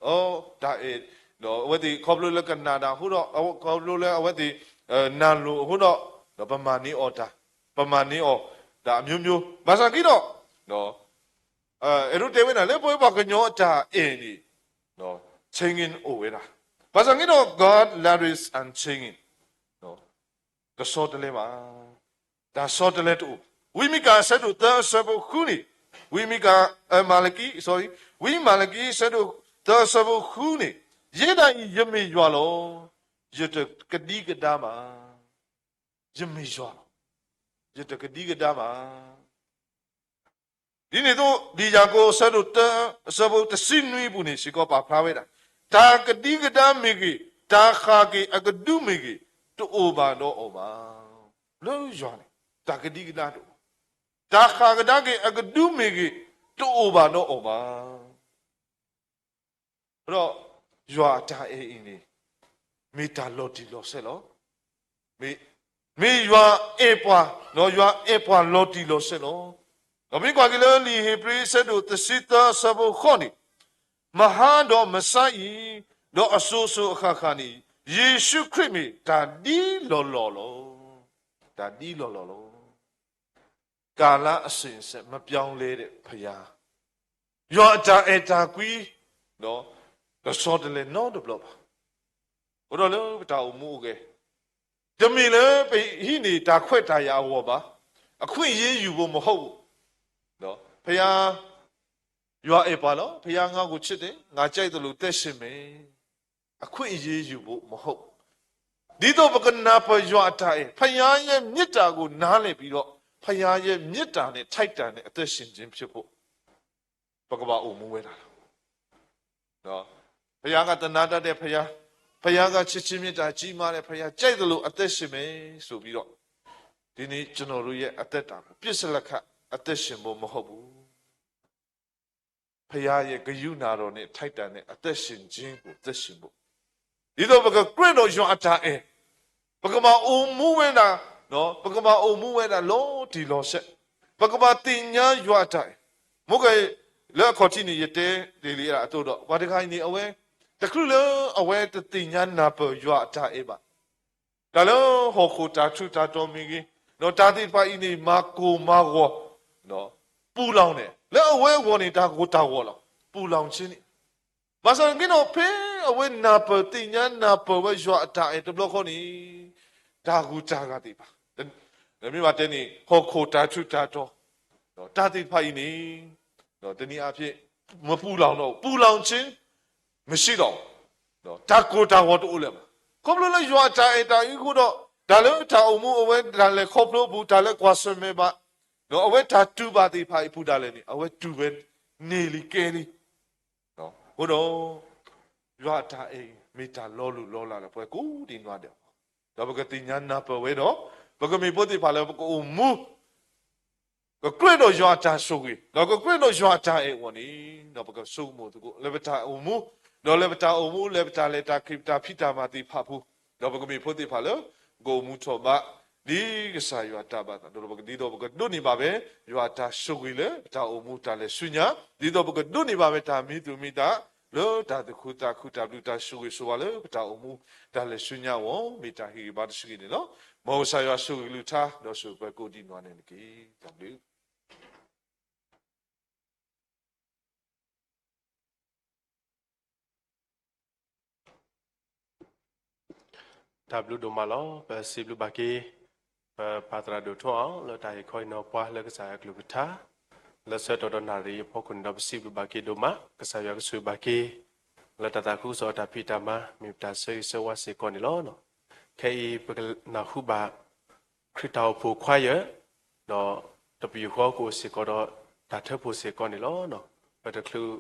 အဲၣ် ဒီးအဝဲသ့ၣ်ခီဖျိလၢကနၣ်တၢ်အဃိဒီး ခီဖျိလၢအဝဲသ့ၣ် နၢ်လိၤအဃိဒီး ဒီးပမၤန့ၢ်အီၤတၢ်, ပမၤန့ၢ်အီၤတၢ်အမျိုးမျိုး ဘၣ်ဆၣ်က့ဒီး အဲၣ်ဒိးတဲဝဲဒၣ် လၢပဝဲပှၤကညီအတၢ်အဲၣ်န့ၣ် changing အိၣ်ဝဲဒၣ်, ဘၣ်ဆၣ်က့ဒီး God lack is unchanging တဆီတလဲဘၣ်, တၢ်ဆီတလဲတအိၣ်ဘၣ်. ဝံမံကၤအဆၢဒိၣ်သၢအဆၢဖိဃုန့ၣ်, ဝံမံကၤ, မၤလကံ, sorry, ဝံမၤလကံအဆၢဒိၣ်သၢအဆၢဖိဃုန့ၣ်, ယဲဒၣ်အံၤယမ့ၢ်ယွၤလီၤ. ယတကဒံကဒါဘၣ်. ယမ့ၢ်ယွၤလီၤ. ယတကဒံကဒါဘၣ်. ဒ်န့ၣ်အသိး ဒ်ယၤကိာ်အဆၢဒိၣ်တၢ အဆၢဖိတဆံနွံအပူၤန့ၣ် စ့ၢ်ကီးပာ်ဖျါဝဲဒၣ်, တၢ်ကဒံကဒါမ့ၢ်ဂ့ၤ, တၢ်ဃၣ်က့ၤအကဒုမ့ၢ်ဂ့ၤ, တအိၣ်ဘၣ်ဒီးအီၤဘၣ်. လၢယွၤန့ၣ် တၢ်ကဒံကဒါတအိၣ်, တၢ်ဃၣ်ကဒါက့ၤအကဒုမ့ၢ်ဂ့ၤ, တအိၣ်ဘၣ်ဒီးအီၤဘၣ်. ဒီးယွၤအတၢ်အဲၣ်အံၤန့ၣ် မ့ၢ်တၢ်လီၤတံၢ်လီၤဆဲးလီၤ. မ့ၢ်, မ့ၢ်ယွၤအဲၣ်ပှၤ, ဒီးယွၤအဲၣ်ပှၤလီၤတံၢ်လီၤဆဲးလီၤ. ဒီးမ့ၢ်ကွၢ်က့ၤလၢလံာ်ဧ့ၤဘြံၤအဆၢဒိၣ်တဆံသၢအဆၢဖိဃိးန့ၣ်, မဟါဒီးမဆါအံၤ, ဒီးအစိၤစိၤအဃၣ်ဃၣ်န့ၣ်, ယ့ၣ်ၡူးခရံာ်မ့ၢ်တၢ်ဒ်လီၢ်လီၢ်လီၤ. တၢ်ဒ်လီၢ်လီၢ်လီၤ. ကာလအစဉ်အဆက် မပြောင်းလဲတဲ့ဘုရား, ယွၤအတၢ်အဲၣ်တၢ်ကွံ ဒီးတဆီတလဲနီတဘျီဘၣ်. အဃိဒီးလၢပတၢ်အိၣ်မူအိၣ်ဂဲၤ, တမ့ၢ်လၢပဟံးန့ၢ်တၢ်ခွဲးတၢ်ယာ်အဂီၢ်ဘၣ်, အခွင့်အရေးယူဖို့မဟုတ်ဘူး. ဘုရား, ယွၤအဲၣ်ပှၤလီၤ, ဘုရားငါ့ကိုချစ်တယ်, ငါကြိုက်သလိုအသက်ရှင်မယ်. အခွင့်အရေးယူဖို့မဟုတ်ဘူး. ဒ်သိးပကနၢ်ပၢၢ်ယွၤအတၢ်အဲၣ်, ဘုရားရဲ့မေတ္တာကိုနားလည်ပြီးတော့ ဘုရားရဲ့မေတ္တာနဲ့ထိုက်တန်တဲ့အသက်ရှင်ခြင်းဖြစ်ဖို့ ပကဘၣ်အိၣ်မူဝဲဒၣ်လီၤ. ဘုရားကသနားတတ်တဲ့ဘုရား, ဘုရားက ချစ်ခြင်းမေတ္တာကြီးမားတဲ့ဘုရား, ကြိုက်သလိုအသက်ရှင်မယ်ဆိုပြီးတော့ ဒီနေ့ကျွန်တော်တို့ရဲ့အသက်တာကို ပစ်စလက်ခတ်အသက်ရှင်ဖို့မဟုတ်ဘူး. ဘုရားရဲ့ကရုဏာတော်နဲ့ထိုက်တန်တဲ့အသက်ရှင်ခြင်းကိုအသက်ရှင်ဖို့, ဒ်သိးပကကြၢးဒီးယွၤအတၢ်အဲၣ်, ပကဘၣ်အိၣ်မူဝဲဒၣ်, ပကဘၣ်အိၣ်မူဝဲဒၣ်လီၤတံၢ်လီၤဆဲး, ပကဘၣ်သ့ၣ်ညါယွၤအတၢ်အဲၣ်. မ့ၢ်က လၢအခီၣ်ထံးန့ၣ် ယတဲတ့ၢ်လံအသိးဒီး ပှၤတဂၤအံၤန့ၣ် အဝဲ တချုးလၢအဝဲတသ့ၣ်ညါနၢ်ပၢၢ်ယွၤအတၢ်အဲၣ်ဘၣ် တၢ်လၢဟီၣ်ခိၣ်တၢ်ထူးတၢ်တီၤမ့ၢ်ဂ့ၤ, ဒီးတၢ်သ့ၣ်တဖၣ်အံၤန့ၣ် မၤကိၢ်မၤဂီၤ, ပူၤလီၤန့ၣ် လၢအဝဲအဂီၢ်န့ၣ် တၢ်ကိၢ်တၢ်ဂီၤလီၤ, ပူၤလီၤဆ့န့ၣ်. ဘၣ်ဆၣ်က့ဒီး ဖဲအဝဲနၢ်ပၢၢ်သ့ၣ်ညါနၢ်ပၢၢ်ဝဲယွၤအတၢ်အဲၣ်တဘျီဃီန့ၣ်, တၢ်ဂုၤတၢ်ဂၤသ့ၣ်တဖၣ်, မ့ၢ်ဘၣ်တဲန့ၣ် ဟီၣ်ခိၣ်တၢ်ထူးတၢ်တီၤ, တၢ်သ့ၣ်တဖၣ်အံၤန့ၣ်, တနည်းအားဖြင့် မပူၤလီၤဒီး ပူၤလီၤဆ့ မရှိတော့ဘူး, တၢ်ကိၢ်တၢ်ဂီၤတအိၣ်လၢၤဘၣ်. ခီဖျိလၢယွၤအတၢ်အဲၣ်တၢ်အံၤအဃိဒီး တၢ်လၢတၢ်အိၣ်မူအဝဲဒၣ်လဲာ်ခီဖျိအပူၤ တၢ်လၢကွၢ်ဆၢၣ်မဲာ်ဘၣ်, ဒီးအဝဲတၢ်တူၢ်ဘၣ်သ့ၣ်တဖၣ်အံၤအပူၤဒၣ်လဲာ်န့ၣ် အဝဲတူၢ်ဝဲန့ၢ်လံကဲလံ. အဃိဒီး ယွၤအတၢ်အဲၣ်အံၤ မ့ၢ်တၢ်လီၤလိၢ်လီၤလးလၢပှၤကိးဒံးနီၢ်ဒဲးအဂီၢ်, ဒီးပကသ့ၣ်ညါနၢ်ပၢၢ်ဝဲဒီး ပကမ့ၢ်ဖိသ့ၣ်တဖၣ်လၢပကအိၣ်မူ ကကြၢးဒီးယွၤအတၢ်ဆိၣ်ဂ့ၤ, ဒီးကကြၢးဒီးယွၤအတၢ်အဲၣ်အဂီၢ်န့ၣ်, ဒီးပကဆိကမိၣ်သကိး လၢပတၢ်အိၣ်မူ, ဒီးလၢပတၢ်အိၣ်မူ လၢပတၢ်လဲၤတၢ်က့ၤ ပတၢ်ဖံးတၢ်မၤသ့ၣ်တဖၣ်အပူၤ, ဒီးပကမ့ၢ်ဖိသ့ၣ်တဖၣ်လၢ ကအိၣ်မူထီၣ်ဘး ဒ်ကစၢ်ယွၤတၢ်ဘၣ်သး, ဒီးပကဒ်သိးပကဒိးန့ၢ်ဘၣ်ဝဲ ယွၤအတၢ်ဆိၣ်ဂ့ၤလၢပတၢ်အိၣ်မူတၢ်လဲၤဆူညါ, ဒ်သိးပကဒိးန့ၢ်ဘၣ်ဝဲတၢ်မံသူၣ်မံသး လၢတၢ်သူၣ်ခုသးခု တၢ်ဘျုးတၢ်ဆိၣ်ဂ့ၤဆိၣ်ဝါလၢပတၢ်အိၣ်မူတၢ်လဲၤဆူညါအဂီၢ် မ့ၢ်တၢ်ဟ့ၣ်ဂံၢ်ဘါတစုန့ၣ်လီၤ. မ်ကစၢ်ယွၤဆိၣ်ဂ့ၤကလုၢ်ကထါ ဒီးဆိၣ်ဂ့ၤပှၤကိးဒံးနီၢ်ဒဲးန့ၣ်တက့ၢ်. တၢ်ဘျုး တၢ်ဘျုးဒိၣ်မးလီၤ. ပစံးဘျုးဘၣ်က့ၤ ပပၢ်သရၣ်ဒိၣ်ထွန်းအောင် လၢတၢ်ဟ့ၣ်ခီဟ့ၣ်နီၤပှၤလၢကစၢ်ယွၤကလုၢ်ကထါ လၢဆၢကတီၢ်ဒီးနၣ်ရံၣ်အဖီခိၣ်န့ၣ်ဒီး ပစံးဘျုးဘၣ်က့ၤဒိၣ်မး, ကစၢ်ယွၤကဆိၣ်ဂ့ၤဘၣ်က့ၤ လၢတၢ်သးခုကစီၣ်တၢ်ဖံးတၢ်မၤ မ့ၢ်ပတၢ်ဆၢဂ့ၤဆၢဝါစ့ၢ်ကီးန့ၣ်လီၤ. ခဲအံၤပကနၢ်ဟူဘၣ် ခရံာ်တၢ်အိၣ်ဖှိၣ်ခွါယၢၢ် ဒီးတပယူာ်ဃီကအိၣ်စ့ၢ်ကီးဒီးတၢ်ထၢဖှိၣ်စ့ၢ်ကီးန့ၣ်လီၤ. ပတချုး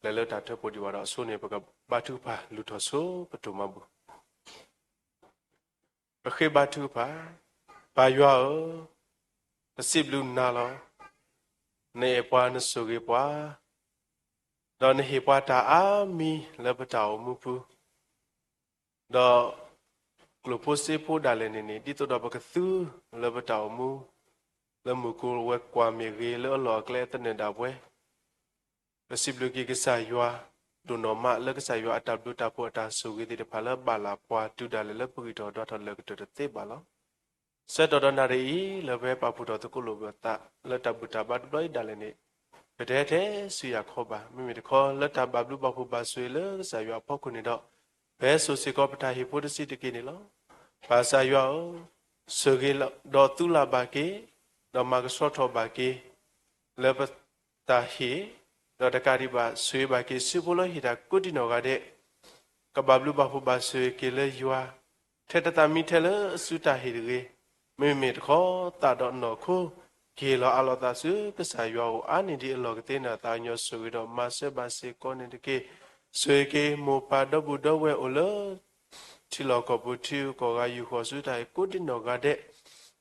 လဲၤလၢတၢ်ထၢဖှိၣ်ဒံးဘၣ်ဒီးအဆိန့ၣ် ပကဘါထုကဖၣ်လူၤထီၣ်ဆိပဒိၣ်မးပူၤ. ပဃ့ဘါထုကဖၣ်, ပၢ်ယွၤဧၢ, ပစံးဘျုးနၤလီၤ. နအဲၣ်ပှၤနဆိၣ်ဂ့ၤပှၤ, ဒီးနဟ့ၣ်ပှၤတၢ်အါမံၤလၢပတၢ်အိၣ်မူပူၤ, ဒီးကျိၣ်ဖိစ့ဖိဒၣ်လဲာ်န့ၣ်န့ၣ် ဒ်သိးဒီးပကသူလၢပတၢ်အိၣ်မူ လၢမုၢ်ကိၢ်ဝဲၤကွာ်မ့ၢ်ဂ့ၤ, လၢအလီၢ်အကျဲအသနၢၣ်ဒၣ်ဝဲ, ပစံးဘျုးက့ၤကစၢ်ယွၤ ဒိၣ်နီၢ်မးလၢကစၢ်ယွၤအတၢ်ဘျုးတၢ်ဖှိၣ်အတၢ်ဆိၣ်ဂ့ၤသ့ၣ်တဖၣ်လၢ ဘၣ်လၢပှၤတုၤဒၣ်လဲာ်လၢပဂံၢ်ထီၣ်ဒွးထီၣ်လၢာ်ကတၢၢ်တသ့ဘၣ်လီၤ. ဆၢကတီၢ်ဒီးနၣ်ရံၣ်အံၤ လၢပဟဲပာ်ဖှိၣ်ထီၣ်သကိးလိာ်ပသး လၢတၢ်ဘူၣ်တၢ်ဘါတဘျီအံၤဒၣ်လဲာ်န့ၣ်, ပတဟဲထဲဆူယၤခီဘၣ်. မ့မ့ၢ်တခီ လၢတၢ်ဘၣ်ဘျုးဘၣ်ဖှိၣ်ဘၣ်ဆိၣ်ဂ့ၤလၢကစၢ်ယွၤအဖီခိၣ်န့ၣ်ဒီး, ပဟဲစိာ်စ့ၢ်ကီးပတၢ်ဟ့ၣ်ဖိတဆံးတက့ၢ်န့ၣ်လီၤ. ပၢ်ကစၢ်ယွၤဧၢ, ဆိၣ်ဂ့ၤဒီးသူလၢ်ဘၣ်က့ၤ, ဒီးမၤကဆှီထီၣ်ဘၣ်က့ၤ လၢပတၢ်ဟ့ၣ်, ဒီးတကးဒံးဘၣ် ဆိၣ်ဂ့ၤဘၣ်က့ၤ စုဖိလၢဟ့ၣ်တၢ်ကိးဒံးနီၢ်ဂၤဒဲး, ကဘၣ်ဘျုးဘၣ်ဖှိၣ်ဘၣ်ဆိၣ်ဂ့ၤက့ၤလၢယွၤ, ထဲတၢ်သးမံထဲလၢအစုတၢ်ဟ့ၣ်တဂ့ၤ. မ့မ့ၢ်တခီ သးဒီးနီၢ်ခိ ကဟ့ၣ်လီၤအးလီၤသးဆူကစၢ်ယွၤအအိၣ်အါန့ၢ်ဒံးအလီၢ်ကသ့န့ၣ် သးကညီၤဆိၣ်ဂ့ၤဒီးမၤစၢၤဘၣ်စ့ၢ်ကီးန့ၣ်တက့ၢ်. ဆိၣ်ဂ့ၤက့ၤမိၢ်ပၢ်ဒီပုၢ်ဒီဝဲၢ်အိၣ်လၢ ထံလီၢ်ကီၢ်ပူၤ ထံဂုၤကီၢ်ဂၤ ယူာ်ဃီၤဆူတၢ်ဟ့ၣ်ကိးဒံးနီၢ်ဂၤဒဲး,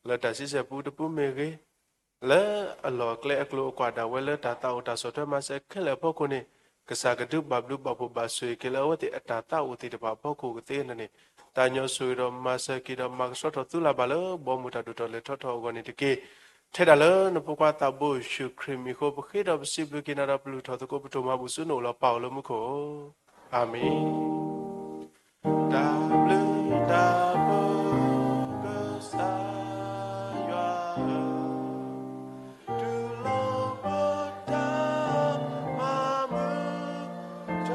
လၢတၢ်ဆံဆဲၣ်ပူတပူမ့ၢ်ဂ့ၤ, လၢအလီၢ်အကျဲအကျိၤအကွာ်ဒၣ်ဝဲလၢတၢ်သးအိၣ်တၢ်ဆီၣ်ထွဲမၤစၢၤခဲလၢာ်အဖီခိၣ်န့ၣ်, ကစၢ်ကဒုးဘၣ်ဘျုးဘၣ်ဖှိၣ်ဘၣ်ဆိၣ်ဂ့ၤက့ၤလၢအဝဲသ့ၣ်အတၢ်သးအိၣ်သ့ၣ်တဖၣ်အဖီခိၣ်ကသ့န့ၣ်, သးကညီၤဆိၣ်ဂ့ၤဒီးမၤစၢၤက့ၤဒီးမၤကဆှီထီၣ်သူလၢ်ဘၣ်လၢ ဘီမုၢ်တၢ်ဒိၣ်ထီၣ်လဲၤထီၣ်ထီအဂီၢ်န့ၣ်တက့ၢ်. ထဲဒၣ်လၢနဖိခွါသးဘိယ့ၣ်ၡူးခရံာ်မံၤအဃိ ပဃ့ဒီးပစံးဘျုးက့ၤနၤဒီး ပလုၢ်ထီၣ်သကိးပတိၢ်မၤဘူၣ်ဆူနအိၣ်လီၤပၢ်အိၣ်လၢမူခိၣ်ဧၢ, အၤမ့ၣ်. တၢ်ဘျုးတၢ်ဖှိၣ်ကစၢ်ယွၤဧၢ, တူၢ်လိာ်ပတၢ်မၤမုာ်တ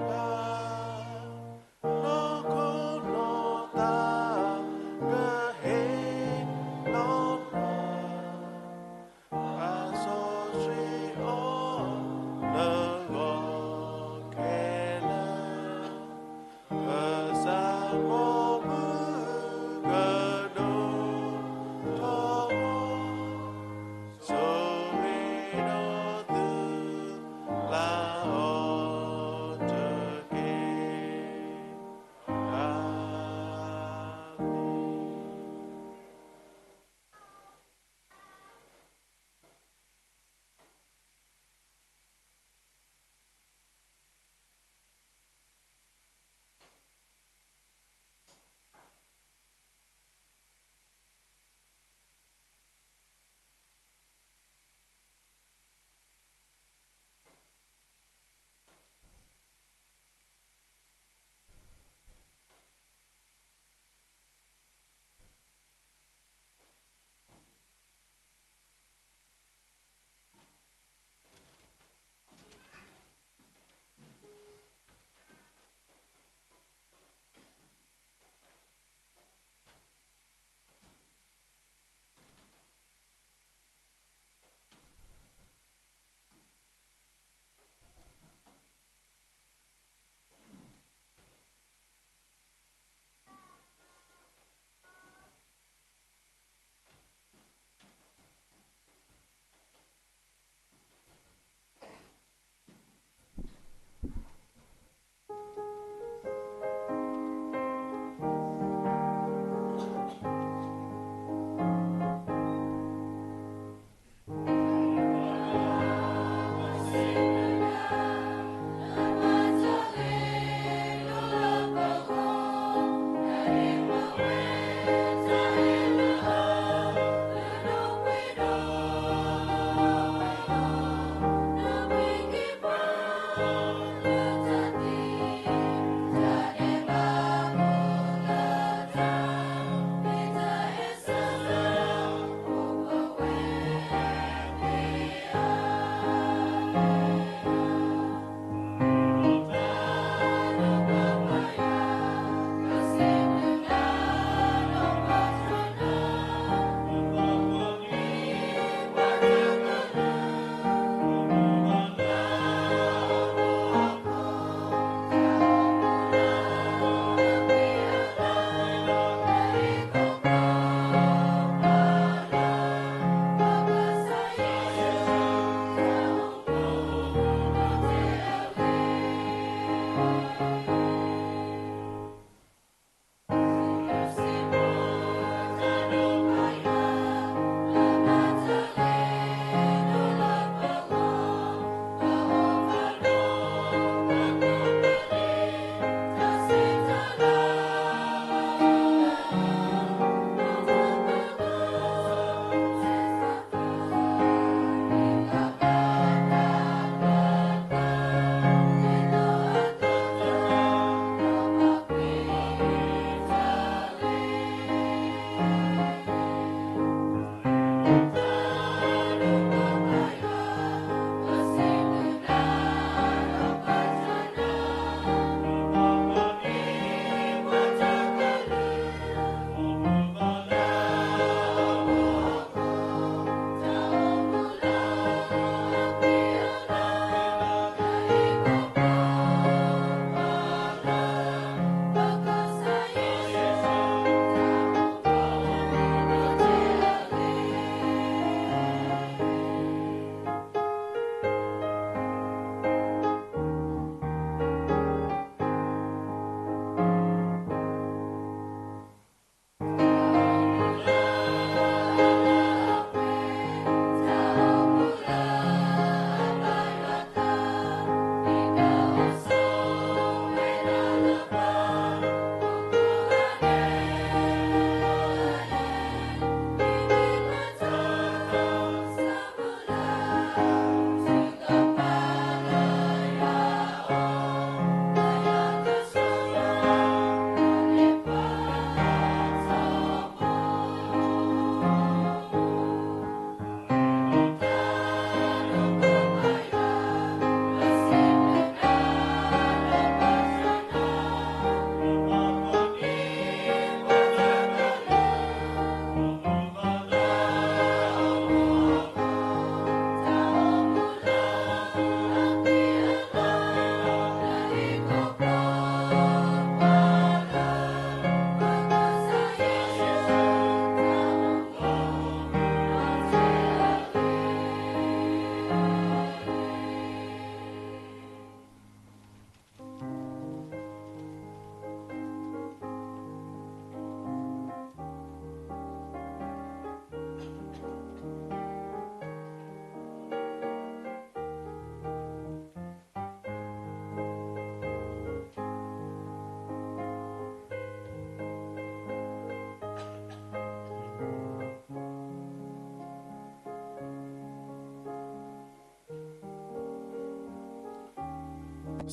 ဖၣ်, နီၢ်ခိနီၢ်သးကဟ့ၣ်လီၤနၤ, အစီဆှံအိၣ်လၢဂီၢ်ခဲလၢာ်, ကစၢ်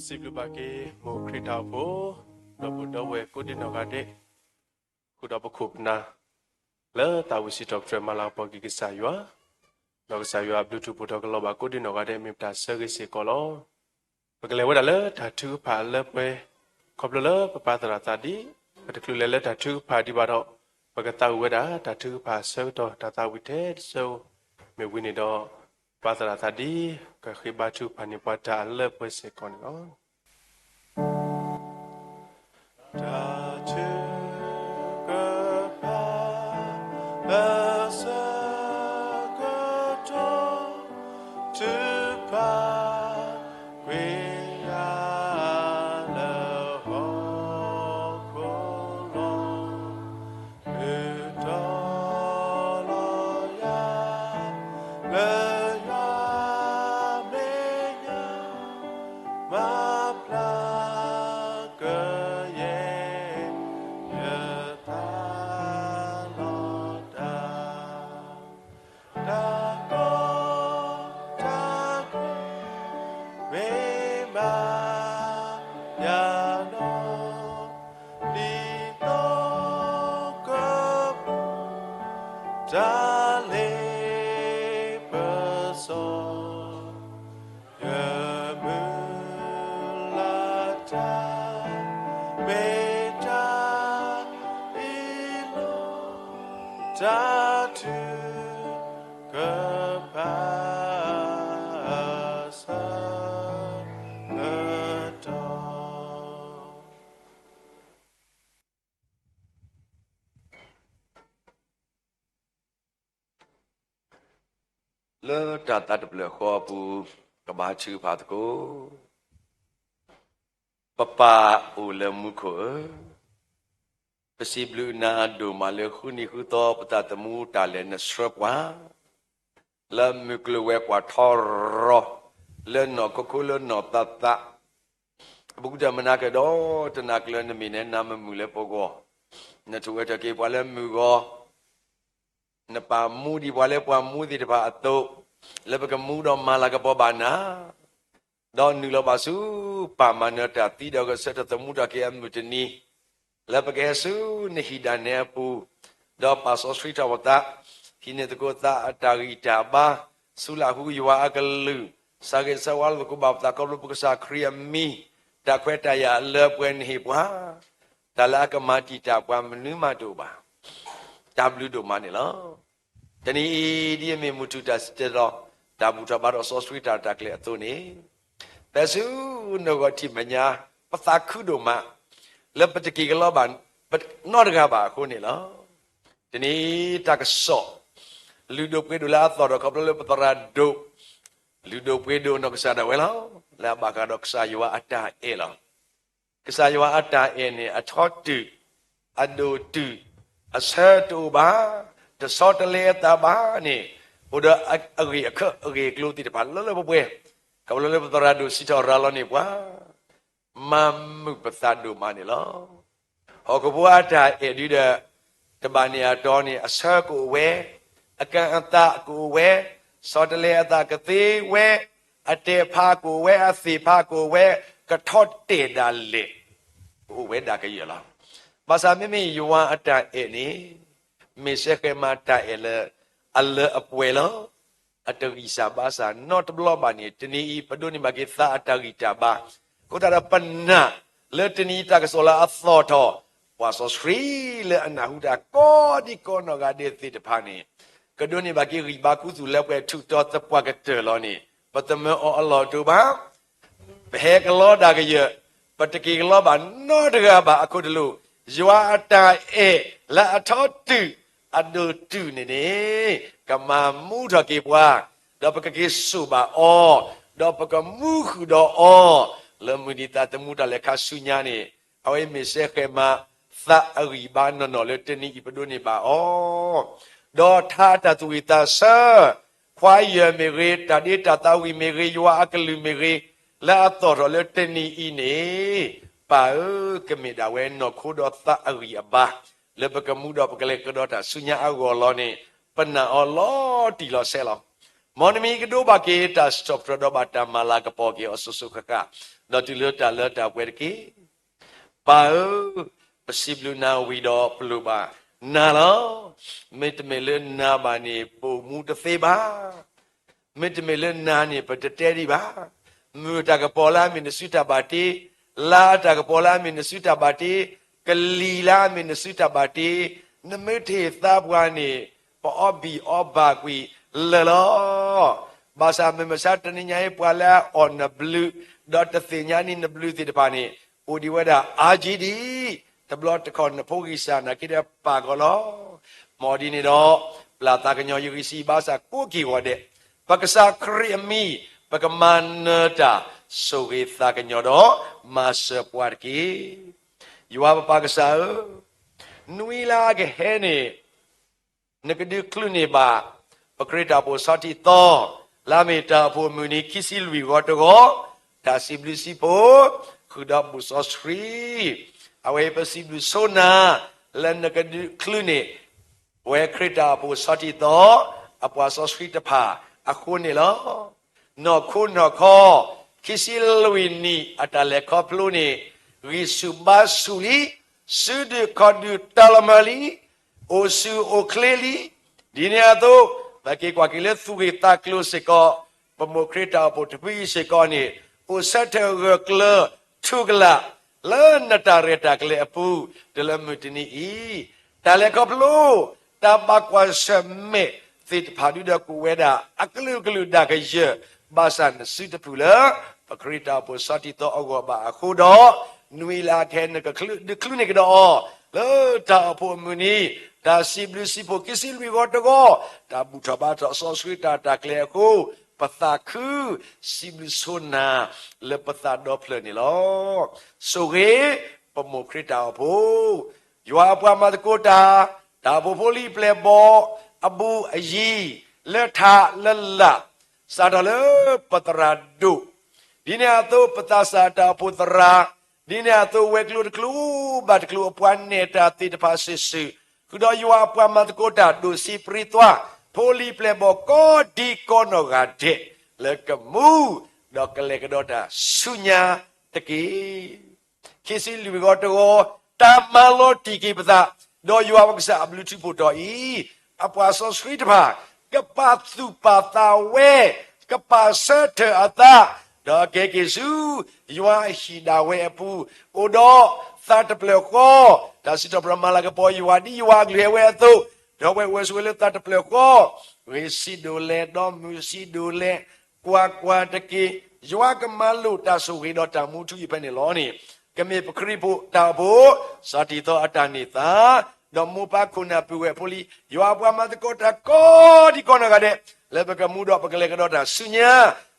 စံးဘျုးဘၣ်က့ၤ မိၢ်ခရံာ်တၢ်အိၣ်ဖှိၣ် ဒီပုၢ်ဒီဝဲၢ်ကိးဒံနီၢ်ဂၤဒဲး, ဃုာ်ဒီးပခိၣ်ပနၢ် လၢသးဝံၣ်စံးထီၣ်ပတြၢၤမၤလၤကပီၤက့ၤကစၢ်ယွၤ, ဒီးကစၢ်ယွၤအဘျုးထူးဖှိၣ်ထီၣ်ကလီၤဘၣ်ကိးဒံနီၢ်ဂၤဒဲး မ့ၢ်ပတၢ်ဆၢဂ့ၤစ့ၢ်ကီးလီၤ. ပကလဲၤဝဲဒၣ်လၢတၢ်ထုကဖၣ်အလၢပှဲၤ, ခီဖျိလၢပပာ်သရၣ်သးဒ်, ပတချုးလဲၤလၢတၢ်ထုကဖၣ်ဒံးဘၣ်ဒီး, ပကသးဝံၣ်ဝဲဒၣ်တၢ်ထုကဖၣ်အဆၢကတီၢ် တၢ်သးဝံၣ်ထဲတဆၢဧိၤ, မ့ၢ်ဝံၤန့ၣ်ဒီး ပာ်သရၣ်သးဒ် ကဃ့ဘါထုကဖၣ်န့ၢ်ပှၤတၢ်အလၢပှဲၤစ့ၢ်ကီးန့ၣ်လီၤ. တၢ်ထုကဖၣ် လၢဆၢကတီၢ် ထုကဖၣ်ကွံာ်ယၤလၢဟီၣ်ခိၣ်လီၤ. ထုးထီၣ်လီၤယၤ လၢယွၤမဲာ်ညါ မၤဖျါကယဲၢ် ယသးလီၤတၢ် တၢ်ကီတၢ်ခဲ မ့ၢ်ဘၣ်ယၤနီၤ ဒ်သိးကပူၤ တၢ်လ့ပစီ ယမုၢ်လၢ်တၢ် မ့ၢ်တၢ်အ့ၣ်လိာ် တၢ်ထုကဖၣ်အဆၢကတီၢ် လၢတၢ်သးတဖျၢၣ်ဃီအပူၤ ကဘါထုကဖၣ်သကိး. ပပၢ်အိၣ်လၢမူခိၣ်ဧၢ, ပစံးဘျုးနၤဒိၣ်မးလၢဃုနံၤဃုသီ ပသးသမူတၢ်လဲၤနဆှၢပှၤ လၢမုၢ်ကျိၤဝဲၤကွာ်ထီရီၤ လၢနီၢ်ခိခိၣ်လၢနီၢ်သးသး ပကူၣ်တၢ်မၤနၤကဒီး တနၤကျၢၤနမ့ၢ်နဲနၤမမုာ်လၢပဂီၢ်, နထူၣ်ဝဲထီၣ်က့ၤပှၤလၢမုၢ်ဂီၤ, နပာ်မူဒံးပှၤလၢပှၤမူသ့ၣ်တဖၣ်အသိး, လၢပကမူဒီးမၤလၤကပီၤဘၣ်နၤ, ဒီးနုာ်လီၤဘၣ်ဆူ ပၢ်မၤနၢၤတၢ်သံဒီးဂဲၤဆၢထၢၣ်သမူထီၣ်က့ၤအမုၢ်တနံၤ လၢပကဟဲဆူနဟံၣ်ဒၣ်နဲအပူၤ, ဒီးပာ်စီဆှံထီၣ်ပသး, ဟံးန့ၢ်သကိးသးအတၢ်ဂံၢ်တၢ်ဘါ, ဆူလၢ်ဟူယွၤအကလုၢ်, စးဂ့ၤဆၢဝါလိာ်သကိးဘၣ်ပသးခီဖျိပကစၢ်ခရံာ်အမံၤ, တၢ်ခွဲးတၢ်ယာ်အလၢပှဲၤနဟ့ၣ်ပှၤ, တၢ်လၢအကမၤတံာ်တာ်ပှၤမနုၤမးတအိၣ်ဘၣ်. တၢ်ဘျုးဒိၣ်မးန့ၣ်လီၤ. တနံၤအံၤဒ်အမ့ၢ်မုၢ်ထူၣ်တၢ်စံၣ်တဲၤဒီး တၢ်ဘူၣ်ထီၣ်ဘါထီၣ်စီဆှံတၢ်ရဲၣ်တၢ်ကျဲၤအသိးန့ၣ်, ဖဲဆူနဂီၢ်ထံၣ်မဲာ်ညါ, ပသးခုဒိၣ်မး, လၢပတက့ၤကလီဘၣ်, ပနီတဂၤဘၣ်အဃိန့ၣ်လီၤ. တနံၤအံၤတၢ်ကစီၣ်, လုၢ်ဒိၣ်ပှ့ၤဒိၣ်လၢအသီၣ်ထီၣ်ခီဖျိလၢပသရၣ်ဒိၣ်, လုၢ်ဒိၣ်ပှ့ၤဒိၣ်နီၢ်ကစၢ်ဒၣ်ဝဲလီၤ. လၢအဘၣ်ဃးဒီးကစၢ်ယွၤအတၢ်အဲၣ်လီၤ. ကစၢ်ယွၤအတၢ်အဲၣ်န့ၣ် အထီတုာ်, အဒိၣ်တုာ်, အဆၢတအိၣ်ဘၣ်, တဆီတလဲအသးဘၣ်န့ၣ်, အိၣ်ဒီးအဂ့ၢ်အခၢၣ်အဂ့ၢ်အကျိၤသ့ၣ်တဖၣ်လၢလၢပှဲၤပှဲၤ, ခီဖျိလၢပသရၣ်ဒိၣ်စံးထီၣ်ရၤလီၤန့ၢ်ပှၤ မၤမုာ်ပသးဒိၣ်မးန့ၣ်လီၤ. ဟီၣ်ခိၣ်ဖိအတၢ်အဲၣ်ဒုဒီး တဘၣ်န့ၣ်အတီန့ၣ် အဆၢကအိၣ်ဝဲ, အကၣ်အသးကအိၣ်ဝဲ, ဆီတလဲအသးကသ့ဝဲ, အတဲာ်ဖးကအိၣ်ဝဲ, အသ့ၣ်ဖးကအိၣ်ဝဲ, ကထီၣ်တဲာ်ဒၣ်လဲာ် ကအိၣ်ဝဲဒၣ်ကယၢၢ်လီၤ. ဘၣ်ဆၣ်မ့မ့ၢ်ယွၤအတၢ်အဲၣ်န့ၣ် မ့ၢ်စဲဃဲးမးတၢ်အဲၣ်လၢ အလၢအပှဲၤလီၤ. အတဂံၢ်စၢ်ဘါစၢ်နီတဘျီဘၣ်န့ၣ် တနံၤအံၤ ပဒိးန့ၢ်ဘၣ်က့ၤသးအတၢ်ဂံၢ်တၢ်ဘါ, အဃိသတးဒီးပနာ်လၢတနံၤအံၤတၢ်ကစီၣ်လၢအသီၣ်ထီၣ်, ပှၤစီဆှံလၢအနၢ်ဟူတၢ်ကိးဒံကိးနီၢ်ဂၤဒဲးသ့ၣ်တဖၣ်န့ၣ်, ကဒိးန့ၢ်ဘၣ်က့ၤဂံၢ်ဘါခူသူၣ်လၢပှဲၤထူၣ်တီၤသပှၢ်ကတၢၢ်လီၤန့ၣ် ပသမၢအီၤအလီၢ်တအိၣ်ဘၣ်. ပဟဲကလီဒၣ်ကယၢၢ်, ပတက့ၤကလီဘၣ်နီတဂၤဘၣ်အခိၣ်တလိာ်, ယွၤအတၢ်အဲၣ်လၢအထီတုာ်, အဒိၣ်တုာ်န့ၣ်န့ၣ်, ကမၤမူထီၣ်က့ၤပှၤ, ဒီးပကက့ၤစိာ်ဘၣ်အီၤ, ဒီးပကမူဃုာ်ဒီးအီၤ, လၢမုၢ်နံၤသးသမူတၢ်လဲၤခါဆူညါန့ၣ်, အဝဲမ့ၢ်စဲဃဲးမး သးအဂံၢ်ဘါနီၢ်နီၢ်လၢတနံၤအံၤပဒိးန့ၢ်ဘၣ်အီၤ ဒီးထါအတၢ်သူၣ်ဝံၣ်သးဆၢ, ခွါယၢၢ်မ့ၢ်ဂ့ၤ, တၢ်ဒ့တၢ်သးဝံၣ်မ့ၢ်ဂ့ၤ, ယွၤအကလုၢ်မ့ၢ်ဂ့ၤ, လၢအသီၣ်ထီၣ်လၢတနံၤအံၤန့ၣ်, ပၢ်ဧၢ, ကမ့ၢ်ဒၣ်ဝဲနီၢ်ခိဒီးသးအဂံၢ်အဘါ, လၢပကမူဒီးပကလဲၤကဒီးတၢ်ဆူညါအဂီၢ်လီၤန့ၣ်, ပနာ်အီၤလီၤတံၢ်လီၤဆဲးလီၤ. မ်နမံၤကဒိဘၣ်က့ၤတၢ်စံးထီၣ်ပတြၢၤဒီးဘၣ်တၢ်မၤလၤကပီၤက့ၤအီၤစိၤစိၤဃၣ်ဃၣ်, ဒီးတုၤလၢတၢ်လၢတၢ်ပှဲၤတက့ၢ်. ပၢ်ဧၢ, ပစံးဘျုးနၤဝံၤဒီးပလိၣ်ဘၣ်နၤလီၤ. မ့တမ့ၢ်လၢနၤဘၣ်န့ၣ် ပအိၣ်မူတသ့ဘၣ်. မ့တမ့ၢ်လၢနၤန့ၣ် ပတတဲဒံးဘၣ်. မုၢ်တၢ်ကပီၤလၢအမ့ၢ်နစုတၢ်ဘၣ်တ့, လါတၢ်ကပီၤလၢအမ့ၢ်နစုတၢ်ဘၣ်တ့, ကလံၤလၢအမ့ၢ်နစုတၢ်ဘၣ်တ့, နမ့ၢ်တဟ့ၣ်သါပှၤန့ၣ် ပအီဘံၣ်အီဘၣ်ကွံာ်လၢာ်လီၤ. ဘၣ်ဆၣ်မုၢ်မဆါတနံၤညါအံၤ ပှၤလၢအအီၣ်နဘျုး ဒီးတသ့ၣ်ညါန့ၢ်နဘျုးသ့ၣ်တဖၣ်န့ၣ် အိၣ်ဒံးဝဲဒၣ်အါကံဒံး, တဘျီတခီၣ်နဖိဂံၢ်စၢ်နာ်က့ဒီးပာ်ကီၤလီၤ. မ်ဒ်န့ၣ်ဒီး ပျၢ်သးကညီၤယဂံၢ်စံးဘၣ်ဆၣ်ကိးက့ၤဂီၤဒဲး, ပကစၢ်ခရံာ်အမံၤ ပကမၤနၢၤတၢ်ဆိၣ်ဂ့ၤသးကညီၤဒီးမၤစၢၤပှၤတက့ၢ်. ယွၤပပၢ်ကစၢ်ဧၢ, နွံလါကဟဲန့ၣ် နကဒုးချုးန့ၢ်ဘၣ် ပခရံာ်တၢ်အိၣ်ဖှိၣ်ဆီထံးသီ လါမ့ၤတၢ်အိၣ်ဖှိၣ်အမုၢ်နံၤခံဆံလွံၢ်ဂီၤတဂီၤ, တၢ်စံးဘျုးစံးဖှိၣ် ဃုာ်ဒီးဘူၣ်စီဆှံ, အဝဲအံၤပစံးဘျုးဆိနၤ လၢနကဒုးချုးန့ၢ် ပဝဲခရံာ်တၢ်အိၣ်ဖှိၣ်ဆီထံးသီ အပှၤစီဆှံတဖၣ်အဃိန့ၣ်လီၤ. နီၢ်ခိနီၢ်ခီ ခံဆံလွံၢ်နံၣ်အတၢ်လဲၤခီဖျိန့ၣ် ဂံၢ်ဆူၣ်ဘါဆူၣ်လံ, စုဒုၣ်ခီၣ်ဒုၣ်တၢ်လီၤမၢ်လံ, အိၣ်ဆူၣ်အိၣ်ချ့လံ. ဒ်န့ၣ်အသိး ပက့ၤကွၢ်က့ၤလၢသူၣ်ဂ့ၢ်သးကျိၤစ့ၢ်ကီး, ပမိၢ်ခရံာ်တၢ်အိၣ်ဖှိၣ်တဖုအံၤစ့ၢ်ကီးန့ၣ် အိၣ်ဆၢထၢၣ်ဂၢၢ်ကျၢၤထူကလာ် လၢနတၢ်ရဲၣ်တၢ်ကျဲၤအပူၤ တုၤလၢမုၢ်တနံၤအံၤ, တၢ်လဲၤခီဖျိ တၢ်ဘၣ်ကွၢ်ဆၢၣ်မဲာ်သ့ၣ်တဖၣ်ဒုဒီးကအိၣ်ဝဲဒၣ် အကလုာ်ကလုာ်ဒၣ်ကယၢၢ်, ဘၣ်ဆၣ်နစုတဖုၣ်လၢ ပခရံာ်တၢ်အိၣ်ဖှိၣ်ဆီထံးသီအဂီၢ်ဘၣ်အဃိဒီး, နွံလါကဟဲနကချုးဒုးချုးန့ၢ်ကဒီးအီၤ လၢတၢ်အိၣ်ဖှိၣ်အမုၢ်နံၤ, တၢ်စံးဘျုးစံးဖှိၣ်ခံဆံလွံၢ်ဂီၤတဂီၤ, တၢ်ဘူၣ်ထီၣ်ဘါထီၣ်စီဆှံတၢ်တၢ်ကျဲၤအဃိ, ပသးခု စံးဘျုးဆိနၤ လၢပသးဒီဖျၢၣ်န့ၣ်လီၤ. ဆိၣ်ဂ့ၤ ပမိၢ်ခရံာ်တၢ်အိၣ်ဖှိၣ်, ယွၤအပှၤမၤသကိးတၢ်, တၢ်အိၣ်ဖှိၣ်ဖိလံၤပျဲၢ်ဘီၣ်, အဘူးအယံၤ, လၢထးလၢလာ်, စးထီၣ်လၢပသရၣ်ဒိၣ်, ဒ်န့ၣ်အသိး ပသးစၢ်တၢ်အိၣ်ဖှိၣ်သရၣ်, ဒ်န့ၣ်အသိး ဝဲၤကျိၤတကျိၤဘၣ်တကျိၤအပှၤနဲၣ်တၢ်သ့ၣ်တဖၣ်စုာ်စုာ်, ဃုာ်ဒီးယွၤအပှၤမၤသကိးတၢ်ဒိၣ်ဆံးပြံသွါ, ဖိလံၤပျဲၢ်ဘီၣ်ကိးဒံကီးနီၢ်ဂၤဒဲး, လၢကမူ ဒီးကလဲၤကဒီးတၢ်ဆူညါတက့ၢ်. ခံဆံလွံၢ်ဂီၤတဂီၤ, တၢ်မၤလီၤတံၢ်က့ၤပသး, ဒီးယွၤပကစၢ်အဘျုးထူးဖှိၣ်ထီၣ်အံၤ, အပှၤစီဆှံတဖၣ် ကပာ်သူၣ်ပာ်သးဝဲ, ကပာ်ဆၢထၢၣ်အသး, ဒီးကဟဲက့ၤဆူ ယွၤအဟံၣ်ဒၣ်ဝဲအပူၤ, အိၣ်ဒီးသးတဖျၢၣ်ဃီ, တၢ်စံးထီၣ်ပတြၢၤမၤလၤကပီၤယွၤဒ်ယွၤအကလုၢ်ဟဲဝဲအသိး, ဒီးဝဲဝဲဆိးဝဲလၢသးတဖျၢၣ်ဃီ, ဂ့ၤဆံးဒိၣ်လဲၣ်, ဒီးမုာ်ဆံးဒိၣ်လဲၣ်, ကွၢ်ကွၢ်တက့ၢ်, ယွၤကမၤလိာ်တၢ်ဆိၣ်ဂ့ၤဒီးတၢ်မူထူအံၤဖဲန့ၣ်လီၤန့ၣ်, ကမ့ၢ်ပခရံာ်ဖိတၢ်အိၣ်ဖှိၣ် ဆီထံးသီအတၢ်န့ၢ်သါ, ဒီးမိၢ်ပၢ်ခိၣ်နၢ်ပုၢ်ဝဲၢ်ဖိလံၤ, ယွၤအပှၤမၤသကိးတၢ်ကိးဒံကီးနီၢ်ဂၤဒဲး, လၢပကမူဒီးပကလဲၤကဒီးတၢ်ဆူညါ,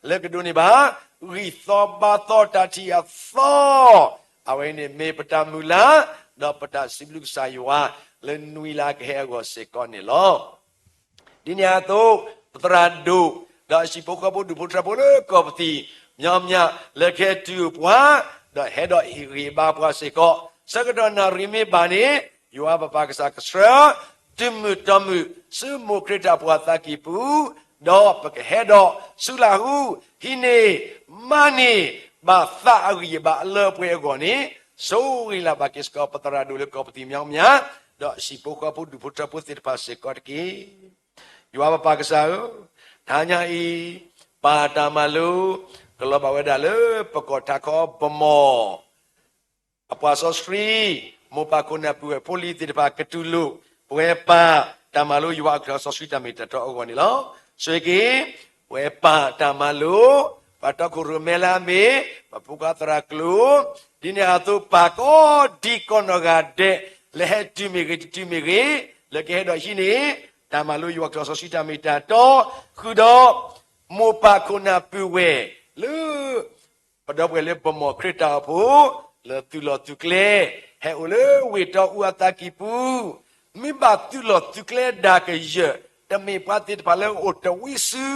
လၢကဒိးန့ၢ်ဘၣ် ဂံၢ်သီဘါသီတၢ်ထံၣ်အသီ, အဝဲန့ၣ်မ့ၢ်ပတၢ်မုၢ်လၢ်, ဒီးပတၢ်စံးဘျုးကစၢ်ယွၤ, လၢနွံလါကဟဲအဂီၢ်စ့ၢ်ကီးန့ၣ်လီၤ. ဒ်န့ၣ်အသိး, ပသရၣ်ဒိၣ်, ဒီးအဟံၣ်ဖိဃီဖိဒူၣ်ဖိထၢဖိလၢကီၢ်ပသံၣ်, မညီမညီလၢကဟဲတုၤအိၣ်ပှၤ, ဒီးဟဲဒီးဟ့ၣ်ဂံၢ်ဘါပှၤစ့ၢ်ကီး, ဆၢကတီၢ်နၣ်ရံၣ်မ့ၢ်ဘၣ်န့ၣ်, ယွၤပပၢ်ကစၢ်ကဆှၢ, တုၤမုၢ်တီမုၢ်, ဆူမိၢ်ခရံာ်တၢ်အိၣ်ဖှိၣ်အသးကံၢ်ပူၤ, ဒီးပကဟဲဒီးဆူလၢ်ဟူ, ဟံးန့ၢ်, မၤန့ၢ်, ဘၣ်သးအဂံၢ်အဘါအလၢအပှဲၤအဂီၢ်န့ၣ်, ဆိၣ်ဂ့ၤလၢ်ဘၣ်က့ၤစ့ၢ်ကီးပသရၣ်ဒိၣ်လၢကီၢ်ပသံၣ်မညီမညီ, ဒီးဟံၣ်ဖိဃီဖိဒူၣ်ဖိထၢဖိသ့ၣ်တဖၣ်စ့ၢ်ကီးတက့ၢ်. ယွၤပပၢ်ကစၢ်ဧၢ, တဟါညါအံၤ, ပၢ်တၢ်မၤလိ, ကလီၤဘၣ်ဝဲဒၣ်လၢပကီၢ်ထးခီ ဗန်းမော်, အပှၤစီဆှံ, မိၢ်ပၢ်ခိၣ်နၢ်ပုၢ်ဝဲၢ်ဖိလံၤသ့ၣ်တဖၣ်ကတူၢ်လိာ်, ပဝဲပၢ်တၢ်မၤလိယွၤအကလုၢ်စီဆှံတၢ်မ့ၢ်တၢ်တီအဂီၢ်န့ၣ်လီၤ. ဆိၣ်ဂ့ၤက့ၤ, ပဝဲပၢ်တၢ်မၤလိ, ပှၤတီခိၣ်ရိၣ်မဲလၢအမ့ၢ်, ပဖိခွါသရၣ်ကျိၤ, ဒ်န့ၣ်အသိးပၢ်ကိးဒံကီးနီၢ်ဂၤဒဲး, လၢဟဲတုၤမ့ၢ်ဂ့ၤ တတုၤမ့ၢ်ဂ့ၤ, လၢကဟဲဒီးဟံးန့ၢ်, တၢ်မၤလိယွၤအကလုၢ်စီဆှံတၢ်မ့ၢ်တၢ်တီ, ဃုာ်ဒီး, မိၢ်ပၢ်ခိၣ်နၢ်ပုၢ်ဝဲၢ်, လၢ ပဒီပုၢ်ဝဲၢ်လၢဗန်းမော်ခရံာ်တၢ်အိၣ်ဖှိၣ်, လၢသုးလီၢ်သုးကျဲ, ဟဲအိၣ်လၢဝ့ၢ်တီအူအသးကံၢ်ပူၤ, မ့ၢ်ဘၣ်သုးလီၢ်သုးကျဲဒၣ်ကယၢၢ်, တမ့ၢ်ပှၤသ့ၣ်တဖၣ်လၢအိၣ်တဝံစု,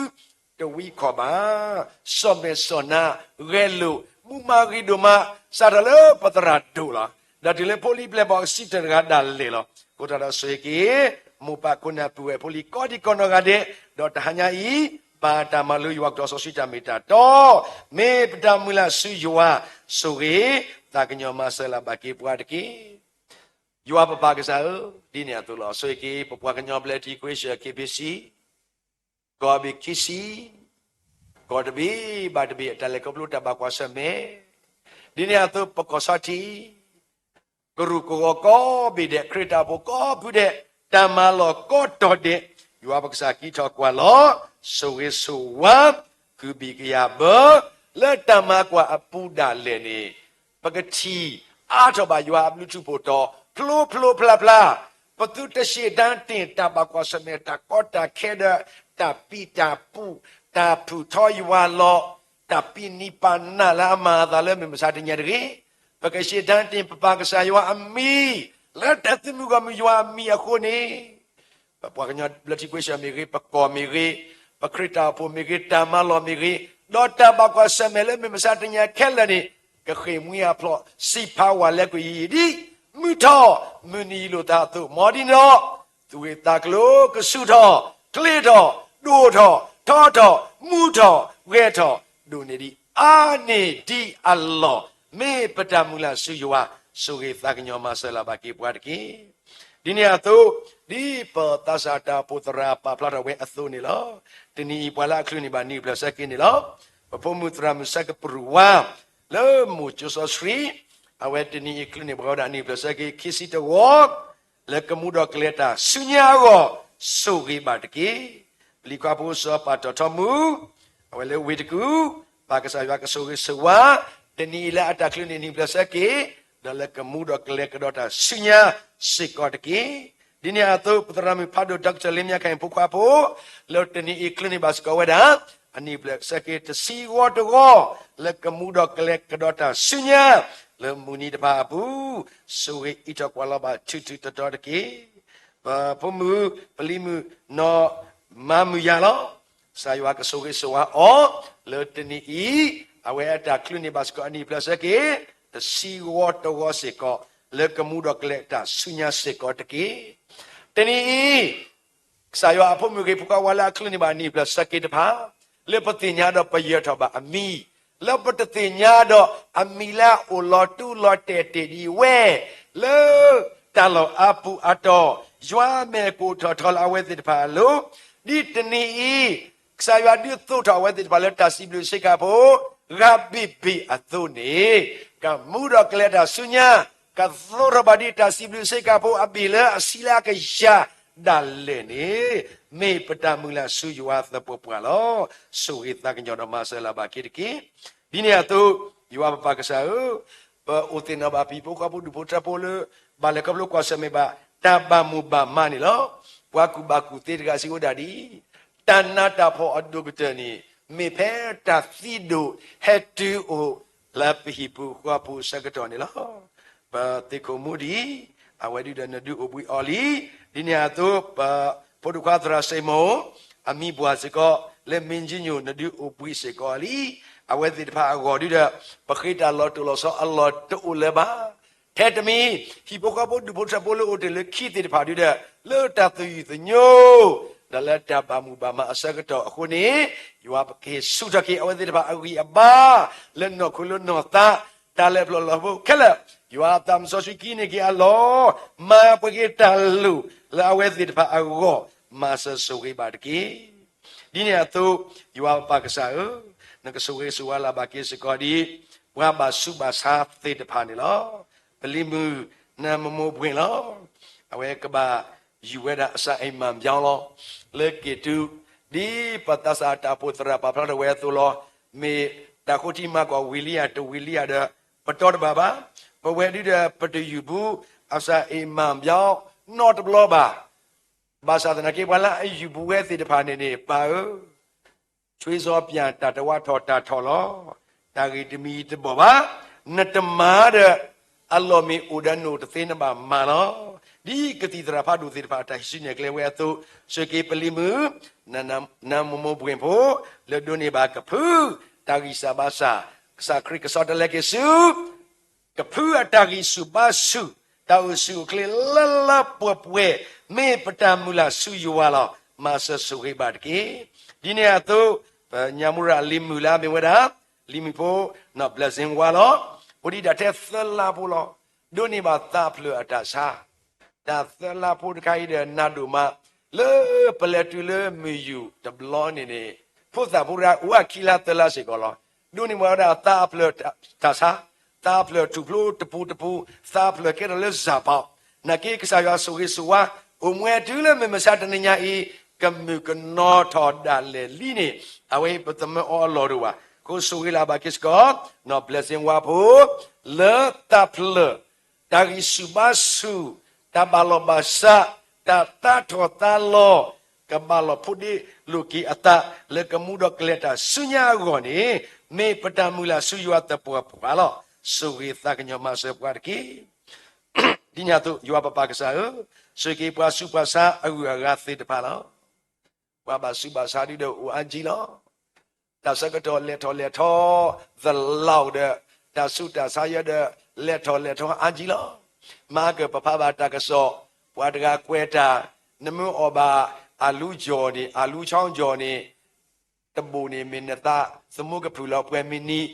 တဝံခီၣ်ဘၣ်, စီၣ်မဲာ်စီၣ်နါ, ဂဲၤလိာ်, မူမၤဂ့ၤဒိၣ်မး, စးထီၣ်လၢပသရၣ်ဒိၣ်လီၤ. ဒီးတုၤလၢဖိလံၤပျဲၢ်ဘီၣ်အစံးတၢ်တဂၤဒၣ်လဲာ်လီၤ. အဃိသတးဒီးဆိၣ်ဂ့ၤက့ၤ, မိၢ်ပၢ်ခိၣ်နၢ်ပုၢ်ဝဲၢ်ဖိလံၤကိးဒံကီးနီၢ်ဂၤဒဲး, ဒီးတဟါညါအံၤ, မၤတၢ်မၤလိယွၤကတိၤစီဆှံတၢ်မ့ၢ်တၢ်တီ, မ့ၢ်ပတၢ်မုၢ်လၢ်ဆူယွၤ, ဆိၣ်ဂ့ၤသးကညီၤမၤစၢၤလၢ်ဘၣ်က့ၤပှၤတက့ၢ်. ယွၤပပၢ်ကစၢ်ဧၢ, ဒ်န့ၣ်အသိးလီၤ. ဆိၣ်ဂ့ၤက့ၤပပှၤကညီဘျၢထံ ခွ့ဆၢၣ် ခ့ဖ့စံ ကီၢ်ဘ့ၣ်ခံဆံ, ကီၢ်တဘ့ၣ်ဘၣ်တဘ့ၣ်အတၢ်လဲၤခီဖျိတၢ်ဘၣ်ကွၢ်ဆၢၣ်မဲာ်, ဒ်န့ၣ်အသိးပကီၢ်ဆီထံး ကရူၢ်ကရၢကိးဘ့ၣ်ဒဲး ခရံာ်တၢ်အိၣ်ဖှိၣ်ကိးဖုဒဲး, တၢ်မၤလီၢ်ကိးတီၤဒဲး, ယွၤပကစၢ်ကံထီၣ်ကွၢ်လီၤ, ဆိၣ်ဂ့ၤဆိၣ်ဝါ, ကုၢ်ဘံၣ်ကယၤဘၢ, လၢတၢ်မၤကွၢ်အပူၤဒၣ်လဲာ်န့ၣ်, ပကထံၣ်အါထီၣ်ဘၣ်ယွၤအဘျုးထူၣ်ဖှိၣ်တီၤ ဖျိဖျိဖျါဖျါ, ပသုတရှေ့တန်းတင် တၢ်ဘၣ်ကွၢ်ဆၢၣ်မဲာ် တၢ်ကီတၢ်ခဲဒီး တၢ်ပံးတၢ်ပူး, တၢ်ဖုၣ်ထီယွၤလီၤ, တၢ်ပံးနံးပာ်နးလၢအမၤအသးလၢမုၢ်မဆါတနံၤညါတဂ့ၤ, ပကရှေ့တန်းတင် ပပၢ်ကစၢ်ယွၤအမံၤ, လၢတၢ်သုးမုၢ်ဂီၢ်မုၢ်ယွၤအမံၤအဃိန့ၣ် ပပှၤကညီဘျၢထံ ခွ့ဆၢၣ်မ့ၢ်ဂ့ၤ, ပကီၢ်မ့ၢ်ဂ့ၤ, ပခရံာ်တၢ်အိၣ်ဖှိၣ်မ့ၢ်ဂ့ၤ, တၢ်မၤလီၢ်မ့ၢ်ဂ့ၤ, ဒီးတၢ်ဘၣ်ကွၢ်ဆၢၣ်မဲာ်လၢမုၢ်မဆါတနံၤညါခဲလၢာ်န့ၣ်, ကဃ့ၢ်မှံဟးဖျိး စံးဖးဝဲလၢကွံာ်ယံာ်ယံာ်ဒ် မုၢ်ထီၣ်, မုၢ်နံၤယံာ်လိာ်သးအသိး, မ်ဒ်န့ၣ်ဒီး သူၣ်ဂ့ၤသးကျိၤ ကဆူၣ်ထီၣ်, ချ့ထီၣ်, ဒိၣ်ထီၣ်, ထီထီၣ်, မူထီၣ်, ဂဲၤထီၣ်, ဒိၣ်န့ၢ်ဒံး အါန့ၢ်ဒံးအလီၢ်, မ့ၢ်ပတၢ်မုၢ်လၢ်ဆူယွၤ, ဆိၣ်ဂ့ၤသးကညီၤမၤစၢၤလၢ်ဘၣ်က့ၤပှၤတက့ၢ်. ဒ်န့ၣ်အသိး, ဒ်ပသးစၢ်တၢ်အိၣ်ဖှိၣ်သရၣ်ပာ်ဖျါထီၣ်ဝဲအသိးန့ၣ်လီၤ. တနံၤအံၤပှၤလၢအချုးန့ၢ်ဘၣ်နံၣ်ဖျၢၣ်ဆၢက့ၤန့ၣ်လီၤ. ပဖိမုၣ်သရၣ်မုၣ်ဆၢကပရူၢ်ဝါ လၢမိၢ်ကၠိစီဆှံ, အဝဲတနံၤအံၤချုးန့ၢ်ဘၣ်ဝဲဒၣ်နံၣ်ဖျၢၣ်ဆၢက့ၤ ခံဆံတဝီ, လၢကမူဒီးကလဲၤတၢ်ဆူညါအဂီၢ်, ဆိၣ်ဂ့ၤဘၣ်တက့ၢ်. ပလံၤခွါဖိစီၤပၤတီၢ်ထီမုၢ်, အဝဲလၢဝ့ၢ်တကူၣ်, ပၢ်ကစၢ်ယွၤကဆိၣ်ဂ့ၤဆိၣ်ဝါ, တနံၤအံၤလၢအတၢ်ချုးန့ၢ်နံၣ်ဖျၢၣ်ဆၢက့ၤ, ဒီးလၢကမူဒီးကလဲၤကဒီးတၢ်ဆူညါစ့ၢ်ကီးတက့ၢ်. ဒ်န့ၣ်အသိး ပသရၣ်မုၣ်ဖးဒိၣ် Doctor လ့မၠါခါအံၤဖိခွါဖိ, လၢတနံၤအံၤချုးန့ၢ်ဘၣ်စ့ၢ်ကီးဝဲဒၣ် အနံၣ်ဖျၢၣ်ဆၢက့ၤတဆံဂီၤတဂီၤ, လၢကမူဒီးကလဲၤကဒီးတၢ်ဆူညါ, လၢမုၢ်နံၤတဖၣ်အပူၤ, ဆိၣ်ဂ့ၤအံးထီၣ်ကွၢ်လီၤဘၣ်ထုးထုးတီၤတီၤတက့ၢ်. ပဖိမုၣ်ပလံၤမုၣ်နီၢ်မၤမုၢ်ယၤလီၤ. ကစၢ်ယွၤကဆိၣ်ဂ့ၤဆိၣ်ဝါအီၤ, လၢတနံၤအံၤ, အဝဲအတၢ်ချုးန့ၢ်ဘၣ်စ့ၢ်ကီးအနံၣ်ဖျၢၣ်ဆၢက့ၤ, တဆံဂီၤတဂီၤစ့ၢ်ကီး, လၢကမူဒီးကလဲၤတၢ်ဆူညါစ့ၢ်ကီးတက့ၢ်. တနံၤအံၤ, ကစၢ်ယွၤအဖိမုၣ်ဂ့ၤဖိခွါဝါလၢအချုးန့ၢ်ဘၣ်နံၣ်ဖျၢၣ်ဆၢက့ၤတဖၣ်, လၢပသ့ၣ်ညါဒီးပယၢၤထီၣ်ဘၣ်အမံၤ, လၢပတသ့ၣ်ညါဒီးအမံၤလၢအအိၣ်လီၤတူာ်လီၤတဲာ်တ့ၢ်ဒံးဝဲ, လၢတၢ်လီၢ်အါပူၤအတီၢ်, ယွၤမဲာ်ကအိၣ်ထီၣ်ထီလၢအဝဲသ့ၣ်တဖၣ်အလိၤ, ဒ်တနံၤအံၤ, ကစၢ်ယွၤဒုးသိးထီၣ်အဝဲသ့ၣ်တဖၣ်လၢတၢ်စံးဘျုးစ့ၢ်ကီးဖိ, ဂၤဘ့ၣ်ဘ့ၣ်အသိးန့ၣ်, ကမူဒီးကလဲၤတၢ်ဆူညါ, ကသိးထီၣ်ဘၣ်ဒံးတၢ်စံးဘျုးစ့ၢ်ကီးဖိအဘ့ၣ်လၢအဆံးလၢအကယၤဒၣ်လဲာ်န့ၣ်, မ့ၢ်ပတၢ်မုၢ်လၢ်ဆူယွၤသပှၢ်ပှၢ်လီၤ. ဆိၣ်ဂ့ၤသးကညီၤဒီးမၤစၢၤလၢ်ဘၣ်က့ၤတက့ၢ်. ဒ်န့ၣ်အသိး, ယွၤပပၢ်ကစၢ်ဧၢ, ပအိၣ်သ့ၣ်နီၣ်ဘၣ်ပဟံၣ်ဖိဃီဖိဒူၣ်ဖိထၢဖိလၢ ဘၣ်လဲၤခီဖျိကွၢ်ဆၢၣ်မဲာ်ဘၣ် တၢ်ဘၣ်မိၣ်ဘၣ်မးန့ၣ်လီၤ. ပှၤကူၣ်ဘၣ်ကူၣ်သ့တဂၤစံးဝဲဒၣ်ဒ်အံၤ, တၢ်နးတၢ်ဖှီၣ်အဒိၣ်ကတၢၢ်န့ၣ် မ့ၢ်ဖဲတၢ်သံဒိၣ်ဟဲတုၤအိၣ်လၢပဟံၣ်ပူၤဃီပူၤအဆၢကတီၢ်န့ၣ်လီၤ. ပသ့ၣ်ခိၣ်မူဒံး, အဝဲဒုးဒီးနဒုးအိၣ်ဘှံးအီၤလံ. ဒ်န့ၣ်အသိး, ပဖိဒိၣ်ခွါသရၣ်စ့ၣ်မိၣ်, အမံၤဘှၢ်စ့ၢ်ကီး, လၢမ့ၢ်ကၠံညိၣ်နဒုးအိၣ်ဘှံးစ့ၢ်ကီးလံ. အဝဲသ့ၣ်တဖၣ်အဂီၢ်ဒုးဒီး, ပဃ့တၢ်လီၤတိၢ်လီၤဆီအလီၢ်တအိၣ်လၢၤဘၣ်. ထဲတမံၤ, ဟံၣ်ဖိဃီဖိဒူၣ်ဖိထၢဖိလၢအိၣ်တ့ၢ်လၢခံသ့ၣ်တဖၣ်ဒုးဒီး, လၢတၢ်သူၣ်ယုၢ်သညိ, ဒီးလၢတၢ်ဘၣ်မုာ်ဘၣ်မးအဆၢကတီၢ်အဃိန့ၣ်, ယွၤပကဟ့ၣ်ဆူၣ်ထီၣ်က့ၤအဝဲသ့ၣ်တဖၣ်အဂံၢ်အဘါ, လၢနီၢ်ခိလၢနီၢ်သး, တၢ်လဲၤပျီၢ်လီၢ်ဖိခဲလၢာ်, ယွၤအသးစီဆှံကဟံးန့ၢ်က့ၤအလီၢ်, မၤပှဲၤက့ၤတၢ်လိၣ်လၢအဝဲသ့ၣ်တဖၣ်အဂီၢ်, မၤစၢၤဆိၣ်ဂ့ၤဘၣ်တက့ၢ်. ဒ်န့ၣ်အသိး, ယွၤပပၢ်ကစၢ်ဧၢ, နကဆိၣ်ဂ့ၤဆိၣ်ဝါလၢ်ဘၣ်က့ၤစ့ၢ်ကီးဒ် ပှၤဘၣ်ဆူးဘၣ်ဆါသ့ၣ်တဖၣ်န့ၣ်လီၤ. ပလံၤမုၣ်နၢမမိၢ်ဘှ့ၣ်လီၤ. အဝဲကဘၣ်ယူၤဝဲဒၣ်အစၢ်အံၤမၤဘျီလီၤ. လၢက့ၤတုၤ, ဒ်ပသးစၢ်တၢ်အိၣ်ဖှိၣ်သရၣ်ပာ်ဖျါထီၣ်ဝဲအသိးလီၤ. မ့ၢ်တၢ်ဃိထံမၤကွၢ်ဝံၤလံဧါတဝံၤလံဧါဒီး ပတီၢ်တဘၣ်ဘၣ်. ပဝဲဒုးဒီးပတယူၤဘူး အစၢ်အံၤမၤဘျီနီတဘျီဘၣ်. ဘၣ်ဆၣ်သနာ်က့ ပှၤလၢအယူၤဘူးဝဲသ့ၣ်တဖၣ်န့ၣ်န့ၣ် ပၢ်ဧၢ, ဆွေစီပျံ တၢ်တဝါထီၣ်တၢ်ထီၣ်လီၤ. တၢ်ဂ့ၢ်တမံၤတဘီၣ်ဘၣ်. နတမၤဒီး အလီၢ်မ့ၢ်အိၣ်ဒီးနအိၣ်တသ့နဘၣ်မၤလီၤ. ဒ်ကသံၣ်သရၣ်ဖးဒိၣ်သ့ၣ်တဖၣ်အတၢ်ဟံးစုနဲၣ်ကျဲဝဲအသိး, ဆိၣ်ဂ့ၤပလံၤမုၣ် နၢမမိၢ်ဘှ့ၣ်ဖိ, လၢဒိးန့ၢ်ဘၣ်ကဖု, တၢ်ဂံၢ်စၢ်ဘါစၢ်, ကစၢ်ခရံာ်ကဆီတလဲက့ၤဆူ ကဖုအတၢ်ဂံၢ်ဆူၣ်ဘါဆူၣ်, တၢ်အိၣ်ဆူၣ်အိၣ်ချ့လၢလၢပှဲၤပှဲၤ, မ့ၢ်ပတၢ်မုၢ်လၢ်ဆူယွၤလီၤ. မၤစၢၤဆိၣ်ဂ့ၤဘၣ်တက့ၢ်. ဒ်န့ၣ်အသိး ပညါမူရၤအလံၤမုၣ်လၢအမ့ၢ်ဝဲဒၣ် လံၤမုၣ်ဖိ နီၢ်ဘျၢၣ်စ့ဝါလီၤ. အိၣ်ဒံးဒၣ်ထဲသၢလါဖိလီၤ. ဒိးန့ၢ်ဘၣ်သးဖျၢၣ်အတၢ်ဆါ, တၢ်သၢလါဖိတခါအံၤဒီးနးဒိၣ်မး, လၢပလဲၤတုၤလၢမုၢ်ယူာ်တဘျီန့ၣ်န့ၣ် ဖိသၣ်ဖိတဂၤအိၣ်အခံလါသၢလါစ့ၢ်ကီးလီၤ. ဒိးန့ၢ်ဘၣ်ဝဲဒၣ်သးအဖျၢၣ်တၢ်ဆါ, သးအဖျၢၣ်ထူၣ်ဖျိတပူၤတပူၤ, သးအဖျၢၣ်ကဲထီၣ်လၢစၢ်ပီ, နာ်က့ကစၢ်ယွၤဆိၣ်ဂ့ၤဆိၣ်ဝါ အိၣ်မူဝဲတုၤလၢမုၢ်မဆါတနံၤညါအံၤ ကမုၣ်ကနီၤထီၣ်ဒၣ်လဲာ်လံန့ၣ် အဝဲအံၤပသမၢအီၤအလီၢ်ဒိၣ်ဘၣ်. အဃိဆိၣ်ဂ့ၤလၢ်ဘၣ်က့ၤစ့ၢ်ကီး နီၢ်ဘျၢၣ်စ့ဝါဖိ လၢသးဖျၢၣ် တၢ်ဂံၢ်ဆူၣ်ဘါဆူၣ်, တၢ်ဘၣ်လီၢ်ဘၣ်စး, တၢ်သးထီၣ်သးလီၤ, ကဘၣ်လီၢ်ဖိဒ့လိာ်က့ၤအသး လၢကမူဒီးကလဲၤတၢ်ဆူညါအဂီၢ်န့ၣ် မ့ၢ်ပတၢ်မုၢ်လၢ်ဆူယွၤသပှၢ်ပှၢ်လီၤ. ဆိၣ်ဂ့ၤသးကညီၤမၤစၢၤပှၤတက့ၢ်. ဒ်န့ၣ်အသိး ယွၤပပၢ်ကစၢ်ဧၢ, ဆိၣ်ဂ့ၤပှၤဆူးပှၤဆါအဂုၤအဂၤသ့ၣ်တဖၣ်လီၤ. ပှၤဘၣ်ဆူးဘၣ်ဆါဒုဒီးအိၣ်အါကံလီၤ. တၢ်ဆၢကတီၢ်လဲၤထီၣ်လဲၤထီ သလီၤဒီး တၢ်ဆူးတၢ်ဆါယဲဒီး လဲၤထီၣ်လဲၤထီအါကံလီၤ. မၤကၢၢ်ပဖးဘၣ်တၢ်ကစီၣ်, ပှၤတဂၤကွဲးတၢ်, နမ့ၢ်အီၣ်ဘၣ်အလူကၠီၣ်န့ၣ် အလူချောင်းကၠီၣ်န့ၣ် တဘိၣ်န့ၣ် မ့ၢ်နသးသမူကဖုၣ်လီၤပှဲၤမံးနံး,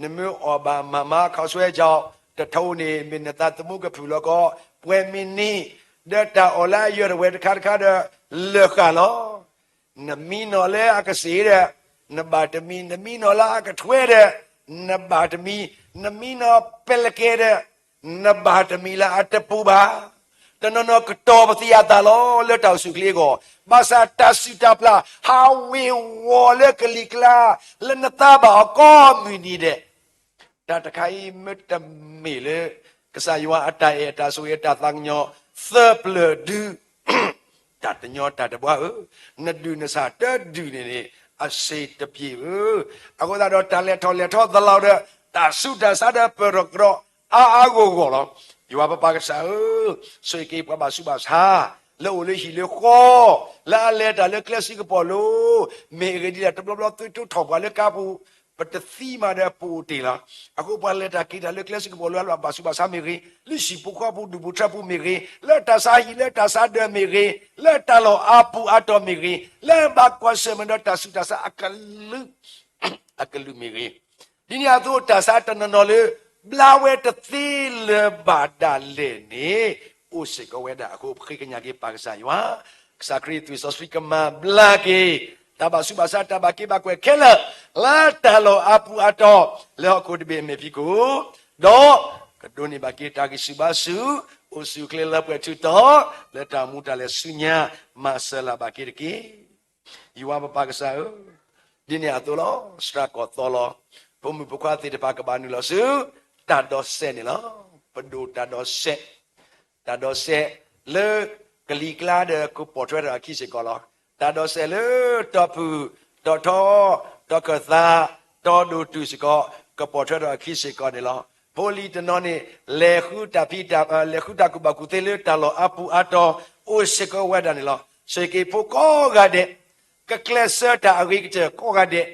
နမ့ၢ်အီၣ်ဘၣ်မၤမၤခီၣ်ဆွဲကၠီၣ် တထိန့ၣ် မ့ၢ်နသးသမူကဖုၣ်လီၤကီး ပှဲၤမံးနံး, ဒီးတၢ်အီၣ်လၢအယၢၢ်တဝဲတခါတခါဒီး လၢာ်ဃာ်လီၤ. နမံနီၤလၢအကစ့ၢ်ဒီး နဘၣ်တမံ, နမံနီၤလၢအကထွဲဒီး နဘၣ်တမံ, နမံနီၤပဲလကဲဒီး နဘၣ်တမံၤလၢအတပူၤဘၣ်. တနီၤနီၤကတီၤပသံအသးလီၤ လၢတၢ်အိၣ်ဆူၣ်အိၣ်ချ့အဂီၢ်, ဘၣ်ဆၣ်တၢ်စုၣ်တၢ်ပျၢ် ဟးဝ့ၤဝီၤလၢကလံၤကျါ လၢနသးဘၣ်အီၤကိးမုၢ်နံၤဒဲး, တၢ်တခါအံၤမ့ၢ်တမ့ၢ်လၢ ကစၢ်ယွၤအတၢ်အဲၣ်အတၢ်ဆိၣ်ဂ့ၤအတၢ်သးကညီၤသၢပျၢၢ်ဒု တၢ်တညီတၢ်တဘှါဧၢ, နဒုၣ်နဆၣ်တဒုၣ်န့ၣ်န့ၣ် အစ့တပျ့ၤဧၢ. အဃိသတးဒီး တၢ်လဲၤထီၣ်လဲၤထီသလီၤဒီး တၢ်ဆူးတၢ်ဆါဒီးပၢၢ်ထီၣ်ကဒီးအါအါဂီၢ်ဂီၢ်လီၤ. ယွၤပပၢ်ကစၢ်ဧၢ, ဆိၣ်ဂ့ၤက့ၤပှၤဘၣ်ဆူးဘၣ်ဆါ လၢအိၣ်လၢဟံၣ်လၢဃီ, လၢအလဲၤတၢ်လၢကျဲစ့ကပီၤလိၤ, မ့ၢ်အဂ့ၢ်ဒ်လဲၣ် တဘျီဘျီသုတိထီၣ်ပှၤလၢကါပူၤ, ပတသံမးဒီးပအိၣ်တ့ၢ်လီၤ. အဃိပှၤလဲၤတၢ်က့ၤတၢ်လၢကျဲစ့ကပီၤလိၤ လၢဘၣ်ဆူးဘၣ်ဆါမ့ၢ်ဂ့ၤ, လၢဟံၣ်ဖိဃီဖိဒူၣ်ဖိထၢဖိမ့ၢ်ဂ့ၤ, လၢတၢ်ဆါဟံၣ်လၢတၢ်ဆါဒၢးမ့ၢ်ဂ့ၤ, လၢတၢ်လီၢ်အါပူၤအါတီၤမ့ၢ်ဂ့ၤ, လၢဘၣ်ကွၢ်ဆၢၣ်မဲာ်ဒီးတၢ်ဆူးတၢ်ဆါအကလုာ် အကလုာ်မ့ၢ်ဂ့ၤ, ဒ်န့ၣ်အသိးတၢ်ဆါတနီၤနီၤလၢ ဘျါဝဲတသ့လၢၤဘၣ်ဒၣ်လဲာ်န့ၣ် အိၣ်စ့ၢ်ကီးဝဲဒၣ်အဃိ ပဃ့ကညးက့ၤပၢ်ကစၢ်ယွၤ, ကစၢ်ခရံာ်သွံၣ်စီဆှံကမၤဘျါက့ၤ တၢ်ဘၣ်ဆူးဘၣ်ဆါတၢ်ဘၣ်က့ဘၣ်ကွဲးခဲလၢာ် လၢတၢ်လီၢ်အါပူၤအါတီၤ လၢဟီၣ်ခိၣ်တဘ့ၣ်အမဲာ်ဖံးခိၣ်, ဒီးကဒိးန့ၢ်ဘၣ်က့ၤတၢ်ဂံၢ်ဆူၣ်ဘါဆူၣ် အိၣ်ဆူၣ်အိၣ်ချ့လၢပှဲၤထူးတီၤ လၢတၢ်အိၣ်မူတၢ်လဲၤဆူညါ မၤစၢၤလၢ်ဘၣ်က့ၤတက့ၢ်. ယွၤပပၢ်ကစၢ်ဧၢ, ဒ်န့ၣ်အသိးလီၤ. စှၤကီၢ်သီလီၤ. ဖိမုၣ်ဖိခွါသ့ၣ်တဖၣ်ကဘၣ်နုာ်လီၤဆူ တၢ်ဒိးစဲးန့ၣ်လီၤ. ပဒိၣ်တၢ်ဒိးစဲး, တၢ်ဒိးစဲးလၢကလံၤကျါဒီးကပိာ်ထွဲထီၣ်အခံစ့ၢ်ကီးလီၤ. တၢ်ဒိးစဲးလၢတီၢ်ဖုၣ်, တီၢ်ထီ, တီၢ်ခၢၣ်သး, တီၢ်ဒိၣ်တုာ်စ့ၢ်ကီး ကပိာ်ထွဲထီၣ်အခံစ့ၢ်ကီးန့ၣ်လီၤ. ဖိလံၤတနီၤန့ၣ် လဲၤဃုတၢ်ဖံးတၢ်, လဲၤဃုတၢ်ကူၣ်ဘၣ်ကူၣ်သ့လၢတၢ်လီၢ်အါပူၤအါတီၤ အိၣ်စ့ၢ်ကီးဝဲဒၣ်န့ၣ်လီၤ. ဆိၣ်ဂ့ၤဖိကိးဂၤဒဲး ကကျဲးစၢးတၢ်အဂ့ၤကတၢၢ်ကိးဂၤဒဲး,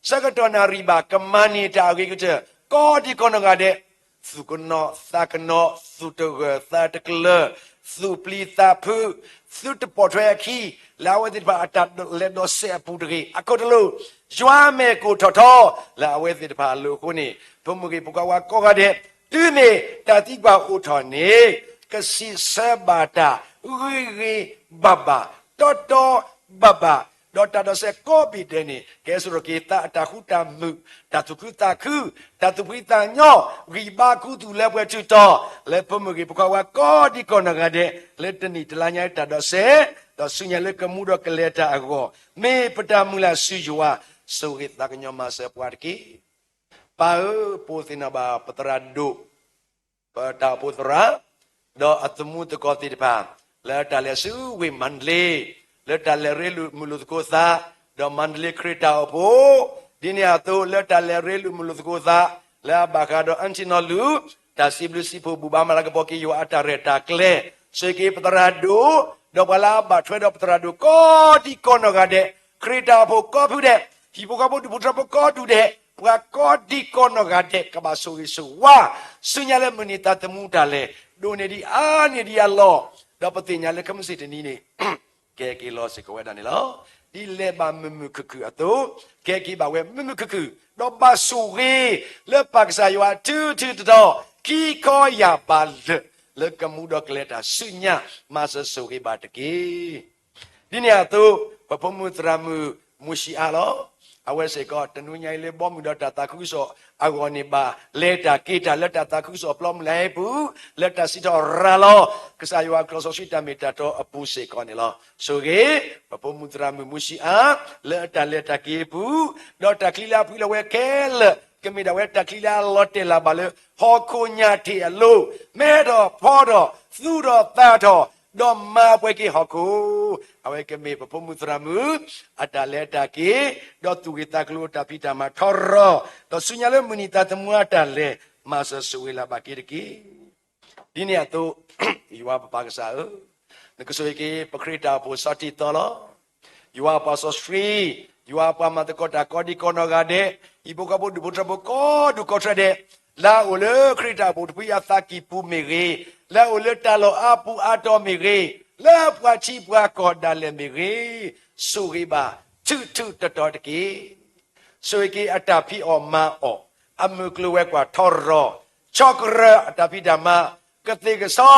ဆၢကတီၢ်နၣ်ရံၣ်ဘၣ် ကမၤန့ၢ်တၢ်အဂ့ၤကတၢၢ် ကိးဒံးကိးနီၢ်ဂၤဒဲး, သူၣ်ကနိးသးကနိး, သူၣ်တဂၢၢ်သးတကျၢၤ, သူၣ်ပျံၤသးဖုး, သုတပိာ်ထွဲအခံ လၢအဝဲသ့ၣ်တဖၣ်အတၢ်လဲၤဒိးစဲးအပူၤတဂ့ၤ. အခိၣ်တလိၣ် ယွၤမဲာ်ကိၢ်ထီၣ်ထီ လၢအဝဲသ့ၣ်တဖၣ်အလိၤအဃိန့ၣ် ဖိမုၣ်ဂ့ၤဖိခွါဝါကိးဂၤဒဲး တုၤမ့ၢ်တၢ်သံကွၢ်အိၣ်ထီၣ်န့ၣ် ကစံးဆၢဘၣ်တၢ်ဂ့ၤဂ့ၤဘၣ်ဘၣ် တီတီဘၣ်ဘၣ်, ဒီးတၢ်ဒိးစဲးကိးဘ့ၣ်ဒဲးန့ၣ် ကဟဲစိာ်ထီၣ်က့ၤသးအတၢ်ဃူတၢ်မုာ်, တၢ်သူၣ်ခုသးခု, တၢ်သူၣ်ဖှံသးညီ, ဂံၢ်ဘါခူသူၣ်လၢပှဲၤထူးတီၤ လၢဖိမုၣ်ဂ့ၤဖိခွါဝါကိးဒံးကိးနီၢ်ဂၤဒဲး လၢတနံၣ်တလါညါတၢ်ဒိးစဲး, ဒီးဆူညါလၢကမူဒီးကလဲၤတၢ်အဂီၢ်, မ့ၢ်ပတၢ်မုၢ်လၢ်ဆူယွၤ, ဆိၣ်ဂ့ၤသးကညီၤမၤစၢၤပှၤတက့ၢ်. ပၢ်ဧၢ, ပအိးသ့ၣ်နီၣ်ဘၣ်ပသရၣ်ဒိၣ် ပတၢ်အိၣ်ဖှိၣ်သရၣ်, ဒီးအသမူသကိးသ့ၣ်တဖၣ် လၢတၢ်လဲၤဆူဝ့ၢ်မၤတလ့, လၢတၢ်လဲၤရ့လိာ်မုာ်လိာ်သကိးသး, ဒီးမၤတလ့ခရံာ်တၢ်အိၣ်ဖှိၣ်, ဒ်န့ၣ်အသိးလၢတၢ်လဲၤရ့လိာ်မုာ်လိာ်သကိးသး လၢအဘၣ်ဃးဒီးအၣ်ထံနီလူး တၢ်စံးဘျုးစံးဖှိၣ်ဘူၣ်ဘါမၤလၤကပီၤက့ၤယွၤအတၢ်ရဲၣ်တၢ်ကျဲၤ, ဆိၣ်ဂ့ၤက့ၤပသရၣ်ဒိၣ်, ဒီးပှၤလၢအဘၣ်ထွဲဒီးပသရၣ်ဒိၣ်ကိးဒံးကိးနီၢ်ဂၤဒဲး, ခရံာ်တၢ်အိၣ်ဖှိၣ်ကိးဖုဒဲး, ဟံၣ်ဖိဃီဖိဒူၣ်ဖိထၢဖိကိးဒူၣ်ဒဲး, ပှၤကိးဒံးကိးနီၢ်ဂၤဒဲး ကဘၣ်ဆိၣ်ဂ့ၤဆိၣ်ဝါ, ဆူညါလၢမုၢ်နံၤသးသမူတၢ်လဲၤ, ဒိၣ်န့ၢ်ဒံးအါန့ၢ်ဒံးအလီၢ်, ဒီးပသ့ၣ်ညါလၢခဲမုၢ်ဆ့ၣ်တနံၤန့ၣ် ကဲက့ၤလီၤစ့ၢ်ကီးဝဲဒၣ်န့ၣ်လီၤ. ဒ်လဲၤဘၣ်မုာ်မုာ်ခုၣ်ခုၣ်အသိး, ကဟဲက့ၤဘၣ်ဝဲမုာ်မုာ်ခုၣ်ခုၣ်, ဒီးဘၣ်ဆိၣ်ဂ့ၤလၢပၢ်ကစၢ်ယွၤထူထူတီတီ, ခံခီယၢ်ပၤလၢာ်, လၢကမူဒီးကလဲၤတၢ်ဆူညါ, မၤစၢၤဆိၣ်ဂ့ၤဘၣ်တက့ၢ်. ဒ်န့ၣ်အသိး, ပဖိမုၣ်သရၣ်မုၣ်မူၡံအါလီၤ. အဝဲစ့ၢ်ကီးတနွံညါအံၤလၢဘီမုၢ်ဒီးတၢ်သးခုကစီၣ်အဂီၢ်န့ၣ် ဘၣ်လဲၤတၢ်က့ၤတၢ်လၢတၢ်သးခုကစီၣ်ပျီမုၢ်လၢ်ဟဲပူၤ, လၢတၢ်စံးထီၣ်ရၤလီၤ ကစၢ်ယွၤကျိာ်စီဆှံတၢ်မ့ၢ်တၢ်တီအပူၤစ့ၢ်ကီးန့ၣ်လီၤ. ဆိၣ်ဂ့ၤ ပဖိမုၣ်သရၣ်မုၣ်မူၡံအါ လၢအတၢ်လဲၤတၢ်က့ၤအပူၤ, ဒီးတၢ်ချံလၢအဖှံလီၤဝဲခဲလၢာ် ကမ့ၢ်ဒၣ်ဝဲတၢ်ချံလၢအလီၤတဲာ်လၢ်ဘၣ်လၢ ဟီၣ်ခိၣ်ညၣ်ထံးအလိၤ, မဲထီၣ်ဖီထီၣ် သူၣ်ထီၣ်သးထီၣ်, ဒီးမၤပှဲၤက့ၤဟီၣ်ခိၣ်, အဝဲကမ့ၢ်ပဖိမုၣ်သရၣ်မုၣ် အတၢ်လဲၤတၢ်က့ၤ, ဒီးသူၣ်ဂ့ၢ်သးကျိၤအတၢ်ဖံးတၢ်မၤထီရီၤ, ဒီးဆူညါလၢမုၢ်နံၤသးသမူအတၢ်လဲၤ, မၤစၢၤဆိၣ်ဂ့ၤလၢ်ဘၣ်က့ၤတက့ၢ်. ဒ်န့ၣ်အသိး, ယွၤပပၢ်ကစၢ်ဧၢ, နကဆိၣ်ဂ့ၤက့ၤပခရံာ်တၢ်အိၣ်ဖှိၣ်စီၤတံၢ်သီလီၤ. ယွၤအပှၤစီဆှံ, ယွၤအပှၤမၤသကိးတၢ်ကိးဒံကိးနီၢ်ဂၤဒဲး, ဟံၣ်ဖိဃီဖိဒူၣ်ဖိထၢဖိကိးဒူၣ်ကိးထၢဒဲး, လၢအအိၣ်လၢခရံာ်တၢ်အိၣ်ဖှိၣ်တဖုအသးကံၢ်ပူၤမ့ၢ်ဂ့ၤ, လၢအအိၣ်လၢတၢ်လီၢ်အါပူၤအါတီၤမ့ၢ်ဂ့ၤ, လၢပှၤထံပှၤကီၢ်ဒၣ်လဲာ်မ့ၢ်ဂ့ၤ, ဆိၣ်ဂ့ၤဘၣ်ထူးထူးတီၤတီၤတက့ၢ်. ဆိၣ်ဂ့ၤက့ၤအတၢ်ဖံးအီၣ်မၤအီၣ်, အမုၢ်ကျိၤဝဲၤကွာ်ထီရီၤ, ဆီကရၢၢ်အတၢ်ဖံးတၢ်မၤ, ကသ့ၣ်ကဆီ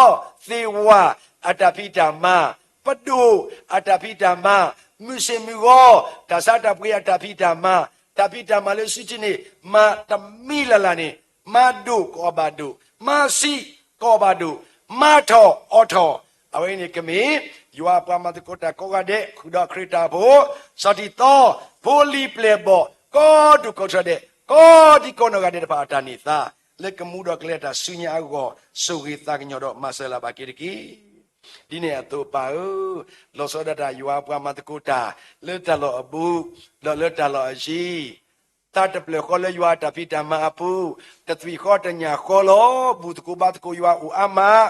သ့ၣ်ဝၣ်အတၢ်ဖံးတၢ်မၤ, ပဒိၣ်အတၢ်ဖံးတၢ်မၤ, မုၢ်ဆ့ၣ်မုၢ်ဂီၤ, တၢ်ဆါတၢ်ပှ့ၤအတၢ်ဖံးတၢ်မၤ, တၢ်ဖံးတၢ်မၤလၢစုထံန့ၣ်, မၤတမံၤလၢ်လၢ်န့ၣ်, မၤဒိၣ်ကအီၣ်ဘၣ်ဒိၣ်, မၤဆံးကအီၣ်ဘၣ်ဒိၣ်, မၤထီၣ်အီၣ်ထီၣ်, အဝဲအံၤန့ၣ်ကမ့ၢ် ယွၤအပှၤမၤသကိးတၢ်ကိးဂၤဒဲး ဃုာ်ဒီးခရံာ်တၢ်အိၣ်ဖှိၣ်, စီၤတံၢ်သီ, ဖိလံၤပျဲၢ်ဘီၣ်, ကိးဒူၣ်ကိးထၢဒဲး, ကိးဒံကိးနီၢ်ဂၤဒဲးတဖၣ်အတၢ်န့ၢ်သါ, လၢကမူဒီးကလဲၤတၢ်ဆူညါအဂီၢ်, ဆိၣ်ဂ့ၤသးကညီၤဒီးမၤစၢၤလၢ်ဘၣ်က့ၤတက့ၢ်. ဒ်န့ၣ်အသိးပၢ်ဧၢ, လီၤဆီဒၣ်တၢ်ယွၤအပှၤမၤသကိးတၢ်, လၢတၢ်လီၢ်အဘူး, ဒီးလၢတၢ်လီၢ်အယံၤ, သးတဖျၢၣ်ဃီလၢယွၤအတၢ်ဖံးတၢ်မၤအပူၤ, တသွံၣ်ဃီတညၣ်ဃီလီၤ, ဘူၣ်သကိးဘါသကိးယွၤအိၣ်အါမး,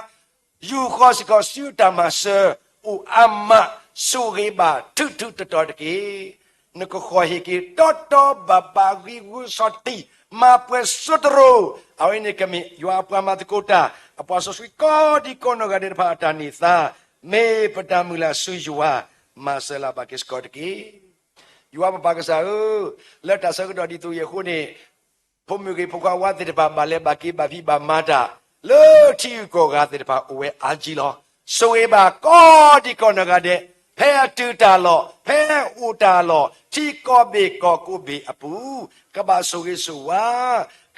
ယူာ်ဃီစ့ၢ်ကီးစုတၢ်မၤစၢၤအိၣ်အါမး, ဆိၣ်ဂ့ၤဘၣ်ထူးထူးတီၤတီၤတက့ၢ်. နကဃီၤဟ့ၣ်က့ၤတီတီဘၣ်ဘၣ်ဂံၢ်ဂုၢ်စီၤတံၢ်, မၤပှဲၤစိတရိၤ, အဝဲန့ၣ်ကမ့ၢ်ယွၤအပှၤမၤသကိးတၢ်, အပှၤစီဆှံကိးဒံကိးနီၢ်ဂၤဒဲးတဖၣ်အတၢ်န့ၢ်သါ, မ့ၢ်ပတၢ်မုၢ်လၢ်ဆူယွၤ, မၤစၢၤလၢ်ဘၣ်က့ၤစ့ၢ်ကီးတက့ၢ်. ယွၤပပၢ်ကစၢ်ဧၢ, လၢတၢ်ဆၢကတီၢ်ဒ်သိးအံၤအဃိန့ၣ်, ဖိမုၣ်ဂ့ၤဖိခွါဝါသ့ၣ်တဖၣ်ဘၣ်လဲၤဘၣ်က့ၤဘၣ်ဖံးဘၣ်မၤတၢ်, လၢထံဂုၤကီၢ်ဂၤသ့ၣ်တဖၣ်အိၣ်ဝဲအါကံလီၤ. ဆိၣ်ဂ့ၤဘၣ်ကိးဒံကိးနီၢ်ဂၤဒဲး, ဖဲအတုၤတၢ်လီၢ်, ဖဲအိၣ်တၢ်လီၢ်, ထံကီၢ်ဘ့ၣ်ကီၢ်ကိးဘ့ၣ်အပူၤ, ကဘၣ်ဆိၣ်ဂ့ၤဆိၣ်ဝါ,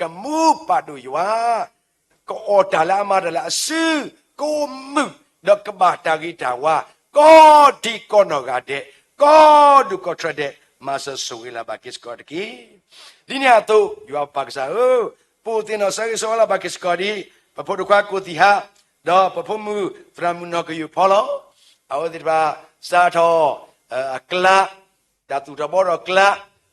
ကမူပာ်ဒိၣ်ယွၤ ကအီၣ်တၢ်လၢအမၤတၢ်လၢအစု, ကအိၣ်မုာ်, ဒီးကဘၣ်တၢ်ဂ့ၤတၢ်ဝါ, ကိးဒံကိးနီၢ်ဂၤဒဲး, ကိးဒူၣ်ကိးထၢဒဲး, မၤစၢၤဆိၣ်ဂ့ၤလၢ်ဘၣ်က့ၤစ့ၢ်ကီးတက့ၢ်. ဒ်န့ၣ်အသိး, ယွၤပပၢ်ကစၢ်ဧၢ, ပအိၣ်သ့ၣ်နီၣ်ဆၢဂ့ၤဆၢဝါလၢ်ဘၣ်က့ၤစ့ၢ်ကီးဒ်, ပဖိတခွါကိၢ်သံၣ်ဟး, ဒီးပဖိမုၣ်သရၣ်မုၣ်နီၢ်ကယုၢ်ဖီလီၤ. အဝဲသ့ၣ်တဖၣ် စးထီၣ်အကျါ, တၢ်သူၣ်ထီၣ်ဘှီထီၣ်ကျါ,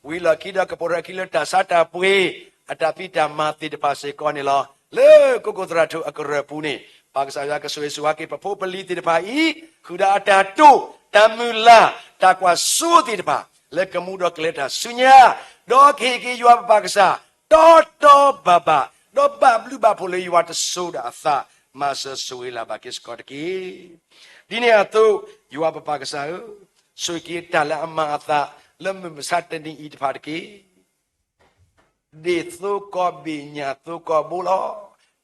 ဝံၤလီၢ်ခံဒီးကပိာ်ထီၣ်အခံလၢတၢ်ဆါတၢ်ပှ့ၤ, အတၢ်ဖံးတၢ်မၤသ့ၣ်တဖၣ်စ့ၢ်ကီးန့ၣ်လီၤ. လၢကီၢ်ခိၣ်သရၣ်ထိၣ်အကရၢၢ်ပူၤန့ၣ်, ပၢ်ကစၢ်ယွၤကဆိၣ်ဂ့ၤဆိၣ်ဝါက့ၤပဖိပလံၤသ့ၣ်တဖၣ်အံၤ, ဃုာ်ဒီးအတၢ်တိာ်, တၢ်မုၢ်လၢ်, တၢ်ကွၢ်စိသ့ၣ်တဖၣ်, လၢကမူဒီးကလဲၤတၢ်ဆူညါ, ဒီးကဟ့ၣ်က့ၤယွၤပပၢ်ကစၢ်, တီတီဘၣ်ဘၣ်, ဒီးဘၣ်ဘျုးဘၣ်ဖှိၣ်လၢယွၤတစိၤဒၣ်အသး, မၤစၢၤဆိၣ်ဂ့ၤလၢ်ဘၣ်က့ၤစ့ၢ်ကီးတက့ၢ်. ဒ်န့ၣ်အသိး, ယွၤပပၢ်ကစၢ်ဧၢ, ဆိၣ်ဂ့ၤက့ၤတၢ်လၢအမၤအသး, လၢမုၢ်မဆါတနံၤအံၤတဖၣ်တက့ၢ်. ဒ့ၣ်သိကီးဘ့ၣ်ညၣ်သိကီးဘိလီၤ.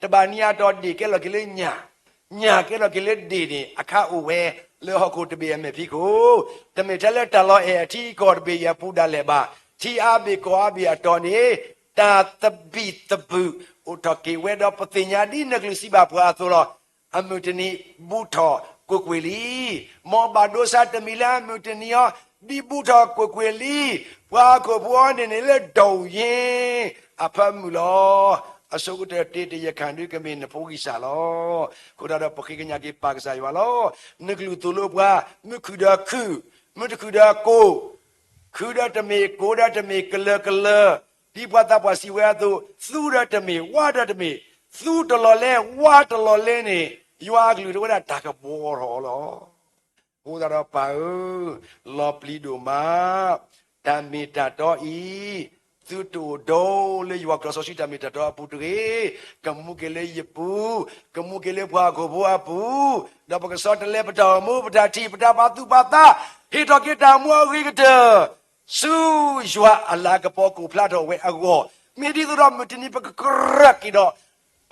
တဘၣ်နံၤအတီၢ်ဒ့ၣ်ကဲလီၤက့ၤလၢညၣ်, ညၣ်ကဲလီၤက့ၤလၢဒ့ၣ်န့ၣ် အခါအိၣ်ဝဲလၢဟီၣ်ခိၣ်တဘ့ၣ်အမဲာ်ဖံးခိၣ်, တမ့ၢ်ထဲလၢတၢ်လီၢ်အဲၣ်ထံကီၢ်တဘ့ၣ်အံၤအပူၤဒၣ်လဲာ်ဘၣ်. ထံအါဘ့ၣ်ကီၢ်အါဘ့ၣ်အတီၢ်န့ၣ်, တၢ်သဘံၣ်သဘုၣ်အိၣ်ထီၣ်က့ၤဝဲဒီးပသ့ၣ်ညါဒ်နကလုၢ်စံးဘၣ်ပှၤအသိးလီၤ. အမုၢ်တနံၤဘူးထီၣ်ကွ့ၢ်ကွ့ၢ်လံ. မ်ဘၣ်ဒိဆါတမံၤလၢအမုၢ်တနံၤအံၤ, ဒ်ဘူးထီၣ်ကွ့ၢ်ကွ့ၢ်လံ. ပှၤဟီၣ်ခိၣ်ဖိအံၤန့ၣ်န့ၣ်လၢဒိၣ်ယ့ၣ် အဖၢမုၢ်လီၤ. အဆိကတၢၢ်တ့တ့ၢ်ယခၣ်ဒုကမ့ၢ်နဖိဂံၢ်စၢ်လီၤ. အဃိသတးဒီးပဃ့ကညးက့ၤပၢ်ကစၢ်ယွၤလီၤ. နကလုၢ်သိၣ်လိပှၤ, မုၢ်ခုၣ်ဒီးခုၣ်, မုၢ်တခုၣ်ဒီးကိၢ်, ခုၣ်ဒီးတမ့ၢ်, ကိၢ်ဒီးတမ့ၢ်, ကလၢၤကလၢၤ, ဒ်ပှၤသးပှၢ်စံးဝဲအသိး, သူဒီးတမ့ၢ်, ဝါဒီးတမ့ၢ်, သူတလီၤလဲ, ဝါတလီၤလဲန့ၣ်, ယွၤအကလုၢ်တဝဲဒၣ်တၢ်ကဘှီထီၣ်အီၤလီၤ. အဃိသတးဒီးပၢ်ဧၢ, လီၤပျံၤဒိၣ်မး, တၢ်မ့ၢ်တၢ်တီအံၤ, သုတအိၣ်ဒိးလၢယွၤကီၢ်စီဆှံတၢ်မ့ၢ်တၢ်တီအပူၤတဂ့ၤ, ကမူက့ၤလၢယပူၤ, ကမူက့ၤလၢပှၤဟီၣ်ခိၣ်ဖိအပူၤ, ဒီးပကဆီတလဲပတၢ်အိၣ်မူ ပတၢ်ထံၣ် ပတၢ်ပာ်သူၣ်ပာ်သး, ဟ့ၣ်ထီၣ်က့ၤတၢ်မူအဂ့ၤကတၢၢ် ဆူယွၤအလၤကပီၤ ကအိၣ်ဖျါထီၣ်ဝဲအဂီၢ်, မ့ၢ်ဒ်သိးဒီးမုၢ်တနံၤပကကြၢးက့ၤဒီး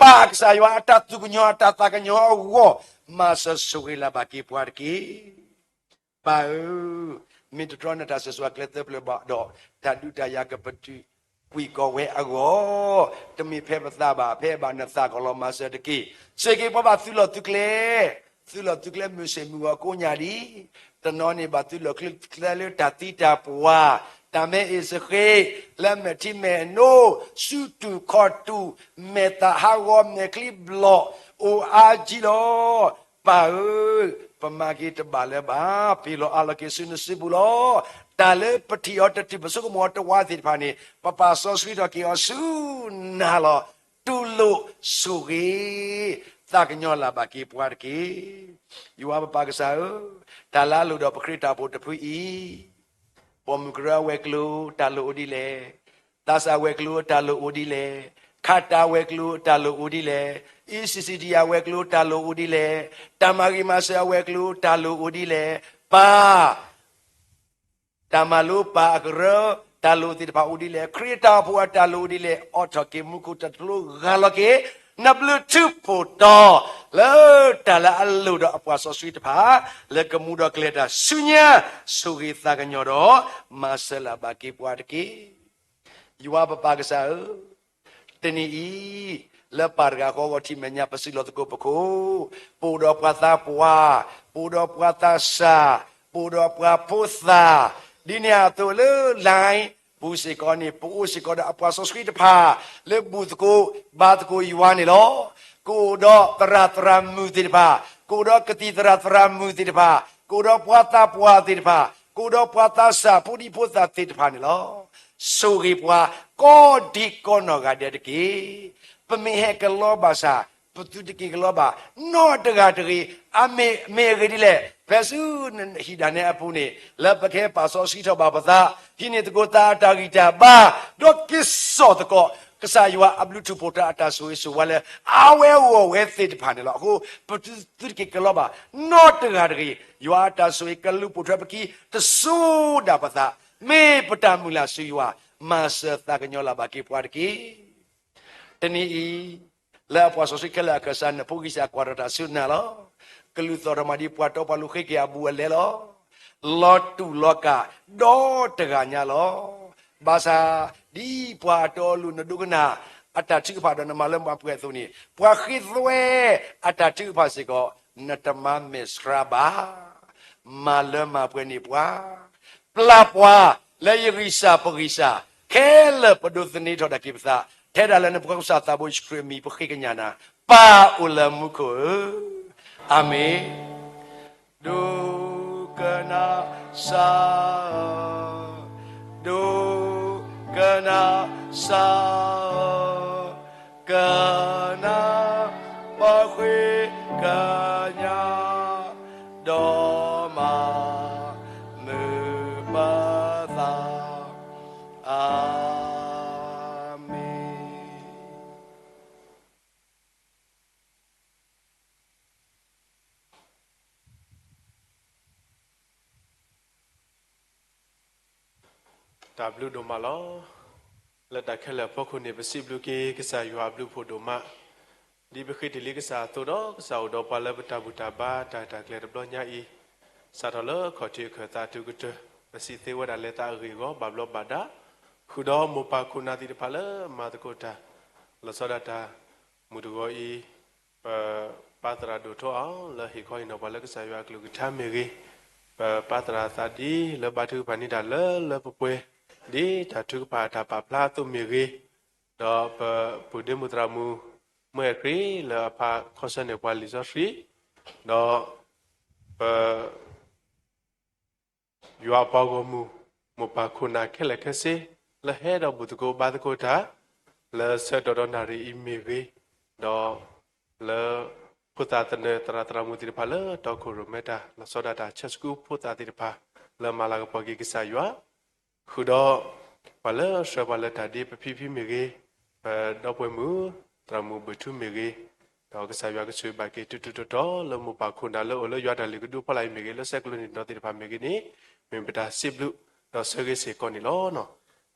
ပၢ်ကစၢ်ယွၤအတၢ်သူၣ်ကညီၤ အတၢ်သးကညီၤအဂီၢ်, မၤစၢၤဆိၣ်ဂ့ၤလၢ်ဘၣ်က့ၤပှၤတက့ၢ်. ပၢ်ဧၢ, မ့ၢ်တတြီနတၢ်စၢၤဆှးကျဲသၢပျၢၤဘၣ်ဒီး, တၢ်ဒုးတၢ်ယၤကပတုာ်ကွံာ်ကီးဝဲအဂီၢ်, တမ့ၢ်ဖဲပသးဘၣ်, ဖဲဘၣ်နသးကီးလီၤ မၤစၢၤတက့ၢ်. စ့ၢ်ကီးပှၤဘၣ်သုးလီၢ်သုးကျဲ, သုးလီၢ်သုးကျဲမုၢ်ဆ့ၣ်မုၢ်ဂီၤကိးညါဒံး, တနီၤန့ၣ်ဘၣ်သုးလီၢ်သုးကျဲလၢတၢ်သံတၢ်ပှၢ်, တၢ်မဲအ့ၣ်စဃ့, လၢမဲာ်ထံမဲာ်နိ, စုတူာ်ခီၣ်တူာ်, မဲာ်သၣ်ဟးဂီၤမဲာ်ချံဘျီၣ်, အိၣ်အါကံလီၤ. ပၢ်ဧၢ, ပမၤက့ၤတဘၣ်လၢၤဘၣ်, ပ့ၤလီၤအးလီၤက့ၤဆူနစုပူၤလီၤ. တၢ်လၢပထံၣ်အီၤတတုၤ ပဆိကမိၣ်အီၤတဝါသ့ၣ်တဖၣ်န့ၣ် ပပာ်စီဆှံထီၣ်က့ၤအီၤဆူနၤလီၤ. တူၢ်လိာ်ဆိၣ်ဂ့ၤ သးကညီၤလၢ်ဘၣ်က့ၤပှၤတက့ၢ်. ယွၤပပၢ်ကစၢ်ဧၢ, တၢ်လၢအလိၣ်ဒီးပခရံာ်တၢ်အိၣ်ဖှိၣ်တဖုအံၤ, ပိာ်မုၣ်ကရၢအဝဲၤကျိၤတၢ်လိၣ်အိၣ်ဒ်လဲၣ်, သးစၢ်ဝဲၤကျိၤတၢ်လိၣ်အိၣ်ဒ်လဲၣ်, ခးတၢ်ဝဲၤကျိၤတၢ်လိၣ်အိၣ်ဒ်လဲၣ်, အံၣ်စံၣ်စံၣ်တံၢ်အဝဲၤကျိၤတၢ်လိၣ်အိၣ်ဒ်လဲၣ်, တၢ်မၤဂ့ၤမၤစၢၤအဝဲၤကျိၤတၢ်လိၣ်အိၣ်ဒ်လဲၣ်, ပၢ် တၢ်မၤလိပၢ်အကရၢ တၢ်လိၣ်သ့ၣ်တဖၣ်အိၣ်ဒ်လဲၣ်, ခရံာ်တၢ်အိၣ်ဖှိၣ်အတၢ်လိၣ်အိၣ်ဒ်လဲၣ်, အိးထီၣ်က့ၤမူခိၣ်တၢ်တလိၣ်ဂၤလီၤက့ၤ နဘျုးထူးဖှိၣ်တီ လၢတၢ်လၢအလိၣ်ဒီးအပှၤစီဆှံတဖၣ်, လၢကမူဒီးကလဲၤတၢ်ဆူညါ, ဆိၣ်ဂ့ၤသးကညီၤဒီး မၤစၢၤလၢ်ဘၣ်က့ၤပှၤတက့ၢ်. ယွၤပပၢ်ကစၢ်ဧၢ, တနံၤအံၤ, လၢပၢ်တဂၤဃီဂီၤထံးမဲာ်ညါ ပစံးလီၤသကိးပခိၣ်, ပအိၣ်ဒီးပှၤသးပှၢ်, ပအိၣ်ဒီးပှၤသးစၢ်, ပအိၣ်ဒီးပှၤဖိသၣ်, ဒ်န့ၣ်အသိးလၢ line ပူၤစ့ၢ်ကီးန့ၣ် ပအိၣ်စ့ၢ်ကီးဒီးအပှၤစီဆှံတဖၣ် လၢဘူၣ်သကိးဘါသကိးယွၤန့ၣ်လီၤ. ကအိၣ်ဒီးသရၣ်သရၣ်မုၣ်သ့ၣ်တဖၣ်, ကအိၣ်ဒီးကသံၣ်သရၣ်သရၣ်မုၣ်သ့ၣ်တဖၣ်, ကအိၣ်ဒီးပှၤသးပှၢ်သ့ၣ်တဖၣ်, ကအိၣ်ဒီးပှၤသးစၢ်ဖိဒံဖိသၣ်သ့ၣ်တဖၣ်န့ၣ်လီၤ. ဆိၣ်ဂ့ၤပှၤကိးဒံကိးနီၢ်ဂၤဒဲးတက့ၢ်. ပမ့ၢ်ဟဲကလီဘၣ်ဆၣ်, ပသုတက့ၤကလီဘၣ်, နီတဂၤတဂ့ၤ, အမ့ၢ်မ့ၢ်အဂ့ၢ်ဒ်လဲၣ်, ဖဲဆူနဟံၣ်ဒၣ်နဲအပူၤန့ၣ် လၢပကဟဲပာ်စီဆှံထီၣ်ဘၣ်ပသး, ဟံးန့ၢ်သကိးသးအတၢ်ဂံၢ်တၢ်ဘါ, ဒီးက့ၤစိာ်သကိး ကစၢ်ယွၤအဘျုးထူးဖှိၣ်တၢ်အတၢ်ဆိၣ်ဂ့ၤဆိၣ်ဝါလၢ အဝဲဂီၢ်ဝဲသ့ၣ်တဖၣ်န့ၣ်လီၤ. အဃိ ပသုတက့ၤကလီဘၣ်, နီတဂၤတဂ့ၤ, ယွၤအတၢ်ဆိၣ်ဂ့ၤကလူၤပိာ်ထွဲပခံ, တစိၤဒၣ်ပသး, မ့ၢ်ပတၢ်မုၢ်လၢ်ဆူယွၤ, မၤစၢၤသးကညီၤလၢ်ဘၣ်က့ၤပှၤတက့ၢ်. တနံၤအံၤ, လၢအပှၤစီဆှံခဲလၢာ်အခၢၣ်စး နဖိဂံၢ်စၢ်ကွၢ်ထီၣ်တၢ်ဆူနၤလီၤ. ကလုၢ်သီၣ်ထီၣ်မးဒ်ပှၤတီပှၤလိၤဃ့က့ၤအဘူးအလဲလီၤ. လီၤတူာ်လီၤကာ်ဒီတဂၤညါလီၤ. ဘၣ်ဆၣ်ဒ်ပှၤအတီအလိၤနဒိကနၣ်အတၢ်ထုကဖၣ်ဒီးနမၤလၢမၤပှဲၤအသိးန့ၣ်, ပှၤဃ့သွဲအတၢ်ထုကဖၣ်စ့ၢ်ကီး နတမၤမဲာ်ဆှးဘၣ်. မၤလၢမၤပှဲၤန့ၢ်ပှၤ ပျၢ်ပှၤလၢယဂံၢ်စၢ်ပဂံၢ်စၢ်, ခဲလၢာ်ပဒိးသန့ၤထီၣ်ဒၣ်က့ၤပသး, ထဲဒၣ်လၢနဖိခွါကစၢ်သးဘိယ့ၣ်ၡူးခရံာ်အမံၤ ပဃ့ကညးနၤ, ပၢ်အိၣ်လၢမူခိၣ်ဧၢ, အၤမ့ၣ်. ဒိကနၣ်စၢ်ဧၢ, ဒိကနၣ်စၢ်ဧၢ, ကနၣ်ပှၤဃ့ကညး ဒီးမၤမုာ်ပသး, အၤမ့ၣ်. တၢ်ဘျုးဒိၣ်မးလီၤ. လၢတၢ်ခဲလၢာ်အဖီခိၣ်န့ၣ် ပစံးဘျုးက့ၤကစၢ်ယွၤအဘျုးအဖှိၣ်ဒိၣ်မး, ဒ်ပဃ့တ့ၢ်လံကစၢ်အသိးဒီး ကစၢ်အိၣ်ဒီးပှၤလၢပတၢ်ဘူၣ်တၢ်ဘါတၢ်ရဲၣ်တၢ်ကျဲၤတဘျီညါအံၤ, စးထီၣ်လၢခီၣ်ထံးအခၢၣ်သးတုၤကတၢၢ်, ပစံးသ့ဝဲဒၣ်လဲၤသးအဂ့ၢ်အဂီၢ် ဘၣ်ဘျီးဘၣ်ဒါ, ဃုာ်ဒီးမိၢ်ပၢ်ခိၣ်နၢ်သ့ၣ်တဖၣ်လၢမၤသကိးတၢ် လီၤဆီဒၣ်တၢ်မုၢ်တဂီၤအံၤ, ပပၢ်သရၣ်ဒိၣ်ထီအီၤ လၢဟ့ၣ်ခီဟ့ၣ်နီၤပှၤလၢကစၢ်ယွၤအကလုၢ်ကထါမ့ၢ်ဂ့ၤ, ပပၢ်သရၣ်သးဒ်လၢဘါထုကဖၣ်န့ၢ်တၢ်လၢလၢပှဲၤပှဲၤ, ဒ်တၢ်ထုကဖၣ်အတၢ်ပာ်ဖျါအသိးမ့ၢ်ဂ့ၤ, ဒီးပပုၢ်ဒ့မုၣ်သရၣ်မုၣ် မုၢ်အဲၣ်ခရံာ်လၢအဖးခီဆၢန့ၢ်ပှၤလံာ်စီဆှံ, ဒီးပ ယွၤအပှၤဂီၢ်မုၢ် မိၢ်ပၢ်ခိၣ်နၢ်ခဲလၢာ်ခဲဆ့ လၢဟဲဒီးဘူၣ်သကိးဘါသကိးတၢ် လၢဆၢကတီၢ်ဒီးနၣ်ရံၣ်အံၤမ့ၢ်ဂ့ၤ, ဒီးလၢဖိသၣ်သနၢၣ်သရၣ်သရၣ်မုၣ်သ့ၣ်တဖၣ်လၢတီခိၣ်ရိၣ်မဲတၢ် လီၤဆီဒၣ်တၢ် Sunday School ဖိသၣ်သ့ၣ်တဖၣ် လၢမၤလၤကပီၤက့ၤကစၢ်ယွၤ, ဃုာ်ဒီး ပှၤလၢဆှၢပှၤလၢတၢ်ဒ့ ပဖံဖံမ့ၢ်ဂ့ၤ, ပဒီပုၢ်ဝဲၢ်မုၣ် သရၣ်မုၣ်ဘုၣ်ထူမ့ၢ်ဂ့ၤ, ဒီးကစၢ်ယွၤကဆိၣ်ဂ့ၤဘၣ်က့ၤထူထူတီတီလၢမိၢ်ပၢ်ခိၣ်နၢ်လၢအိၣ်လၢယွၤတၢ်လုၢ်ကဒုအဖီလာ်အံၤမ့ၢ်ဂ့ၤ, လၢဆဲးကျိးန့ၣ်ဒီးသ့ၣ်တဖၣ်မ့ၢ်ဂ့ၤန့ၣ်, မ့ၢ်ပတၢ်စံးဘျုးဒီးဆၢဂ့ၤစ့ၢ်ကီးန့ၣ်လီၤ.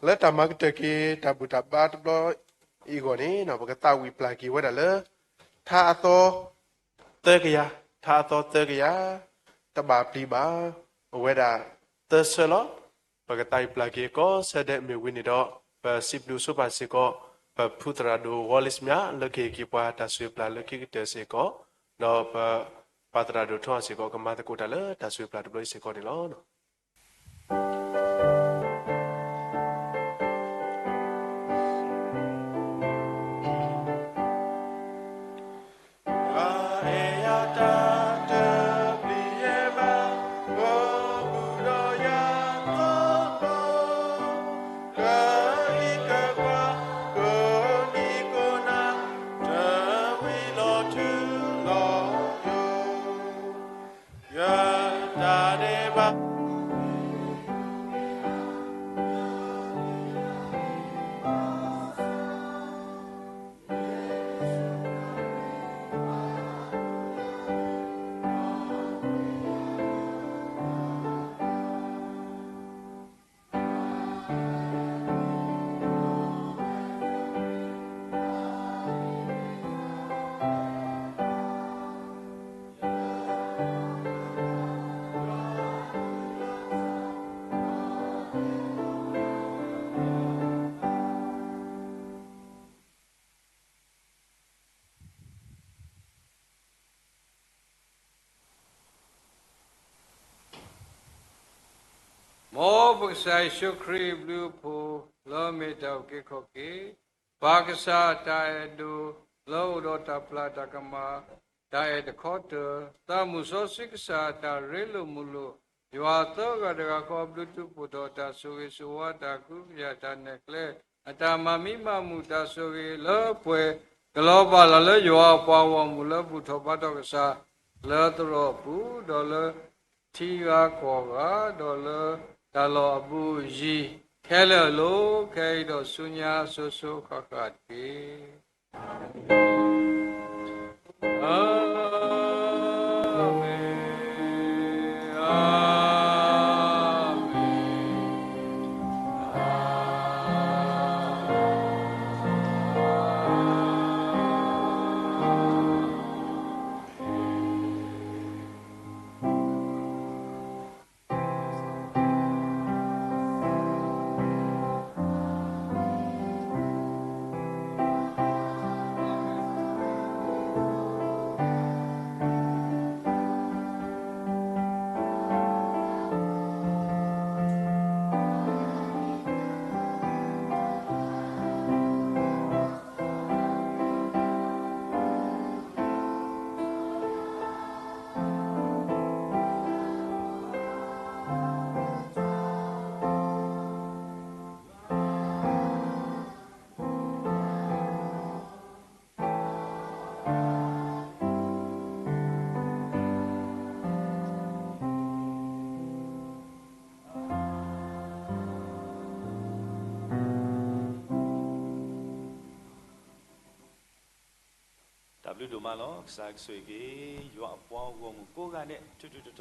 လၢတၢ်မၤကတၢၢ်က့ၤတၢ်ဘူၣ်တၢ်ဘါတဘျီအံၤအဂီၢ်န့ၣ် ပကသးဝံၣ်ပျၢ်က့ၤဝဲဒၣ်လၢ ထါအသီ သၢကယၤ, ထါအသီသၢကယၤ, တဘၣ်ပျံၤဘၣ်, အိၣ်ဝဲဒၣ်သၢဆၢလီၤ. ပကသးဝံၣ်ပျၢ်က့ၤကိးဆၢဒဲးမ့ၢ်ဝံၤန့ၣ်ဒီး ပစံးဘျုးဆိပာ်စ့ၢ်ကီး ပဖုသရၣ်ဒိၣ် Wallace မၠး လၢကဟ့ၣ်က့ၤပှၤတၢ်ဆိၣ်ဂ့ၤပျၢ်လၢခံကတၢၢ်စ့ၢ်ကီး, ဒီးပပၢ်သရၣ်ဒိၣ်ထီစ့ၢ်ကီး ကမၤသကိးတၢ်လၢတၢ်ဆိၣ်ဂ့ၤပျၢ်တဘျီအံၤစ့ၢ်ကီးန့ၣ်လီၤ. ယွၤအဲၣ်ယၤတၢ်တပျံၤယဲၢ်ဘၣ်, ကိးပူၤဒီးယၤသီဘီ, ကဟံၣ်ကပှၤ ကိးနံၤကိးနၤ, တဝံၤလီၤထူလီၤယိာ်, ယတၢ်ဒဲးဘး မ်ပကစၢ်ယ့ၣ်ၡူးခရံာ်အဘျုးအဖှိၣ်လၢအမ့ၢ်တၢ်အုၣ်က့ၤခီၣ်က့ၤ, ပၢ်ကစၢ်အတၢ်အဲၣ်ဒိၣ်လၢအအိၣ်ဒီးတၢ်ပျၢ်တၢ်ကမၣ်တၢ်အဲၣ်တခီတၢၢ်, သးမုၢ်စီဆှံကစၢ်အတၢ်ရ့လိာ်မုာ်လိာ်, ယွၤသၢဂၤတဂၤဃီအဘျုးထူးဖှိၣ်ထီၣ် တၢ်ဆိၣ်ဂ့ၤဆိၣ်ဝါတၢ်ကဟုကယာ်တၢ်နဲၣ်ကျဲ, အတၢ်မၤမံမၤမုာ် တၢ်ဆိၣ်ဂ့ၤလၢပှဲၤကလီၤဘၣ်လီၤလၢယွၤအပှၤဂီၢ်မုၢ်လၢဘူၣ်ထီၣ်ဘါထီၣ်ကစၢ် လၢသရိာ်ပူၤ, ဒီးလၢထံဂၤကီၢ်ဂၤ, ဒီးလၢတၢ်လီၢ်အဘူးအယံၤ ခဲလၢာ်အလိၤ, ခဲအံၤဒီးဆူညါ စိၤစိၤဃၣ်ဃၣ်တက့ၢ်. အၤမ့ၣ်, အၤမ့ၣ်. တၢ်ဘျုးဒိၣ်မးလီၤ. ကစၢ်ကဆိၣ်ဂ့ၤက့ၤ ယွၤအပှၤဂီၢ်မုၢ်ကိးဂၤဒဲး ထူထူတီတီ